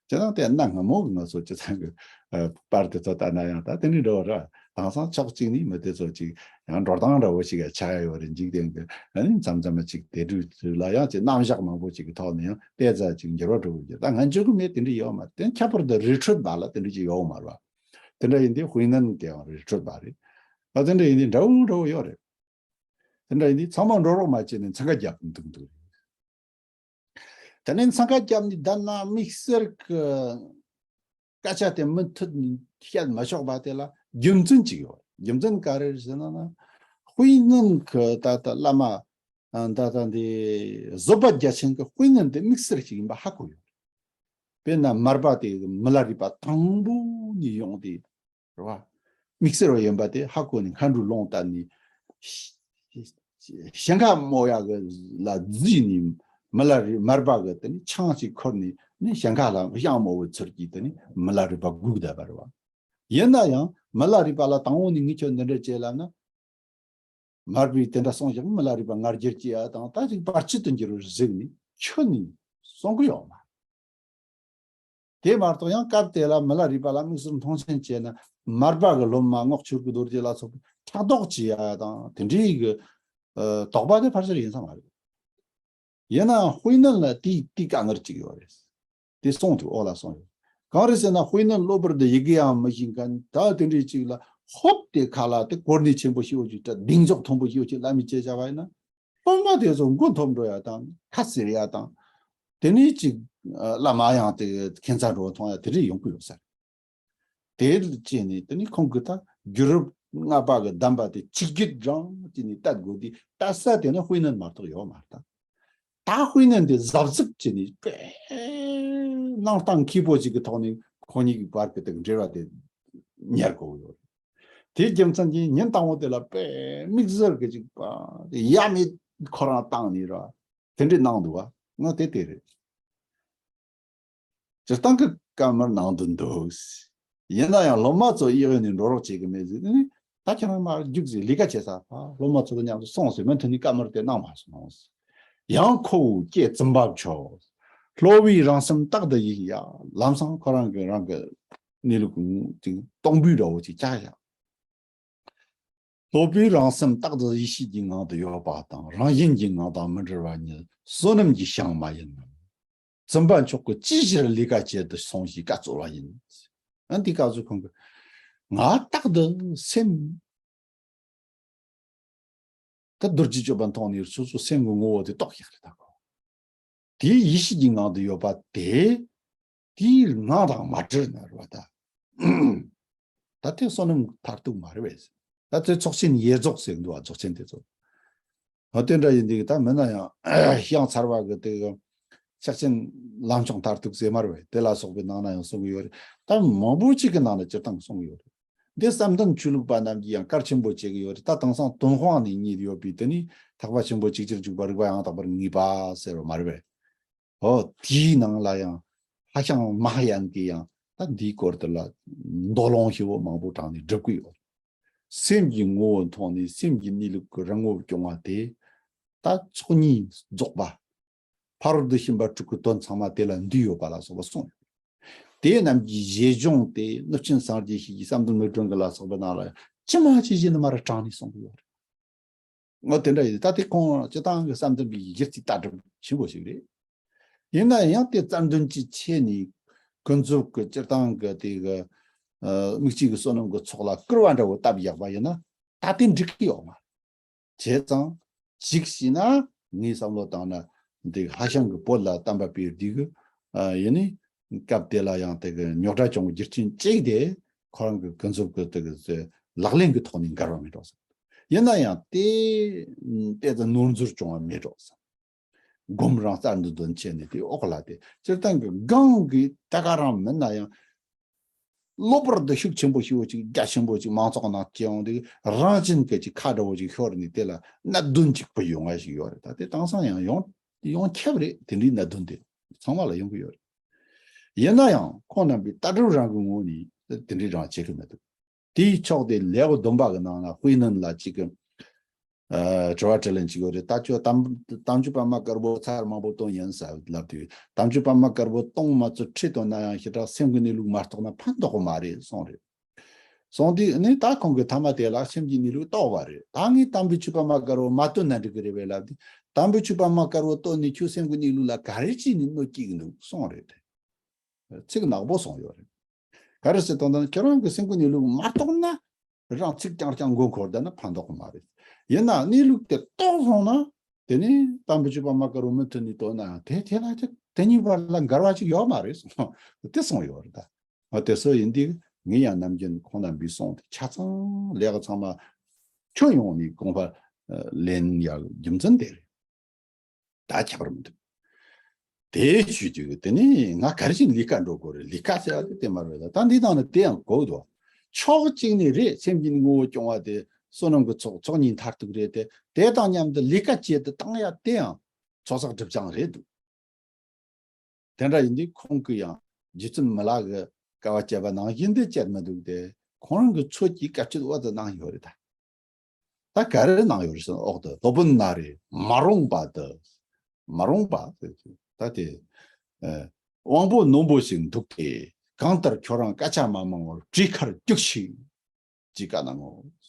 ཅི་ཐང་དེ་གནའ་སྔ་མོ་གི་ང་ཚོ་སྤྱི་ཚང་གི་ཨ་པར་དེ་ཚོ་ལྟ་ན་ཡང་ད་དེ་ནི་འགྲོ་ར། དེང་སང་ཕྱོགས་གཅིག་ནས་མི་དེ་ཚོ་ཅིག་ཡང་འགྲོ་སྟངས་འདྲ་བོ་ཞིག་ཆགས་ཡ་ཡོད་རེད། འཇིག་རྟེན་གི་ཨ་ནི་མཚམས་མཚམས་ཅིག་དེ་འདྲ་ལ་ཡང་ཅིག་རྣམ་གཞག་མང་པོ་ཅིག་གི་ཐོག་ནས་ཡང་ཏོག་ཙམ་ཅིག་འགྱུར་བ་འགྲོ་གི་ཡོད། ད་ང་ཚོ་གི་མི་དེ་འདྲ་ཡོད་མ་རེད། དེ་ཁྱད་པར་དུ་རི་ཁྲོད་པ་ལ་དེ་འདྲ་ཅིག་ཡོད་མ་རེད་བ། དེ་འདྲ་ཡིན་དུས་དཔེ་ནན་དེ་ཡང་རི་ཁྲོད་པ་རེད། ཨ་དེ་འདྲ་ཡིན་དུས་འདྲ་བོ་འདྲ་བོ་ཡོད་རེད། དེ་འདྲ་ཡིན་དུས་ཚང་མ་འགྲོ་རོགས་མ་བྱས་ནས་འཚང་ཁ་རྒྱབ་འདུག་འདུག་རེད། དེ་ནས་འཚང་ཁ་བརྒྱབ་ནས་བསྡད་ན་དམིགས་བསལ་གྱི་སྐད་ཆ་དེ་མུ་མཐུད་ནས་བཤད་མི་ཆོག་པ་དེ་ལ་རྒྱུ་མཚན་ཅིག་ཡོད། རྒྱུ་མཚན་ག་རེ་རེད་ཟེར་ན་ན། དཔེ་ནན་གྱི་ད་ལྟ་བླ་མ་ད་ལྟ་འདི་བཟོད་པ་རྒྱ་ཆེན་གྱི་དཔེ་ནན་དེ་དམིགས་བསལ་ཞིག་ཡིན་པ་ཧ་གོ་ཡོད། དཔེར་ན་མར་པ་དེ་མི་ལ་རས་པ་དང་པོ་ནས་ཡོང་སྟེ་རེད་བ། དམིགས་བསལ་བ་ཡིན་པ་དེ་ཧ་གོ་ནས་མཁའ་འགྲོའི་ཀློང་བཏབ་ནས་ཞིང་ཁ་རྨོ་ཡག་གི་ལ་བརྫིས་ནས་མི་ལ་རས་མར་པ་གི་དེ་ནི་ཆང་ཞིག་ཁུར་ནས་ནི་ཞིང་ཁ་ལ་ཞིང་རྨོ་བའི་ཚུལ་གྱིས་དེ་ནི་མི་ལ་རས་པ་སྒུག་བསྡད་པ་རེད་བ། ཡིན་ན་ཡང་མི་ལ་རས་པ་ལ་དང་པོ་ནས་ངས་ཁྱོད་འདི་འདྲ་བྱེད་ལབ་ན། མར་པས་དེ་འདྲ་གསུངས་ཤིང་མི་ལ་རས་པ་ང་རྒྱལ་སྐྱེ་ཡ་དང་ད་ཅིག་བར་ཆད་དུ་འགྱུར་བར་གཟིགས་ནས་ཁྱོན་ནས་གསུང་གི་ཡོད་མ་རེད། དེ་མ་གཏོགས་ཡང་སྐབས་དེ་ལ་མི་ལ་རས་པ་ལ་དམིགས་བསལ་མཐོང་ཆེན་བྱས་ན་མར་པ་གི་སློབ་མ་རྔོག་ཆོས་སྐུ་རྡོ་རྗེ་ལ་སོགས་པས་ཕྲག་དོག་བྱེད་ཡ་དང་དེ་འདྲའི་གི་ཨ་དོགས་པ་དེ་ཕལ་ཆེར་ཡིན་ས་མ་རེད། ཡིན་ནའང་དཔེ་ནན་ལ་དེའི་དེའི་དཀའ་ངལ་ཅིག་ཡོད་རེད། དེ་གསུངས་ཐུབ་ཨོ་ལ་གསུངས་ཡོད། གང་རེད་ཟེར་ན་དཔེ་ནན་གློ་བུར་དུ་ཡི་གེ་ཡང་མི་ཤེས་མཁན་ད་དེ་འདྲའི་ཅིག་ལ་ཧོབ་དེ་ཁ་ལ་དེ་གོ་གནས་ཆེན་པོ་ཞིག་ཡོད་ཅིག་ད་གདེང་འཇོག་མཐོན་པོ་ཞིག་ཡོད་ཅིག་ལབ་མི་བྱེད་བྱ་བ་ཡིན་ན། སློབ་མ་དེ་ཚོ་མགོ་འཐོམ་འགྲོ་ཡ་དང་ཁ་བཟེར་ཡ་དང་། དེ་ནས་ཅིག་བླ་མ་ཡང་དེ་ཁྱད་མཚར་འགྲོ་མཐོང་ཡ་དེ་འདྲ་ཡོང་གི་ཡོད་ས་རེད། དེ་བྱས་ནས་དེ་ནི་ཁོང་གི་ད་རྒྱུད་རབས་ལྔ་པ་གི་གདམས་པ་དེ་གཅིག་གྱུར་རང་བྱས་ནས་བལྟ་དགོས་དུས་ལྟ་ས་དེ་ནི་དཔེ་ནན་མ་གཏོགས་ཡོད་མ་རེད་ད། ད་དཔེ་ནན་དེ་གཟབ་གཟབ་བྱས་ནས་དཔེ་གནང་སྟངས་མཁས་པོ་ཅིག་གི་ཐོག་ནས་ཁོང་གཉིས་ཀྱི་བར་གྱི་དེ་འབྲེལ་བ་དེ་གཉེར་དགོས་ཡོད་རེད། དེའི་རྒྱུ་མཚན་གྱིས་ཉིན་དང་པོ་དེ་ལ་དཔེ་དམིགས་བསལ་གྱི་ཅིག་པ་དེ་ཡ་མེད་ཁོ་རང་བཏང་ནས་ར་དེ་འདྲས་གནང་འདུག་བ། ང་དེ་དེ་རེད། སྤྱིར་བཏང་གི་བཀའ་མོལ་གནང་དུ་འདུག་ཡིན་ན་ཡང་སློབ་མ་ཚོ་གཡས་གཡོན་ནས་འགྲོ་རོགས་བྱེད་ཀྱི་མེད་ཟེར་ནས་ད་ཁྱེད་རང་མར་རྒྱུགས་ཟེར་ལས་ཀ་བྱེད་ས་ཕ་སློབ་མ་ཚོ་དང་མཉམ་དུ་སོང་ཟེར་མུ་མཐུད་ནས་བཀའ་མོལ་དེ་གནང་མ་སོང་། ཡང་ཁོ་བོ་ཀྱེ་བཙུན་པ་མཆོག་སློབ་པའི་རང་སེམས་རྟག་ཏུ་ཡིད་ཡ། ལམ་སང་ཁོ་རང་གི་རང་གི་གནས་ལུགས་ཅིག་སྟོང་པའི་འདྲ་བོ་ཅིག་བཅག་ཡ། སློབ་པའི་རང་སེམས་རྟག་ཏུ་ཡེ་ཤེས་ཀྱི་ངང་དུ་ཡོད་པ་དང་རང་བཞིན་གྱི་ངང་དང་མི་འབྲལ་བ་ཉིད་བསོད་ནམས་ཀྱི་ཞིང་མ་ཡིན་ནམ། བཙུན་པ་མཆོག་གིས་ཅིའི་ཕྱིར་ལས་ཀ་བྱེད་དུ་སོང་ཞེས་བཀའ་སྩལ་བ་ཡིན། ཨ་འདི་སྐབས་སུ་ཁོང་གིས་ང་རྟག་ཏུ་སེམས་ད་རྡོ་རྗེ་སྤྱོད་པ་མཐོང་ནས་སོ་སོ་སེམས་ཀྱི་ངོ་བོ་དེ་རྟོགས་ཤག་རེད་ད་ཁོ། དེའི་ཡེ་ཤེས་ཀྱི་ངང་དུ་ཡོད་པ་དེ། དེའི་ངང་དང་མ་བྲལ་ན་རེད་བ་ད། ད་དེ་བསོད་ནམས་མཐར་ཐུག་མ་རེད་པས། ད་དེ་ཚོགས་ཆེན་ཡེ་རྫོགས་ཟེར་འདུག་བ། ཚོགས་ཆེན་དེ་ཚོ། ཨ་དེ་འདྲ་ཡིན་དུས་ད་མིན་ན་ཡང་ཡང་ཚར་བ་གི་དེ་གི་ཕྱག་ཆེན་ལམ་མཆོག་མཐར་ཐུག་ཟེར་མ་རེད་པས། དེ་ལ་སོགས་པའི་ནང་ན་ཡང་གསུང་གི་ཡོད་རེད། ད་མང་པོ་ཅིག་གི་ནང་ན་སྤྱིར་བཏང་གསུང་གི་ཡོད་རེད། འདི་བསམ་གཏན་ཆོས་ལུགས་པ་རྣམས་ཀྱིས་ཡང་གལ་ཆེན་པོ་བྱེད་ཀྱི་ཡོད་རེད། ད་དེང་སང་ཏུན་ཧོང་ནས་རྙེད་ཡོད་པའི་དེ་ནི་ཐེག་པ་ཆེན་པོ་ཅིག་ཅར་འཇུག་པ་རིགས་པ་ཡང་དག་པར་ངེས་པ་ཟེར་བ་མ་རེད་པས། ཨོ་དེའི་ནང་ལ་ཡང་ཧྭ་ཤང་མ་ཧཱ་ཡན་གྱིས་ཡང་ད་འདིའི་སྐོར་དེ་ལ་མདོ་ལུང་ཞེ་པོ་མང་པོ་དྲངས་ནས་སྒྲུབ་ཀྱི་ཡོད། སེམས་ཀྱི་ངོ་བོ་མཐོང་ནས་སེམས་ཀྱི་གནས་ལུགས་ཀྱི་རང་ངོ་བོ་སྐྱོང་བ་དེ་ད་ཚོགས་གཉིས་རྫོགས་པ། ཕ་རོལ་ཏུ་ཕྱིན་པ་དྲུག་གི་དོན་ཚང་མ་དེ་ལ་འདུས་ཡོད་པ་ལ་སོགས་པ་གསུངས་ཡོད། དེ་རྣམས་ཀྱི་བཞེད་སྦྱོང་སྟེ་གནུབས་ཆེན་སངས་རྒྱས་ཤེས་ཀྱི་བསམ་གཏན་མིག་སྒྲོན་གྱི་ལ་སོགས་པ་ནང་ལ་ཅི་མ་ཅི་བཞིན་དུ་མར་དྲངས་ནས་གསུངས་ཀྱི་ཡོད་རེད། ངོ་དེ་འདྲ་ཡིན་ད་དེ་ཁོང་སྤྱིར་བཏང་གི་བསམ་གཏན་པའི་གཞི་རྩའི་ལྟ་གྲུབ་ཆེན་པོ་ཞིག་རེད། ཡིན་ན་ཡང་དེ་རྩ་འདོན་གྱི་ཆེད་ནས་ཀུན་རྫོབ་ཀྱི་སྤྱིར་བཏང་གི་དེ་གི་དམིགས་བཅས་ཀྱི་བསོད་ནམས་ཀྱི་ཚོགས་ལ་སྐུར་བ་འདྲ་བོ་བཏབ་བཞག་པ་ཡིན་ན་ད་དེ་འགྲིག་གི་ཡོད་མ་རེད། བྱས་ཙང་གཅིག་བྱས་ན་ངའི་བསམ་བློ་བཏང་ན་འདི་ཧྭ་ཤང་གི་བོད་ལ་བསྟན་པ་སྤེལ་དུས་ཀྱི་ཨ་ཡིན་ནི་སྐབས་དེ་ལ་ཡང་དེ་གི་རྙོག་དྲ་བྱུང་བའི་རྒྱུ་རྐྱེན་གཅིག་དེ་ཁོ་རང་གི་ཀུན་རྫོབ་ཀྱི་དེ་གི་ལག་ལེན་གྱི་ཐོག་ནས་འགལ་བ་མེད་འགྲོ་བསམ། ཡིན་ན་ཡང་དེ་དེ་ཚོ་ནོར་འཛོལ་བྱུང་བ་མེད་འགྲོ་བསམ། སྒོམ་རང་རྩལ་འདོན་འདོན་བྱས་ནས་དེ་འོག་ལ་དེ་སྤྱིར་བཏང་གི་སྒང་གི་ད་ག་རང་མིན་ན་ཡང་། གློ་བུར་དུ་ཤུགས་ཆེན་པོ་ཞེ་པོ་ཅིག་རྒྱ་ཆེན་པོ་ཅིག་མང་ཚོགས་ནང་སྐྱེ་ཡོང་དུས་རང་བཞིན་གྱི་ཅིག་ཁ་འདྲ་བོ་ཅིག་ཤོར་ནས་དེ་ལ་གནད་དོན་ཅིག་བུད་ཡོང་བ་ཞིག་ཡོད་རེད། ད་དེ་དེང་སང་ཡང་ཡོང་ཡོང་ཁྱབ་རེད། དེ་འདྲའི་གནད་དོན་དེ་ཚང་མ་ལ་ཡོང་གི་ཡོད་རེད། ཡིན་ན་ཡང་ཁོང་རྣམ་པའི་ལྟ་གྲུབ་རང་གི་ངོས་ནས་དེ་འདྲའི་རང་བྱེད་ཀྱི་མི་འདུག་དེའི་ཕྱོགས་དེ་ལེའུ་བདུན་པ་གི་ནང་ལ་དཔེ་ནན་ལ་ཅིག་གི་ཨ་དྲི་བ་དྲིས་ལན་ཅིག་ཡོད་རེད། ད་ཁྱོད་དམ་དམ་ཆོས་པད་མ་དཀར་པོ་ཚར་མང་པོ་བཏོན་ཡིན་ཟེར་ལབ་དུས། དམ་ཆོས་པད་མ་དཀར་པོ་སྟོང་མ་ཚུར་ཁྲིད་བཏོན་ན་ཡང་ཞེ་དྲག་སེམས་ཀྱི་གནས་ལུགས་མ་རྟོགས་ན་ཕན་ཐོགས་མ་རེད་གསུངས་རེད། གསུངས་དུས་ནི་ད་ཁོང་གི་ཐ་མ་དེ་ལ་སེམས་ཀྱི་གནས་ལུགས་རྟོགས་པ་རེད། ད་ངས་དམ་པའི་ཆོས་པད་མ་དཀར་པོ་མ་བཏོན་ན་འགྲིག་གི་རེད་པས་ལབ་དུས། དམ་པའི་ཆོས་པད་མ་དཀར་པོ་བཏོན་ནས་ཁྱོད་སེམས་ཀྱི་གནས་ལུགས་ལ་ག་རེ་བྱས་ནས་གནོད་སྐྱེལ་གི་འདུག་གསུངས་རེད། ཚིག་ནག་པོ་གསུངས་ཡོད་རེད། ག་རེ་ཟེར་དང་ད་ཁྱེད་རང་གི་སེམས་ཀྱི་གནས་ལུགས་མ་རྟོགས་ན། རང་ཚིག་རྐྱང་རྐྱང་མགོ་འཁོར་བསྡད་ན་ཕན་ཐོགས་མ་རེད། ཡིན་ན་གནས་ལུགས་དེ་རྟོགས་སོང་ན། དེ་ནས་དམ་པའི་ཆོས་པད་མ་དཀར་པོ་མུ་མཐུད་ནས་བཏོན་ན་དེ་དེ་ལ་དེ་དེ་གཉིས་བར་ལ་འགལ་བ་ཅིག་ཡོད་མ་རེད་གསུངས། དེ་གསུངས་ཡོད་རེད་ད། ང་དེ་སུ་ཡིན་དུས་ངས་ཡང་ནམ་རྒྱུན་ཁོང་རྣམ་པའི་གསུང་དེ་ཆ་ཚང་ལས་ཀ་ཚང་མ་ཁྱོན་ཡོངས་ནས་དགོངས་པ་ལེན་ཡག་རྒྱུ་མཚན་དེ་རེད། ད་ཁྱད་པར་མི་འདུག་དེ་ཞུ་རྒྱུ་དེ་ནི་ང་ག་རེ་བྱས་ལས་ཀ་འགྲོ་དགོས་རེད། ལས་ཀ་ཟེར་བ་དེ་དེ་མ་རེད། ད་འདི་དང་ནི་དེ་ཡང་གོ་འདུག་ཕྱོགས་གཅིག་ནས་རེད། སེམས་ཀྱི་ངོ་བོ་སྐྱོང་བ་དེ་བསོད་ནམས་ཀྱི་ཚོགས་ཚོགས་གཉིས་མཐར་ཐུག་རེད་དེ། དེ་དང་མཉམ་དུ་ལས་ཀ་བྱེད་དུ་བཏང་ཡ་དེ་ཡང་ཚོགས་བསགས་སྒྲིབ་སྦྱང་རེད་འདུག་དེ་འདྲ་ཡིན་དུས་ཁོང་གིས་ཡང་རྗེ་བཙུན་མི་ལ་གི་དཀའ་བ་སྤྱད་པ་ནང་བཞིན་དེ་སྤྱད་མི་འདུག་སྟེ། ཁོང་རང་གི་ཚོད་ཀྱིས་དཀའ་སྤྱད་འོ་དེ་གནང་ཡོད་རེད་ད། ད་ག་རེ་གནང་ཡོད་རེད་ཟེར་ན། འོག་ཏུ་སློབ་དཔོན་ན་རེ་མ་རུངས་པ་དུ། མ་རུངས་པ་ཟེར་གྱི་ད་དེ། ཨ་དབང་པོ་རྣོན་པོ་ཞིག་འདུག་སྟེ། གང་ལྟར་ཁྱོད་རང་སྐད་ཆ་མ་མང་བར་བྲིས་ཁར་རྒྱུགས་ཤིག་ཅེས་བཀའ་གནང་ངོ་།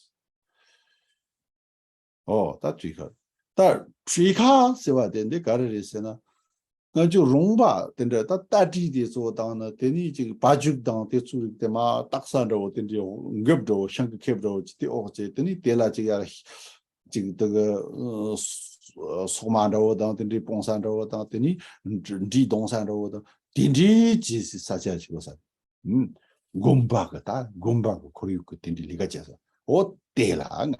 ཨོ་ད་བྲིས་ཁ། ད་བྲིས་ཁ་ཟེར་བ་དེ་འདི་ག་རེ་རེད་ཟེར་ན། སྔ་འགྱུར་རོང་པ་དེ་འདྲ་ད་རྟ་དྲེལ་དེ་ཚོ་དང་ནི་དེ་ནས་ཅིག་བ་ཕྱུགས་དང་དེ་ཚོ་རིགས་དེ་མ་སྟག་ས་འདྲ་བོ་དེ་འདྲའི་འགེབས་འདྲ་བོ་ཤིང་གི་ཁེབས་འདྲ་བོ་ཅིག་དེ་འོག་བྱས། དེ་ནས་དེ་ལ་ཅིག་ཡར་ཅིག་དེ་གི་ཨ་སོག་མ་འདྲ་བོ་དང་དེ་འདྲའི་སྤུངས་ས་འདྲ་བོ་དང་དེ་ནས་འབྲས་འབྲས་སྡོང་ས་འདྲ་བོ་དང་དེ་འདྲའི་ཅིག་ས་ཆ་ཅིག་ཡོད་ས། ཨུམ། དགོན་པ་གི་ད་དགོན་པ་གི་ཁོར་ཡུག་གི་དེ་འདྲའི་ལས་ཀ་བྱས་ས། འོ་དེ་ལ་ང་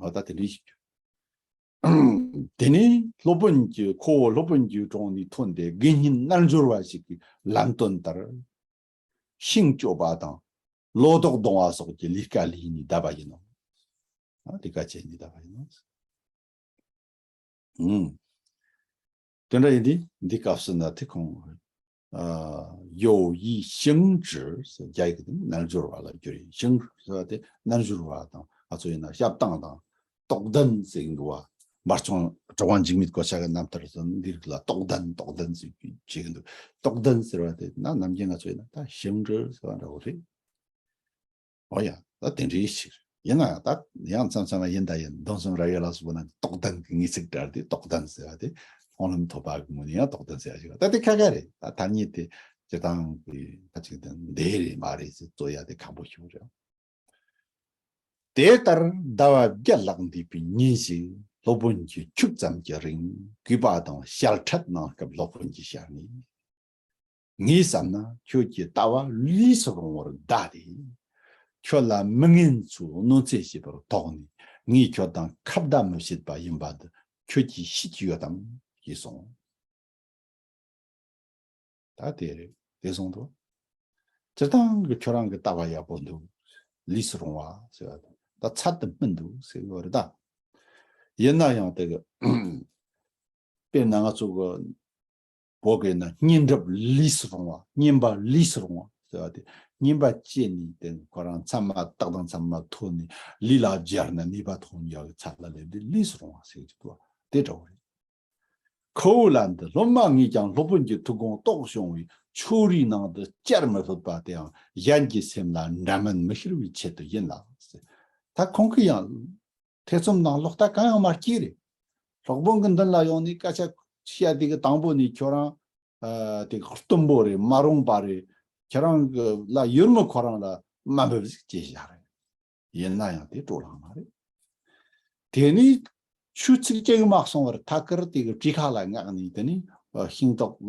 ཨོ་ད་དེ་འདྲའི་ཞིག་རྒྱུ། དེ་ནས་སློབ་དཔོན་གྱི་ཁོ་བོ་སློབ་དཔོན་གྱི་དྲུང་ནས་ཐོན་ཏེ་དགེ་བསྙེན་རྣལ་འབྱོར་བ་ཞིག་གི་ལམ་སྟོན་ལྟར། ཤིང་གཅོད་པ་དང་ལོ་ཏོག་བརྡུང་བ་སོགས་ཀྱི་ལས་ཀ་ལས་ནས་བསྡད་པ་ཡིན་ནོ། ཨ་ལས་ཀ་བྱས་ནས་བསྡད་པ་ཡིན་ནོ། ཨུམ། དེ་འདྲ་ཡིན་དུས་འདི་སྐབས་སུ་ན་དེ་ཁོང་ཨ་ཡོ་ཡི་ཞིང་བྲི་ཟེར། རྒྱ་ཡིག་གི་དེ་རྣལ་འབྱོར་བ་ལ་བསྒྱུར་ཡིན། ཞིང་བྲི་ཟེར་བ་དེ་རྣལ་འབྱོར་བ་དང་ང་ཚོ་ཡིན་ན་བཤད་སྟངས་དང་རྟོགས་ལྡན་ཟེར་གྱི་འདུག་བ། འབའ་ཚོང་གྲུབ་དབང་འཇིགས་མེད་གོ་ཆ་གི་རྣམ་ཐར་སོགས་འདི་རིགས་ལ་རྟོགས་ལྡན་རྟོགས་ལྡན་ཟེར་གྱི་བྱེད་ཀྱི་འདུག་རྟོགས་ལྡན་ཟེར་བ་དེ་ན་ནམ་རྒྱུན་ང་ཚོ་ཡིན་ན་ད་ཞིང་བྲི་ཟེར་བ་འདྲ་བོ་རེད། འོ་ཡ། ད་དེ་འདྲའི་ཞིག་ཡིན་ན་ད་ཡང་མཚམས་མཚམས་ཡིན་ད་ཡིན་མདོ་མཚམས་ར་ཡོད་ལ་སོགས་པ་ན་རྟོགས་ལྡན་གྱི་ངེས་ཚིག་སྦྲར་ཏེ་རྟོགས་ལྡན་ཟེར་བ་དེ་མཐོང་ལམ་ཐོབ་པ་གི་ངོས་ནས་ཡང་རྟོགས་ལྡན་ཟེར་བ་ཞིག་ད་དེ་ཁ་ཁ་རེད། ད་ཐ་སྙད་དེ་སྤྱིར་བཏང་གི་ཁ་ཅིག་དེ་འདི་རེད་མ་རེད་ཟེར་རྩོད་ཡ་དེ་ཁག་པོ་ཞིག་རེད། དེ་ལྟར་ཟླ་བ་བརྒྱད་ལྷག་འདས་པའི་ཉིན་ཞིག་སློབ་དཔོན་གྱིས་ཁྱུག་ཙམ་གྱི་རིང་གུས་པ་དང་ཞལ་ཕྲད་གནང་སྐབས་སློབ་དཔོན་གྱིས་ཞལ་ནས། ངས་བསམ་ན་ཁྱོད་ཀྱི་ལྟ་བ་ལས་སུ་རུང་བར་གདའ་སྟེ། ཁྱོད་ལ་མི་ངན་ཚོས་གནོད་འཚེ་བྱས་པར་དོགས་ནས་ངས་ཁྱོད་དང་ཁ་བརྡ་མི་བྱེད་པ་ཡིན་པ་འདི་ཁྱོད་ཀྱིས་ཤེས་ཀྱི་ཡོད་དམ་ཞེས་གསུངས། ད་དེ་རེད། དེ་གསུངས་འདུག་སྤྱིར་བཏང་གི་ཁྱོད་རང་གི་ལྟ་བ་ཡག་པོ་འདུག་ལས་སུ་རུང་བ་ཟེར་བ་དང་ད་ཚད་དུ་སྨིན་འདུག་ཟེར་གྱི་ཡོད་རེད་ད། ཡིན་ན་ཡང་དེ་གི་དཔེར་ན་ང་ཚོ་གི་བོད་སྐད་ན་བསྙེན་སྒྲུབ་ལས་སུ་རུང་བ། བསྙེན་པ་ལས་སུ་རུང་བ་ཟེར་བ་དེ་བསྙེན་པ་བྱས་ནས་དེ་ཁོ་རང་མཚམས་མ་བཏགས་དང་མཚམས་མ་ཐོན་ནས་ལས་ལ་སྦྱར་ན་ནུས་པ་ཐོན་ཡག་གི་ཚད་ལ་སླེབས་དུས་ལས་སུ་རུང་བ་ཟེར་གྱི་འདུག་བ། དེ་འདྲ་བོ་རེད། ཁོ་བོ་ལ་འདི་སློབ་མ་ངས་ཀྱང་སློབ་དཔོན་གྱི་ཐུགས་དགོངས་རྟོགས་བྱུང་བས་ཆོས་རའི་ནང་དུ་བཅར་མི་ཕོད་པ་དེའང་གཞན་གྱི་སེམས་ལ་འདྲ་མིན་མི་ཤོར་བའི་ཆེད་དུ་ཡིན་ལ། ད་ཁོང་གིས་ཡང་ཐེ་ཚོམ་དང་ལོག་ལྟ་གང་ཡང་མ་སྐྱེས་རེད། སློབ་དཔོན་གྱི་མདུན་ལ་ཡོང་ནས་སྐད་ཆ་བཤད་དུས་ཀྱི་དང་པོ་ནས་ཁྱོད་རང་ཨ་དེ་གཏུམ་པོ་རེད། མ་རུངས་པ་རེད། ཁྱོད་རང་གི་ལ་ཡོད་མི་ཁོ་རང་ལ་དམའ་འབེབས་ཅིག་བྱས་བཞག་རེད། ཡིན་ན་ཡང་དེ་སྤྲོ་ལངས་མ་རེད། དེ་ནས་ཆོས་ཚིག་གཅིག་མ་གསུང་བར་ཐད་ཀར་དེ་གི་བྲིས་ཁ་ལ་མངགས་ནས་དེ་ནས་ཤིང་ཏོག་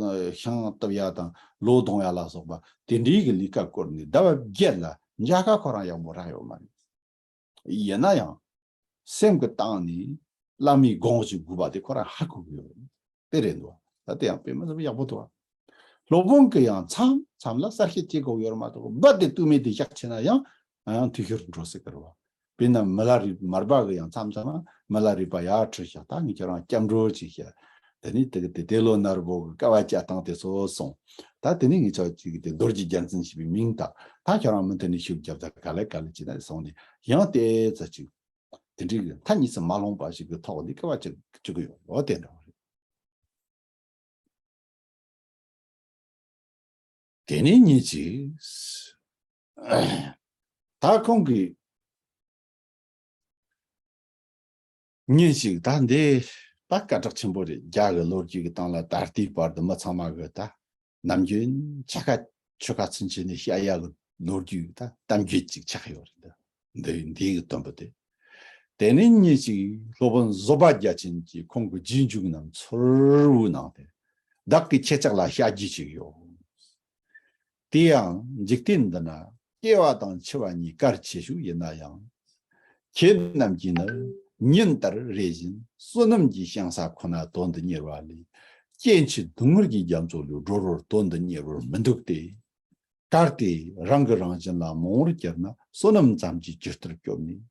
ཤིང་གཏུབ་ཡ་དང་ལོ་བརྡུང་ཡ་ལ་སོགས་པ་དེ་འདྲའི་གི་ལས་ཀ་བསྐུར་ནས་ཟླ་བ་བརྒྱད་ལ་མཇལ་ཁ་ཁོ་རང་ཡག་པོ་རག་ཡོད་མ་རེད། ཡིན་ན་ཡང་སེམས་ཀྱི་སྟེང་ནས་ བླ་མའི་དགོངས་ཀྱི་དགོས་པ་དེ་ཁོ་རང་ཧ་གོ་གི་ཡོད་རེད། དེ་རེད་འདུག་ད་དེ་ཡང་དཔེ་མི་སྲིད་པ་ཡག་པོ་འདུག་སློབ་དཔོན་གྱིས་ཡང་མཚམས་མཚམས་ལ་གསལ་བཤད་བྱེད་དགོས་ཡོད་རེད་མ་གཏོགས་རྦད་དེ་སྟོད་སྨད་དེ་བཞག་ཆེ་ན་ཡང་ཡང་འཐུས་ཤོར་འགྲོ་སྲིད་ཀྱི་རེད་བ། དཔེར་ན་མི་ལ་རས་མར་པ་གི་ཡང་མཚམས་མཚམས་མི་ལ་རས་པ་ཡར་ཁྲིད་བཞག་ད་ངས་ཁྱེད་རང་སྐྱབས་འགྲོ་ཅིག་བཤད། དེ་ནས་དེ་གི་དེ་དེ་ལོ་ནར་བོ་གི་དཀའ་བ་སྤྱད་སྟངས་དེ་ཚོ་སོང་། ད་དེ་ནས་ངས་ཆོག་ཅིག་དེ་རྡོ་རྗེ་རྒྱལ་མཚན་ཞེས་པའི་མིང་བཏགས། ད་ཁྱེད་རང་མུ་མཐུད་ནས་ཤུགས་རྒྱབ་ད་ག་ལེ་ག་ལེ་ཅིག་ན་སོང་ནས་ཡང་དེ་ཚ་ཅིག་དེ་འདྲའི་གི་མཐའ་གཉིས་སུ་མ་ལྷུང་པ་ཞིག་གི་ཐོག་ནས་དཀའ་བ་སྤྱད་བཅུག་གི་ཡོད་ལོ་དེ་འདྲ་བ་རེད། དེ་ནས་ཉིན་གཅིག་ད་ཁོང་གིས་ཉིན་ཞིག་ད་འདི་ད་སྐད་གྲགས་ཆེན་པོ་རེད། རྒྱ་གི་ལོ་རྒྱུས་ཀྱི་སྟེང་ལ་ད་ལྟའི་བར་དུ་མི་ཚང་མ་གི་ད་ནམ་རྒྱུན་ཆ་ཁ་ཆོ་ག་ཚུན་ཆད་ནས་བཤད་ཡག་གི་ལོ་རྒྱུས་ད་གཏམ་རྒྱུད་ཅིག་ཆགས་ཡོད་རེད། འདི་འདིའི་གི་དོན་པོ་དེ། དེ་ནས་ཉིན་ཞིག་སློབ་དཔོན་བཟོད་པ་རྒྱ་ཆེན་གྱིས་ཁོང་གི་རྗེས་འཇུག་རྣམས་ཚུར་བོས་གནང་སྟེ། བདག་གིས་ཁྱེད་ཅག་ལ་བཤད་རྒྱུ་ཞིག་ཡོད། དེ་ཡང་འཇིག་རྟེན་འདི་ན་སྐྱེ་བ་དང་འཆི་བ་གཉིས་གལ་ཆེ་ཤོས་ཡིན་ན་ཡང་། ཁྱེད་རྣམས་ཀྱིས་ནི་ཉིན་ལྟར་རེ་བཞིན་བསོད་ནམས་ཀྱི་ཞིང་ས་ཁོ་ན་དོན་དུ་གཉེར་བ་ལས། སྐྱེ་འཆི་སྡུག་བསྔལ་གྱི་རྒྱ་མཚོ་ལས་སྒྲོལ་བར་དོན་དུ་གཉེར་བར་མི་འདུག་སྟེ། གལ་ཏེ་རང་གིས་རང་གཞན་ལ་མང་བར་གྱུར་ན་བསོད་ནམས་ཙམ་གྱིས་ཇི་ལྟར་སྐྱོབ་ནུས།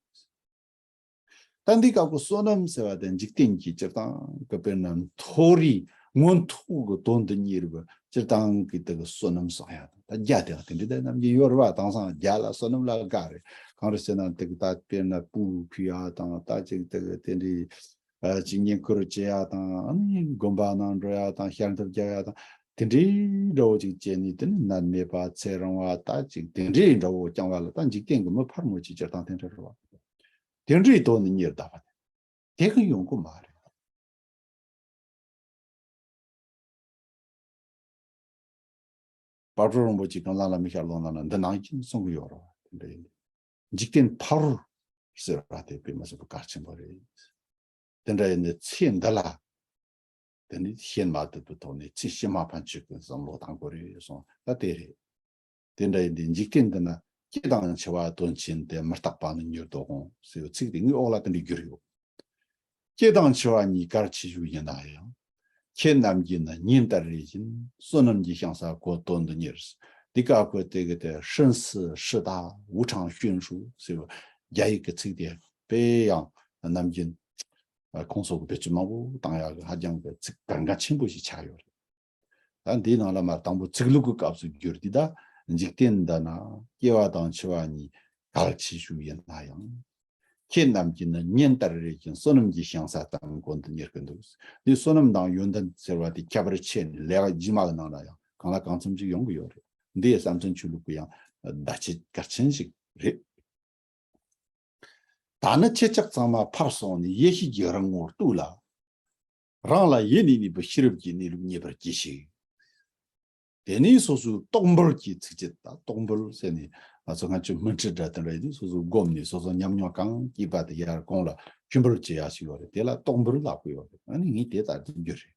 ད་འདི་སྐབས་ཀྱི་བསོད་ནམས་ཟེར་བ་དེ་འཇིག་རྟེན་གྱི་སྤྱིར་བཏང་གི་དཔེར་ན་མཐོ་རིས་མངོན་མཐོ་གི་དོན་དུ་གཉེར་བའི་སྤྱིར་བཏང་གི་དེ་གི་བསོད་ནམས་བསགས་ཡ་དང་། ད་རྒྱ་དེ་ཡང་དེ་འདྲའི་དེ་ནམ་རྒྱུན་ཡོད་རེད་བ། དེང་སང་རྒྱ་ལ་བསོད་ནམས་ལ་དགའ་རེད། གང་རེད་ཟེར་ན་དེ་གི་ད་དཔེར་ན་སྤོས་ཕུལ་ཡ་དང་། ད་ཅིག་དེ་གི་དེ་འདྲའི་ཨ་ཅིག་བསྙེན་བཀུར་བྱེད་ཡ་དང་། ཨ་ནི་དགོན་པ་ནང་འགྲོ་ཡ་དང་། ཞལ་འདེབས་རྒྱག་ཡ་དང་། དེ་འདྲའི་འདྲ་བོ་ཅིག་བྱས་ནས་དེ་ནི་ནད་མེད་པ་ཚེ་རིང་བ་ད་ཅིག་དེ་འདྲའི་འདྲ་བོ་བསྐྱང་བ་ལ་ད་འཇིག་རྟེན་གྱི་མི་ཕལ་མོ་ཆེ་སྤྱིར་བཏང་དེ་འདྲ་རེད་བ། དེ་འདྲའི་དོན་ནི་གཉེར་བསྡད་པ་དེ་གི་ཡོང་སྒོ་མ་རེད། དཔལ་སྤྲུལ་རིན་པོ་ཆེ་གང་ལ་ལ་མི་ཤར་ལོང་ལ་ན་འདི་ནང་བཞིན་གསུང་གི་ཡོད་རེད་བ། དེ་འདྲ་ཡིན། འཇིག་རྟེན་ཕ་རོལ་ཟེར་བ་དེ་དཔེ་མི་སྲིད་པ་གལ་ཆེན་པོ་རེད། དེ་འདྲ་ཡིན་ནའི་ཚེ་འདི་ལ་དེ་ནི་ཤན་མ་དུད་པའི་ཐོག་ནས་ཚེ་ཕྱི་མ་ཕན་ཆོད་ཀྱི་བསམ་བློ་བཏང་དགོས་རེད་གསུངས་ད་དེ་རེད། དེ་འདྲ་ཡིན་དུས་འཇིག་རྟེན་འདི་ན་སྐྱེ་དང་འཆི་བ་དོན་ཆེན་ཏེ། མི་རྟག་པ་ནི་མྱུར་དུ་འོང་ཟེར་བའི་ཚིག་དེ་ངའི་འོག་ལ་དེ་འདྲའི་བསྒྱུར་ཡོད། སྐྱེ་དང་འཆི་བ་གཉིས་གལ་ཆེ་ཤོས་ཡིན་ན་ཡང་། ཁྱེད་རྣམས་ཀྱིས་ནི་ཉིན་ལྟར་རེ་བཞིན་བསོད་ནམས་ཀྱི་ཞིང་ས་ཁོ་དོན་དུ་གཉེར། འདི་ཀ་ཁོ་དེ་གི་དེ་ཧྲིན་སི་ཧྲི་ད་ཝུ་ཁྲང་ཞུན་ཧྲུ་ཟེར་བའི་རྒྱ་ཡིག་གི་ཚིག་དེ་དཔེ་ཡང་ནམ་རྒྱུན་ཁོང་ཚོ་གི་བེད་སྤྱོད་མང་པོ་བཏང་ཡག་གི་ཧ་ཅང་གི་ཚིག་གལ་འགངས་ཆེན་པོ་ཞིག་ཆགས་ཡོད་རེད། ད་འདིའི་ནང་ལ་མར་དང་པོ་ཚིག་ལྷུག་གི་སྐབས་སུ་བསྒྱུར་ཏེ། ད་འཇིག་རྟེན་འདི་ན་སྐྱེ་བ་དང་འཆི་བ་གཉིས་གལ་ཆེ་ཤོས་ཡིན་ན་ཡང་། ཁྱེད་རྣམས་ཀྱིས་ནི་ཉིན་ལྟར་རེ་བཞིན་བསོད་ནམས་ཀྱི་ཞིང་ས་དང་དོན་དུ་གཉེར་གྱི་འདུག་འདི་བསོད་ནམས་དང་ཡོན་ཏན་ཟེར་བ་དེ་ཁྱད་པར་ཆེ་ནས་ལས་ཀ་རྗེས་མ་གི་ནང་ལ་ཡང་གང་ལ་གང་འཚམ་ཅིག་ཡོང་གི་ཡོད་རེད། འདི་ཡི་བསམ་ཚུལ་ཆོས་ལུགས་ཀྱི་ཡང་བརྡ་ཆད་གལ་ཆེན་ཞིག་རེད། ད་ནི་ཁྱེད་ཅག་ཚང་མ་ཕར་སོང་ནས་ཡེ་ཤེས་ཀྱི་རང་ངོར་གཏུགས་ལ། རང་ལ་ཡེ་ནས་གནས་པའི་ཤེས་རབ་ཀྱི་གནས་ལུགས་རྙེད་པར་གྱིས་ཤིག་དེ་ནས་སོ་སོའི་རྟོག་འབུལ་གྱི་ཚིགས་བཅད་ད། རྟོག་འབུལ་ཟེར་ནས་ང་ཚོ་སྔ་ཕྱི་སྨིན་གྲོལ་འདྲ་དེ་འདྲ་ཡིན་དུས་སོ་སོའི་སྒོམ་ནས་སོ་སོ་ཉམས་མྱོང་གང་སྐྱེས་པ་དེ་ཡར་གོང་ལ་ཞུ་འབུལ་བྱེད་ཡ་ཞིག་ཡོད་རེད། དེ་ལ་རྟོག་འབུལ་ལབ་ཀྱི་ཡོད་རེད། ཨ་ནི་ངས་དེ་ལྟར་འདི་འགྱུར་རེད།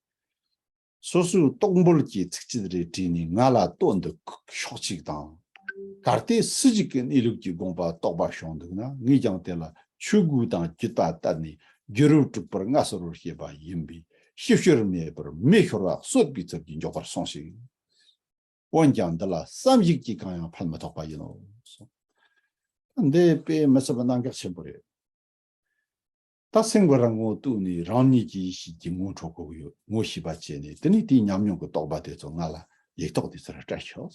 སོ་སོའི་རྟོག་འབུལ་གྱི་ཚིགས་བཅད་རེ་བྲིས་ནས་ང་ལ་སྟོན་དུ་ཤོག་ཅིག་དང་། གལ་ཏེ་སྲིད་ཞིག་གི་གནས་ལུགས་ཀྱི་དགོངས་པ་རྟོགས་པ་བྱུང་འདུག་ན། ངས་ཀྱང་དེ་ལ་ཆོས་གོས་དང་རྒྱུད་པ་བསྟན་ནས་རྒྱུད་རབས་དྲུག་པར་མངའ་གསོལ་བར་བྱེད་པ་ཡིན་པས། ཤི་ཤུར་མེད་པར་མེ་ཤོར་བ་གསོད་པའི་ཚུལ་གྱིས་མགྱོགས་པར་སོང་ཞིག་འོན་ཀྱང་འདི་ལ་བསམ་གཞིག་གིས་གང་ཡང་ཕན་མི་ཐོགས་པ་ཡིན་ནོ། འདི་དཔེ་མི་སྲིད་པ་གནད་འགག་ཆེན་པོ་རེད། ད་སེམས་ཀྱི་རང་ངོ་བཏུལ་ནས་རང་ཉིད་ཀྱི་ཡེ་ཤེས་ཀྱི་ངོ་འཕྲོད་དགོས་ཀྱི་ཡོད། ངོ་ཤེས་པ་བྱས་ནས་དེ་ནས་དེའི་ཉམས་མྱོང་གི་རྟོགས་པ་དེ་ཚོ་ང་ལ་ཡིག་ཐོག་དེ་ཚོར་སྤྲད་ཤོག་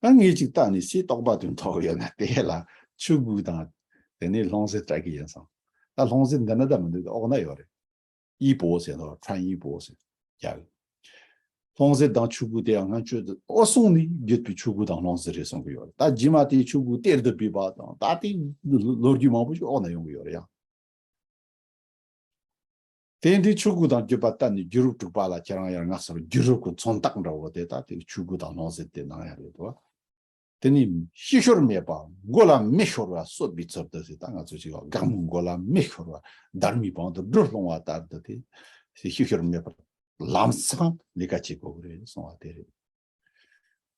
ཨ་ངས་ཅིག་བལྟས་ནས་སའི་རྟོགས་པ་དེ་མཐོང་ཡོད་ན་དེ་ལ་ཆོས་གོས་དང་དེ་ནས་ལྷུང་བཟེད་སྤྲད་ཀྱི་ཡིན་སོང་། ད་ལྷུང་བཟེད་འདི་ན་ད་མི་འདུག་འོག་ན་ཡོད་རེད། ཨི་པོ་ཟེར་ནོ། ཁྲན་ཨི་པོ་ཟེར་རྒྱ་གི། ལྷུང་བཟེད་དང་ཆོས་གོས་དེ་ཡང་ང་ཆོས་དེ་འོ་སོང་ནས་བརྒྱུད་པའི་ཆོས་གོས་དང་ལྷུང་བཟེད་རེད་གསུང་གི་ཡོད་རེད། ད་རྗེས་མ་དེའི་ཆོས་གོས་གཏེར་དུ་སྦས་པ་དང་ད་དེ་ལོ་རྒྱུས་མང་པོ་ཞིག་འོག་ན་ཡོང་གི་ཡོད་རེད་ཡང་། དེ་འདི་ཆོས་གོས་དང་བརྒྱུད་པ་བསྟན་ནས་རྒྱུད་རབས་དྲུག་པ་ལ་ཁྱེད་རང་ཡར་མངའ་གསོལ། རྒྱུད་རབས་ཀྱི་མཚོན་རྟགས་འདྲ་བོ་དེ་ད་དེ་ཆོས་གོས་དང་ལྷུང་བཟེད་དེ་གནང་ཡ་རེད་དོ། དེ་ནི་ཤི་ཤོར་མེད་པ། མགོ་ལ་མེ་ཤོར་བ་གསོད་པའི་ཚུལ་དུ་ཟེར། ད་ང་ཚོ་ཅིག་སྒང་མོ་མགོ་ལ་མེ་ཤོར་བ་སྡར་མའི་པང་དུ་སྦྲུལ་ལྷུང་བ་ལྟར་དུ་དེ་ཤི་ཤོར་མེད་པར་ལམ་སང་ལས་ཀ་བྱེད་དགོས་ཀྱི་རེད་གསུང་བ་དེ་རེད།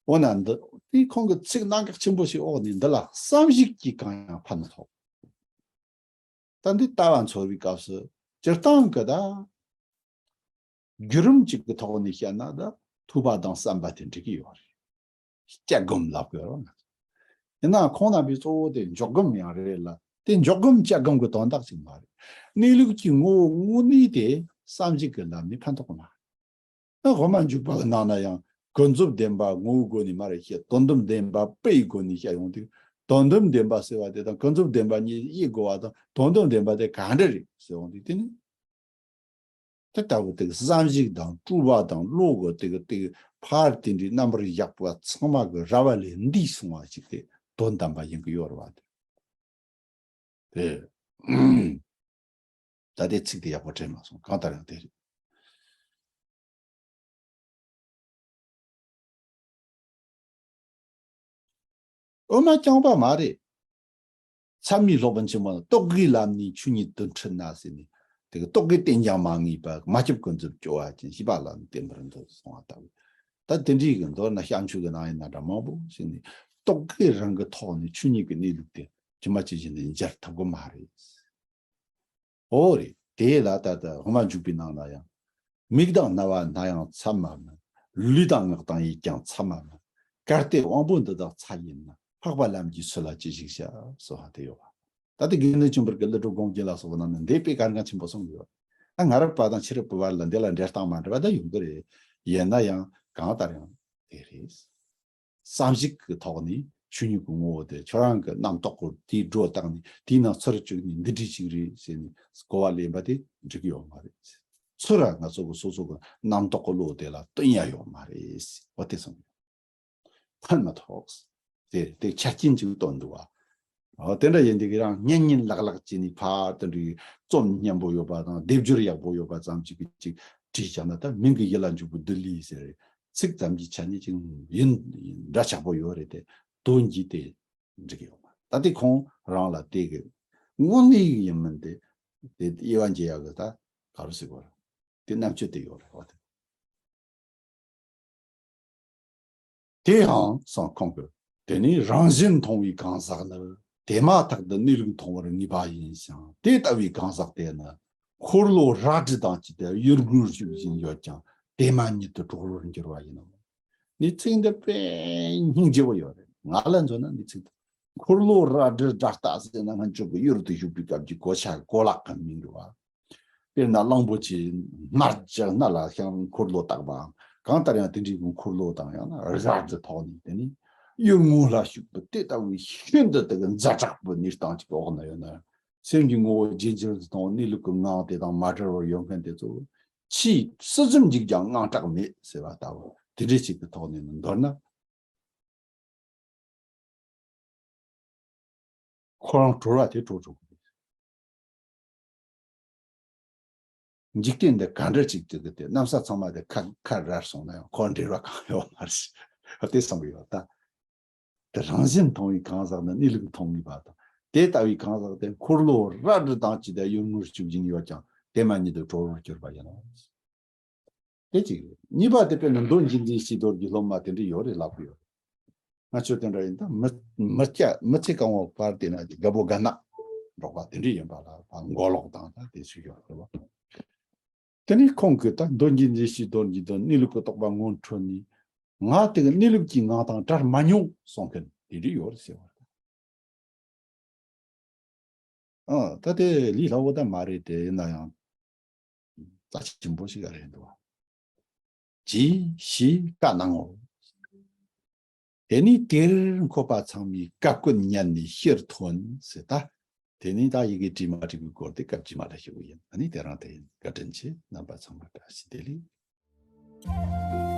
འོ་ན་འདི་དེ་ཁོང་གི་ཚིག་གནད་འགག་ཆེན་པོ་ཞིག་འོག་ནས་འདི་ལ་བསམ་གཞིག་གིས་གང་ཡང་ཕན་མི་ཐོགས། ད་འདི་ལྟ་བ་འཚོལ་བའི་སྐབས་སུ་ སྤྱིར་བཏང་གི་ད་བརྒྱུད་རིམ་གཅིག་གི་ཐོག་ནས་བཤད་ན་ད་ཐོས་པ་དང་བསམ་པ་དེ་འགྲིག་གི་ཡོད་རེད། སྐྱབས་སྒོམ་ལབ་དགོས་རོགས། ཡིན་ནའང་ཁོང་རྣམ་པའི་གཙོ་བོ་དེ་འཇོག་སྒོམ་ཡང་རེད་ལ། དེ་འཇོག་སྒོམ་སྐྱབས་སྒོམ་གྱི་དོན་དག་ཅིག་མ་རེད། གནས་ལུགས་ཀྱི་ངོ་བོ་དངོས་གནས་དེ་བསམ་གཞིག་གི་ལམ་ནས་ཕན་ཐོགས་མ་རེད། ཨ་དབུ་མ་འཇུག་པ་གི་ནང་ན་ཡང་ཀུན་རྫོབ་བདེན་པ་ངོ་བོའི་སྒོ་ནས་མ་རེད་བཤད། དོན་དམ་བདེན་པ་དཔེ་ཡི་སྒོ་ནས་བཤད་ཡོང་དུས། དོན་དམ་བདེན་པ་ཟེར་བ་དེ་དང་ཀུན་རྫོབ་བདེན་པ་གཉིས་དབྱེ་དགོས་པ་དང་། དོན་དམ་བདེན་པ་དེ་ག་འདྲ་རེད་ཟེར་ཡོང་དུས། དེ་ནི་དེ་ལྟ་བུ་དེ་གི་བསམ་གཞིག་དང་སྤྲོས་པ་དང་བློ་གི་དེ་གི་དེ་གི་ཕར་དེ་འདྲའི་རྣམ་པར་གཞག་པ་ཚང་མ་གི་ར་བ་ལས་འདས་སོང་བ་ཞིག་དེ་དོན་དམ་པ་ཡིན་གི་ཡོད་རེད་བ། དེ་དེ་ད་དེ་ཚིག་དེ་ཡག་པོ་དྲན་མ་སོང་། གང་ལྟར་ཡང་དེ་རེད། འོ་མ་རྐྱང་པ་མ་རེད། མཚམས་མེད་སློབ་དཔོན་ཆེན་པོ་ན་རྟོག་གེའི་ལམ་ནས་ཆོས་ཉིད་དོན་ཁྲིད་ན་ཟེར་ནས། དེ་གི་རྟོག་གེ་རྟེན་ཀྱང་མ་ངེས་པ། མ་སྐྱོབ་ཀུན་རྫོབ་སྐྱོ་བ་ཅན། ཤེས་པ་ལ་ནི་བརྟེན་པར་འདོད་གསུང་བ་ལྟ་བུ། ད་དེ་འདྲའི་གི་མདོར་ན་བྱམས་ཆོས་ཀྱི་ནང་ཡིན་ན་འདྲ་མང་པོ་ཞིག་ནས་རྟོག་གེ་རང་གི་ཐོག་ནས་ཆོས་ཉིད་ཀྱི་གནས་ལུགས་དེ་ཇི་མ་ཇི་བཞིན་དུ་འཇལ་ཐུབ་གི་མ་རེད། འོ་རེད། དེ་ལ་ད་ལྟ་དབུ་མ་འཇུག་པའི་ནང་ན་ཡང་། མིག་དང་རྣ་བ་སྣ་ཡང་མཚམས་མ་མིན། ལུས་དང་ངག་དང་ཡིད་ཀྱང་མཚམས་མ་མིན། གལ་ཏེ་དབང་པོ་འདི་དག་ཚད་ཡིན་ན། འཕགས་པ་ལམ་གྱི་ཚུལ་ལ་ཅི་ཞིག་བྱ། ཟེར་བ་དེ་ཡོད་པ། ད་ལྟ་དགེ་འདུན་ཆོས་འཕེལ་གྱི་ཀླུ་སྒྲུབ་དགོངས་རྒྱན་ལ་སོགས་པ་ནང་ན་འདི་དཔེ་གལ་འགངས་ཆེན་པོ་གསུངས་ཡོད། ད་སྔ་རབས་པ་དང་ཕྱི་རབས་པའི་བར་ལ་འདི་ལ་འགྲེལ་སྟངས་མ་འདྲ་བ་ད་ཡོང་གི་རེད། ཡིན་ན་ཡང་གང་ལྟར་ཡང་དེ་རེད། བསམ་གཞིག་གི་ཐོག་ནས་ཆོས་ཉིད་ཀྱི་ངོ་བོ་དེ་ཁྱོད་རང་གི་རྣམ་རྟོག་གི་དེའི་སྒྲོ་བཏགས་ནས་དེའི་ནང་ཚུར་བཅུག་ནས་འདི་འདྲ་ཞིག་རེད་ཟེར་ནས་གོ་བ་ལེན་པ་དེ་འགྲིག་གི་ཡོད་མ་རེད། ཚུར་ང་ཚོ་གི་སོ་སོ་གི་རྣམ་རྟོག་གི་བློ་དེ་ལ་བསྟུན་ཡ་ཡོད་མ་རེད། འོ་དེ་གསུངས་ཡོད། ཕན་མི་ཐོགས། དེ་དེ་ཆ་རྐྱེན་ཅིག་བཏོན་འདུག་བ། འོ་དེ་འདྲ་ཡིན་དུས་ཀྱི་རང་གཉེན་ཉེ་ལག་ལག་བྱས་ནས་ཕར་དེ་འདྲའི་རྩོམ་སྙན་པོ་ཡོད་པ་དང་སྡེབ་སྦྱོར་ཡག་པོ་ཡོད་པ་ཙམ་ཅིག་གི་ཅིག་བྲིས་བཞག་ན། ད་མིང་གི་ཡུལ་ལ་འཇུག་པའི་སྡོད་ལས་ཟེར་ཚིག་ཙམ་གྱི་ཆ་ནས་ཅིག་ཡིན་འདྲ་ཆགས་པོ་ཡོད་རེད་དེ། དོན་གྱིས་དེ་འགྲིག་གི་ཡོད་མ་རེད། ད་དེ་ཁོང་རང་ལ་དེ་གི་དངོས་གནས་ཡིན་མིན་དེ་དེ་དབྱེ་བ་འབྱེད་ཡག་གི་ད་ག་རེ་ཟེར་དགོས་རེད། དེ་རྣམ་དཔྱོད་དེ་ཡོད་རེད་བ་དེ། དེ་ཡང་སོང་ཁོང་གིས། དེ་ནི་རང་བཞིན་མཐོང་བའི་གང་ཟག་ནི། དེ་མ་ཐག་ཏུ་གནས་ལུགས་མཐོང་བར་ངེས་པ་ཡིན་ཞིང་། དེ་ལྟ་བུའི་གང་ཟག་དེ་ནི་འཁོར་ལོ་རལ་གྲི་དང་བཅས་ཏེ་གཡུལ་ངོར་ཞུགས་བཞིན་ཡོད་ཀྱང་། དེ་མ་ཉིད་དུ་གྲོལ་བར་འགྱུར་བ་ཡིན་ནོ། གནས་ཚུལ་འདི་དཔེ་སྙིང་རྗེ་བོ་ཡོད་རེད། ང་ལ་མཚོན་ན་གནས་ཚུལ་འདི། འཁོར་ལོ་རལ་གྲི་དགྲ་ལྟ་ཟེར་ན་སྔོན་ཆད་ཀྱི་གཡུལ་དུ་ཞུགས་པའི་སྐབས་ཀྱི་གོ་ཆ་གོ་ལག་གི་མིང་རེད་བ། དཔེར་ན་གླང་པོ་ཆེའི་སྣར་གྱི་སྣ་ལ་ཤང་འཁོར་ལོ་བཏགས་པའམ། གང་ལྟར་ཡང་དེ་འདྲའི་འཁོར་ལོ་དང་ཡང་ན་རལ་གྲི་ཐོགས་ནས་དེ་ནི་གཡུལ་ངོ་ལ་ཞུགས་པ་དེ་ལྟ་བུའི་ཤིན་ཏུ་དེ་གི་ཛ་དྲག་པོའི་གནས་སྟངས་ཅིག་འོག་ན་ཡོད་ན། སེམས་ཀྱི་ངོ་བོ་རྗེན་རྗེན་དུ་མཐོང་། གནས་ལུགས་ཀྱི་ངང་དེ་དང་མ་བྲལ་བར་ཡོད་མཁན་དེ་ཚོ་ཆེས་ཕྱི་ཙམ་འཇིག་ཀྱང་དངངས་སྐྲག་མེད་ཟེར་བ་ལྟ་བུ་དེ་འདྲའི་ཅིག་གི་ཐོག་ནས་མདོར་ན། ཁོ་རང་གྲོལ་བ་དེ་གྲོལ་འགྲོ་གི་རེད། འཇིག་རྟེན་འདི་ག་འདྲ་ཅིག་ཅིག་གི་དེ་གནམ་ས་ཚང་མ་དེ་ཁ་ཁ་རལ་སོང་ན་ཡང་ཁོ་འབྲེལ་བ་གང་ཡོད་མ་རེད། དེ་བསམ་གི་ཡོད་ད། དེ་རང་བཞིན་མཐོང་བའི་གང་ཟག་ནི་གནས་ལུགས་མཐོང་ངེས་པ་དང་། དེ་ལྟ་བུའི་གང་ཟག་དེ་འཁོར་ལོ་རལ་གྲི་དང་བཅས་ཏེ་གཡུལ་ངོར་ཞུགས་བཞིན་ཡོད་ཀྱང་དེ་མ་ཉིད་དུ་གྲོལ་བར་གྱུར་པ་ཡིན་ནོ། དེ་གཅིག་རེད། གཉིས་པ་དེ་དཔེར་ན་མདོ་རྒྱུད་འཛིན་བྱས་རྡོ་རྗེ་སློབ་མ་དེ་འདྲ་ཡོད་རེད་ལབ་གི་ཡོད་རེད། ང་ཚོས་དེ་འདྲ་ཡིན་ད་མི་མི་སྐྱ་མི་ཚེ་གང་བོ་བར་དེ་ན་རྒད་པོ་རྒན་ནག་འགྲོགས་པ་དེ་འདྲ་ཡིན་པ་ལ་ཕར་མགོ་ལོག་དང་ད་དེ་ཚོ་ཡོད་རེད་བ། དེ་ནས་ཁོང་གིས་ད་མདོ་རྒྱུད་འཛིན་བྱས་རྡོ་རྗེ་དང་གནས་ལུགས་ཀྱི་རྟོགས་པ་ངོ་འཕྲོད་ནས། ང་དེ་གི་གནས་ལུགས་ཀྱི་ངང་དང་བྲལ་མ་མྱོང་གསུང་མཁན་དེ་འདྲ་ཡོད་རེད་ཟེར་བ་རེད། ཨ། ད་དེ་ལས་སླ་བོ་ད་མ་རེད་དེ། ཡིན་ན་ཡང་རྩ་ཆེན་པོ་ཞིག་རེད་འདུག་བ། ཅིའི་ཕྱིར་བཀའ་གནང་ངོ་། དེ་ནས་དེར་འཁོད་པ་ཚང་མས་བཀའ་བཀོད་ཉན་ནས་ཕྱིར་ཐོན་ཟེར་ད། དེ་ནས་ད་ཡི་གེ་བྲིས་མ་བྲིས་པའི་སྐོར་དེ་སྐབས་རྗེས་མ་ལ་ཞུ་གི་ཡིན། ཨ་ནི་དེ་རང་དེ་ཡིན། བཀའ་དྲིན་ཆེ། རྣམ་པ་ཚང་མ་བཀྲ་ཤིས་བདེ་ལེགས།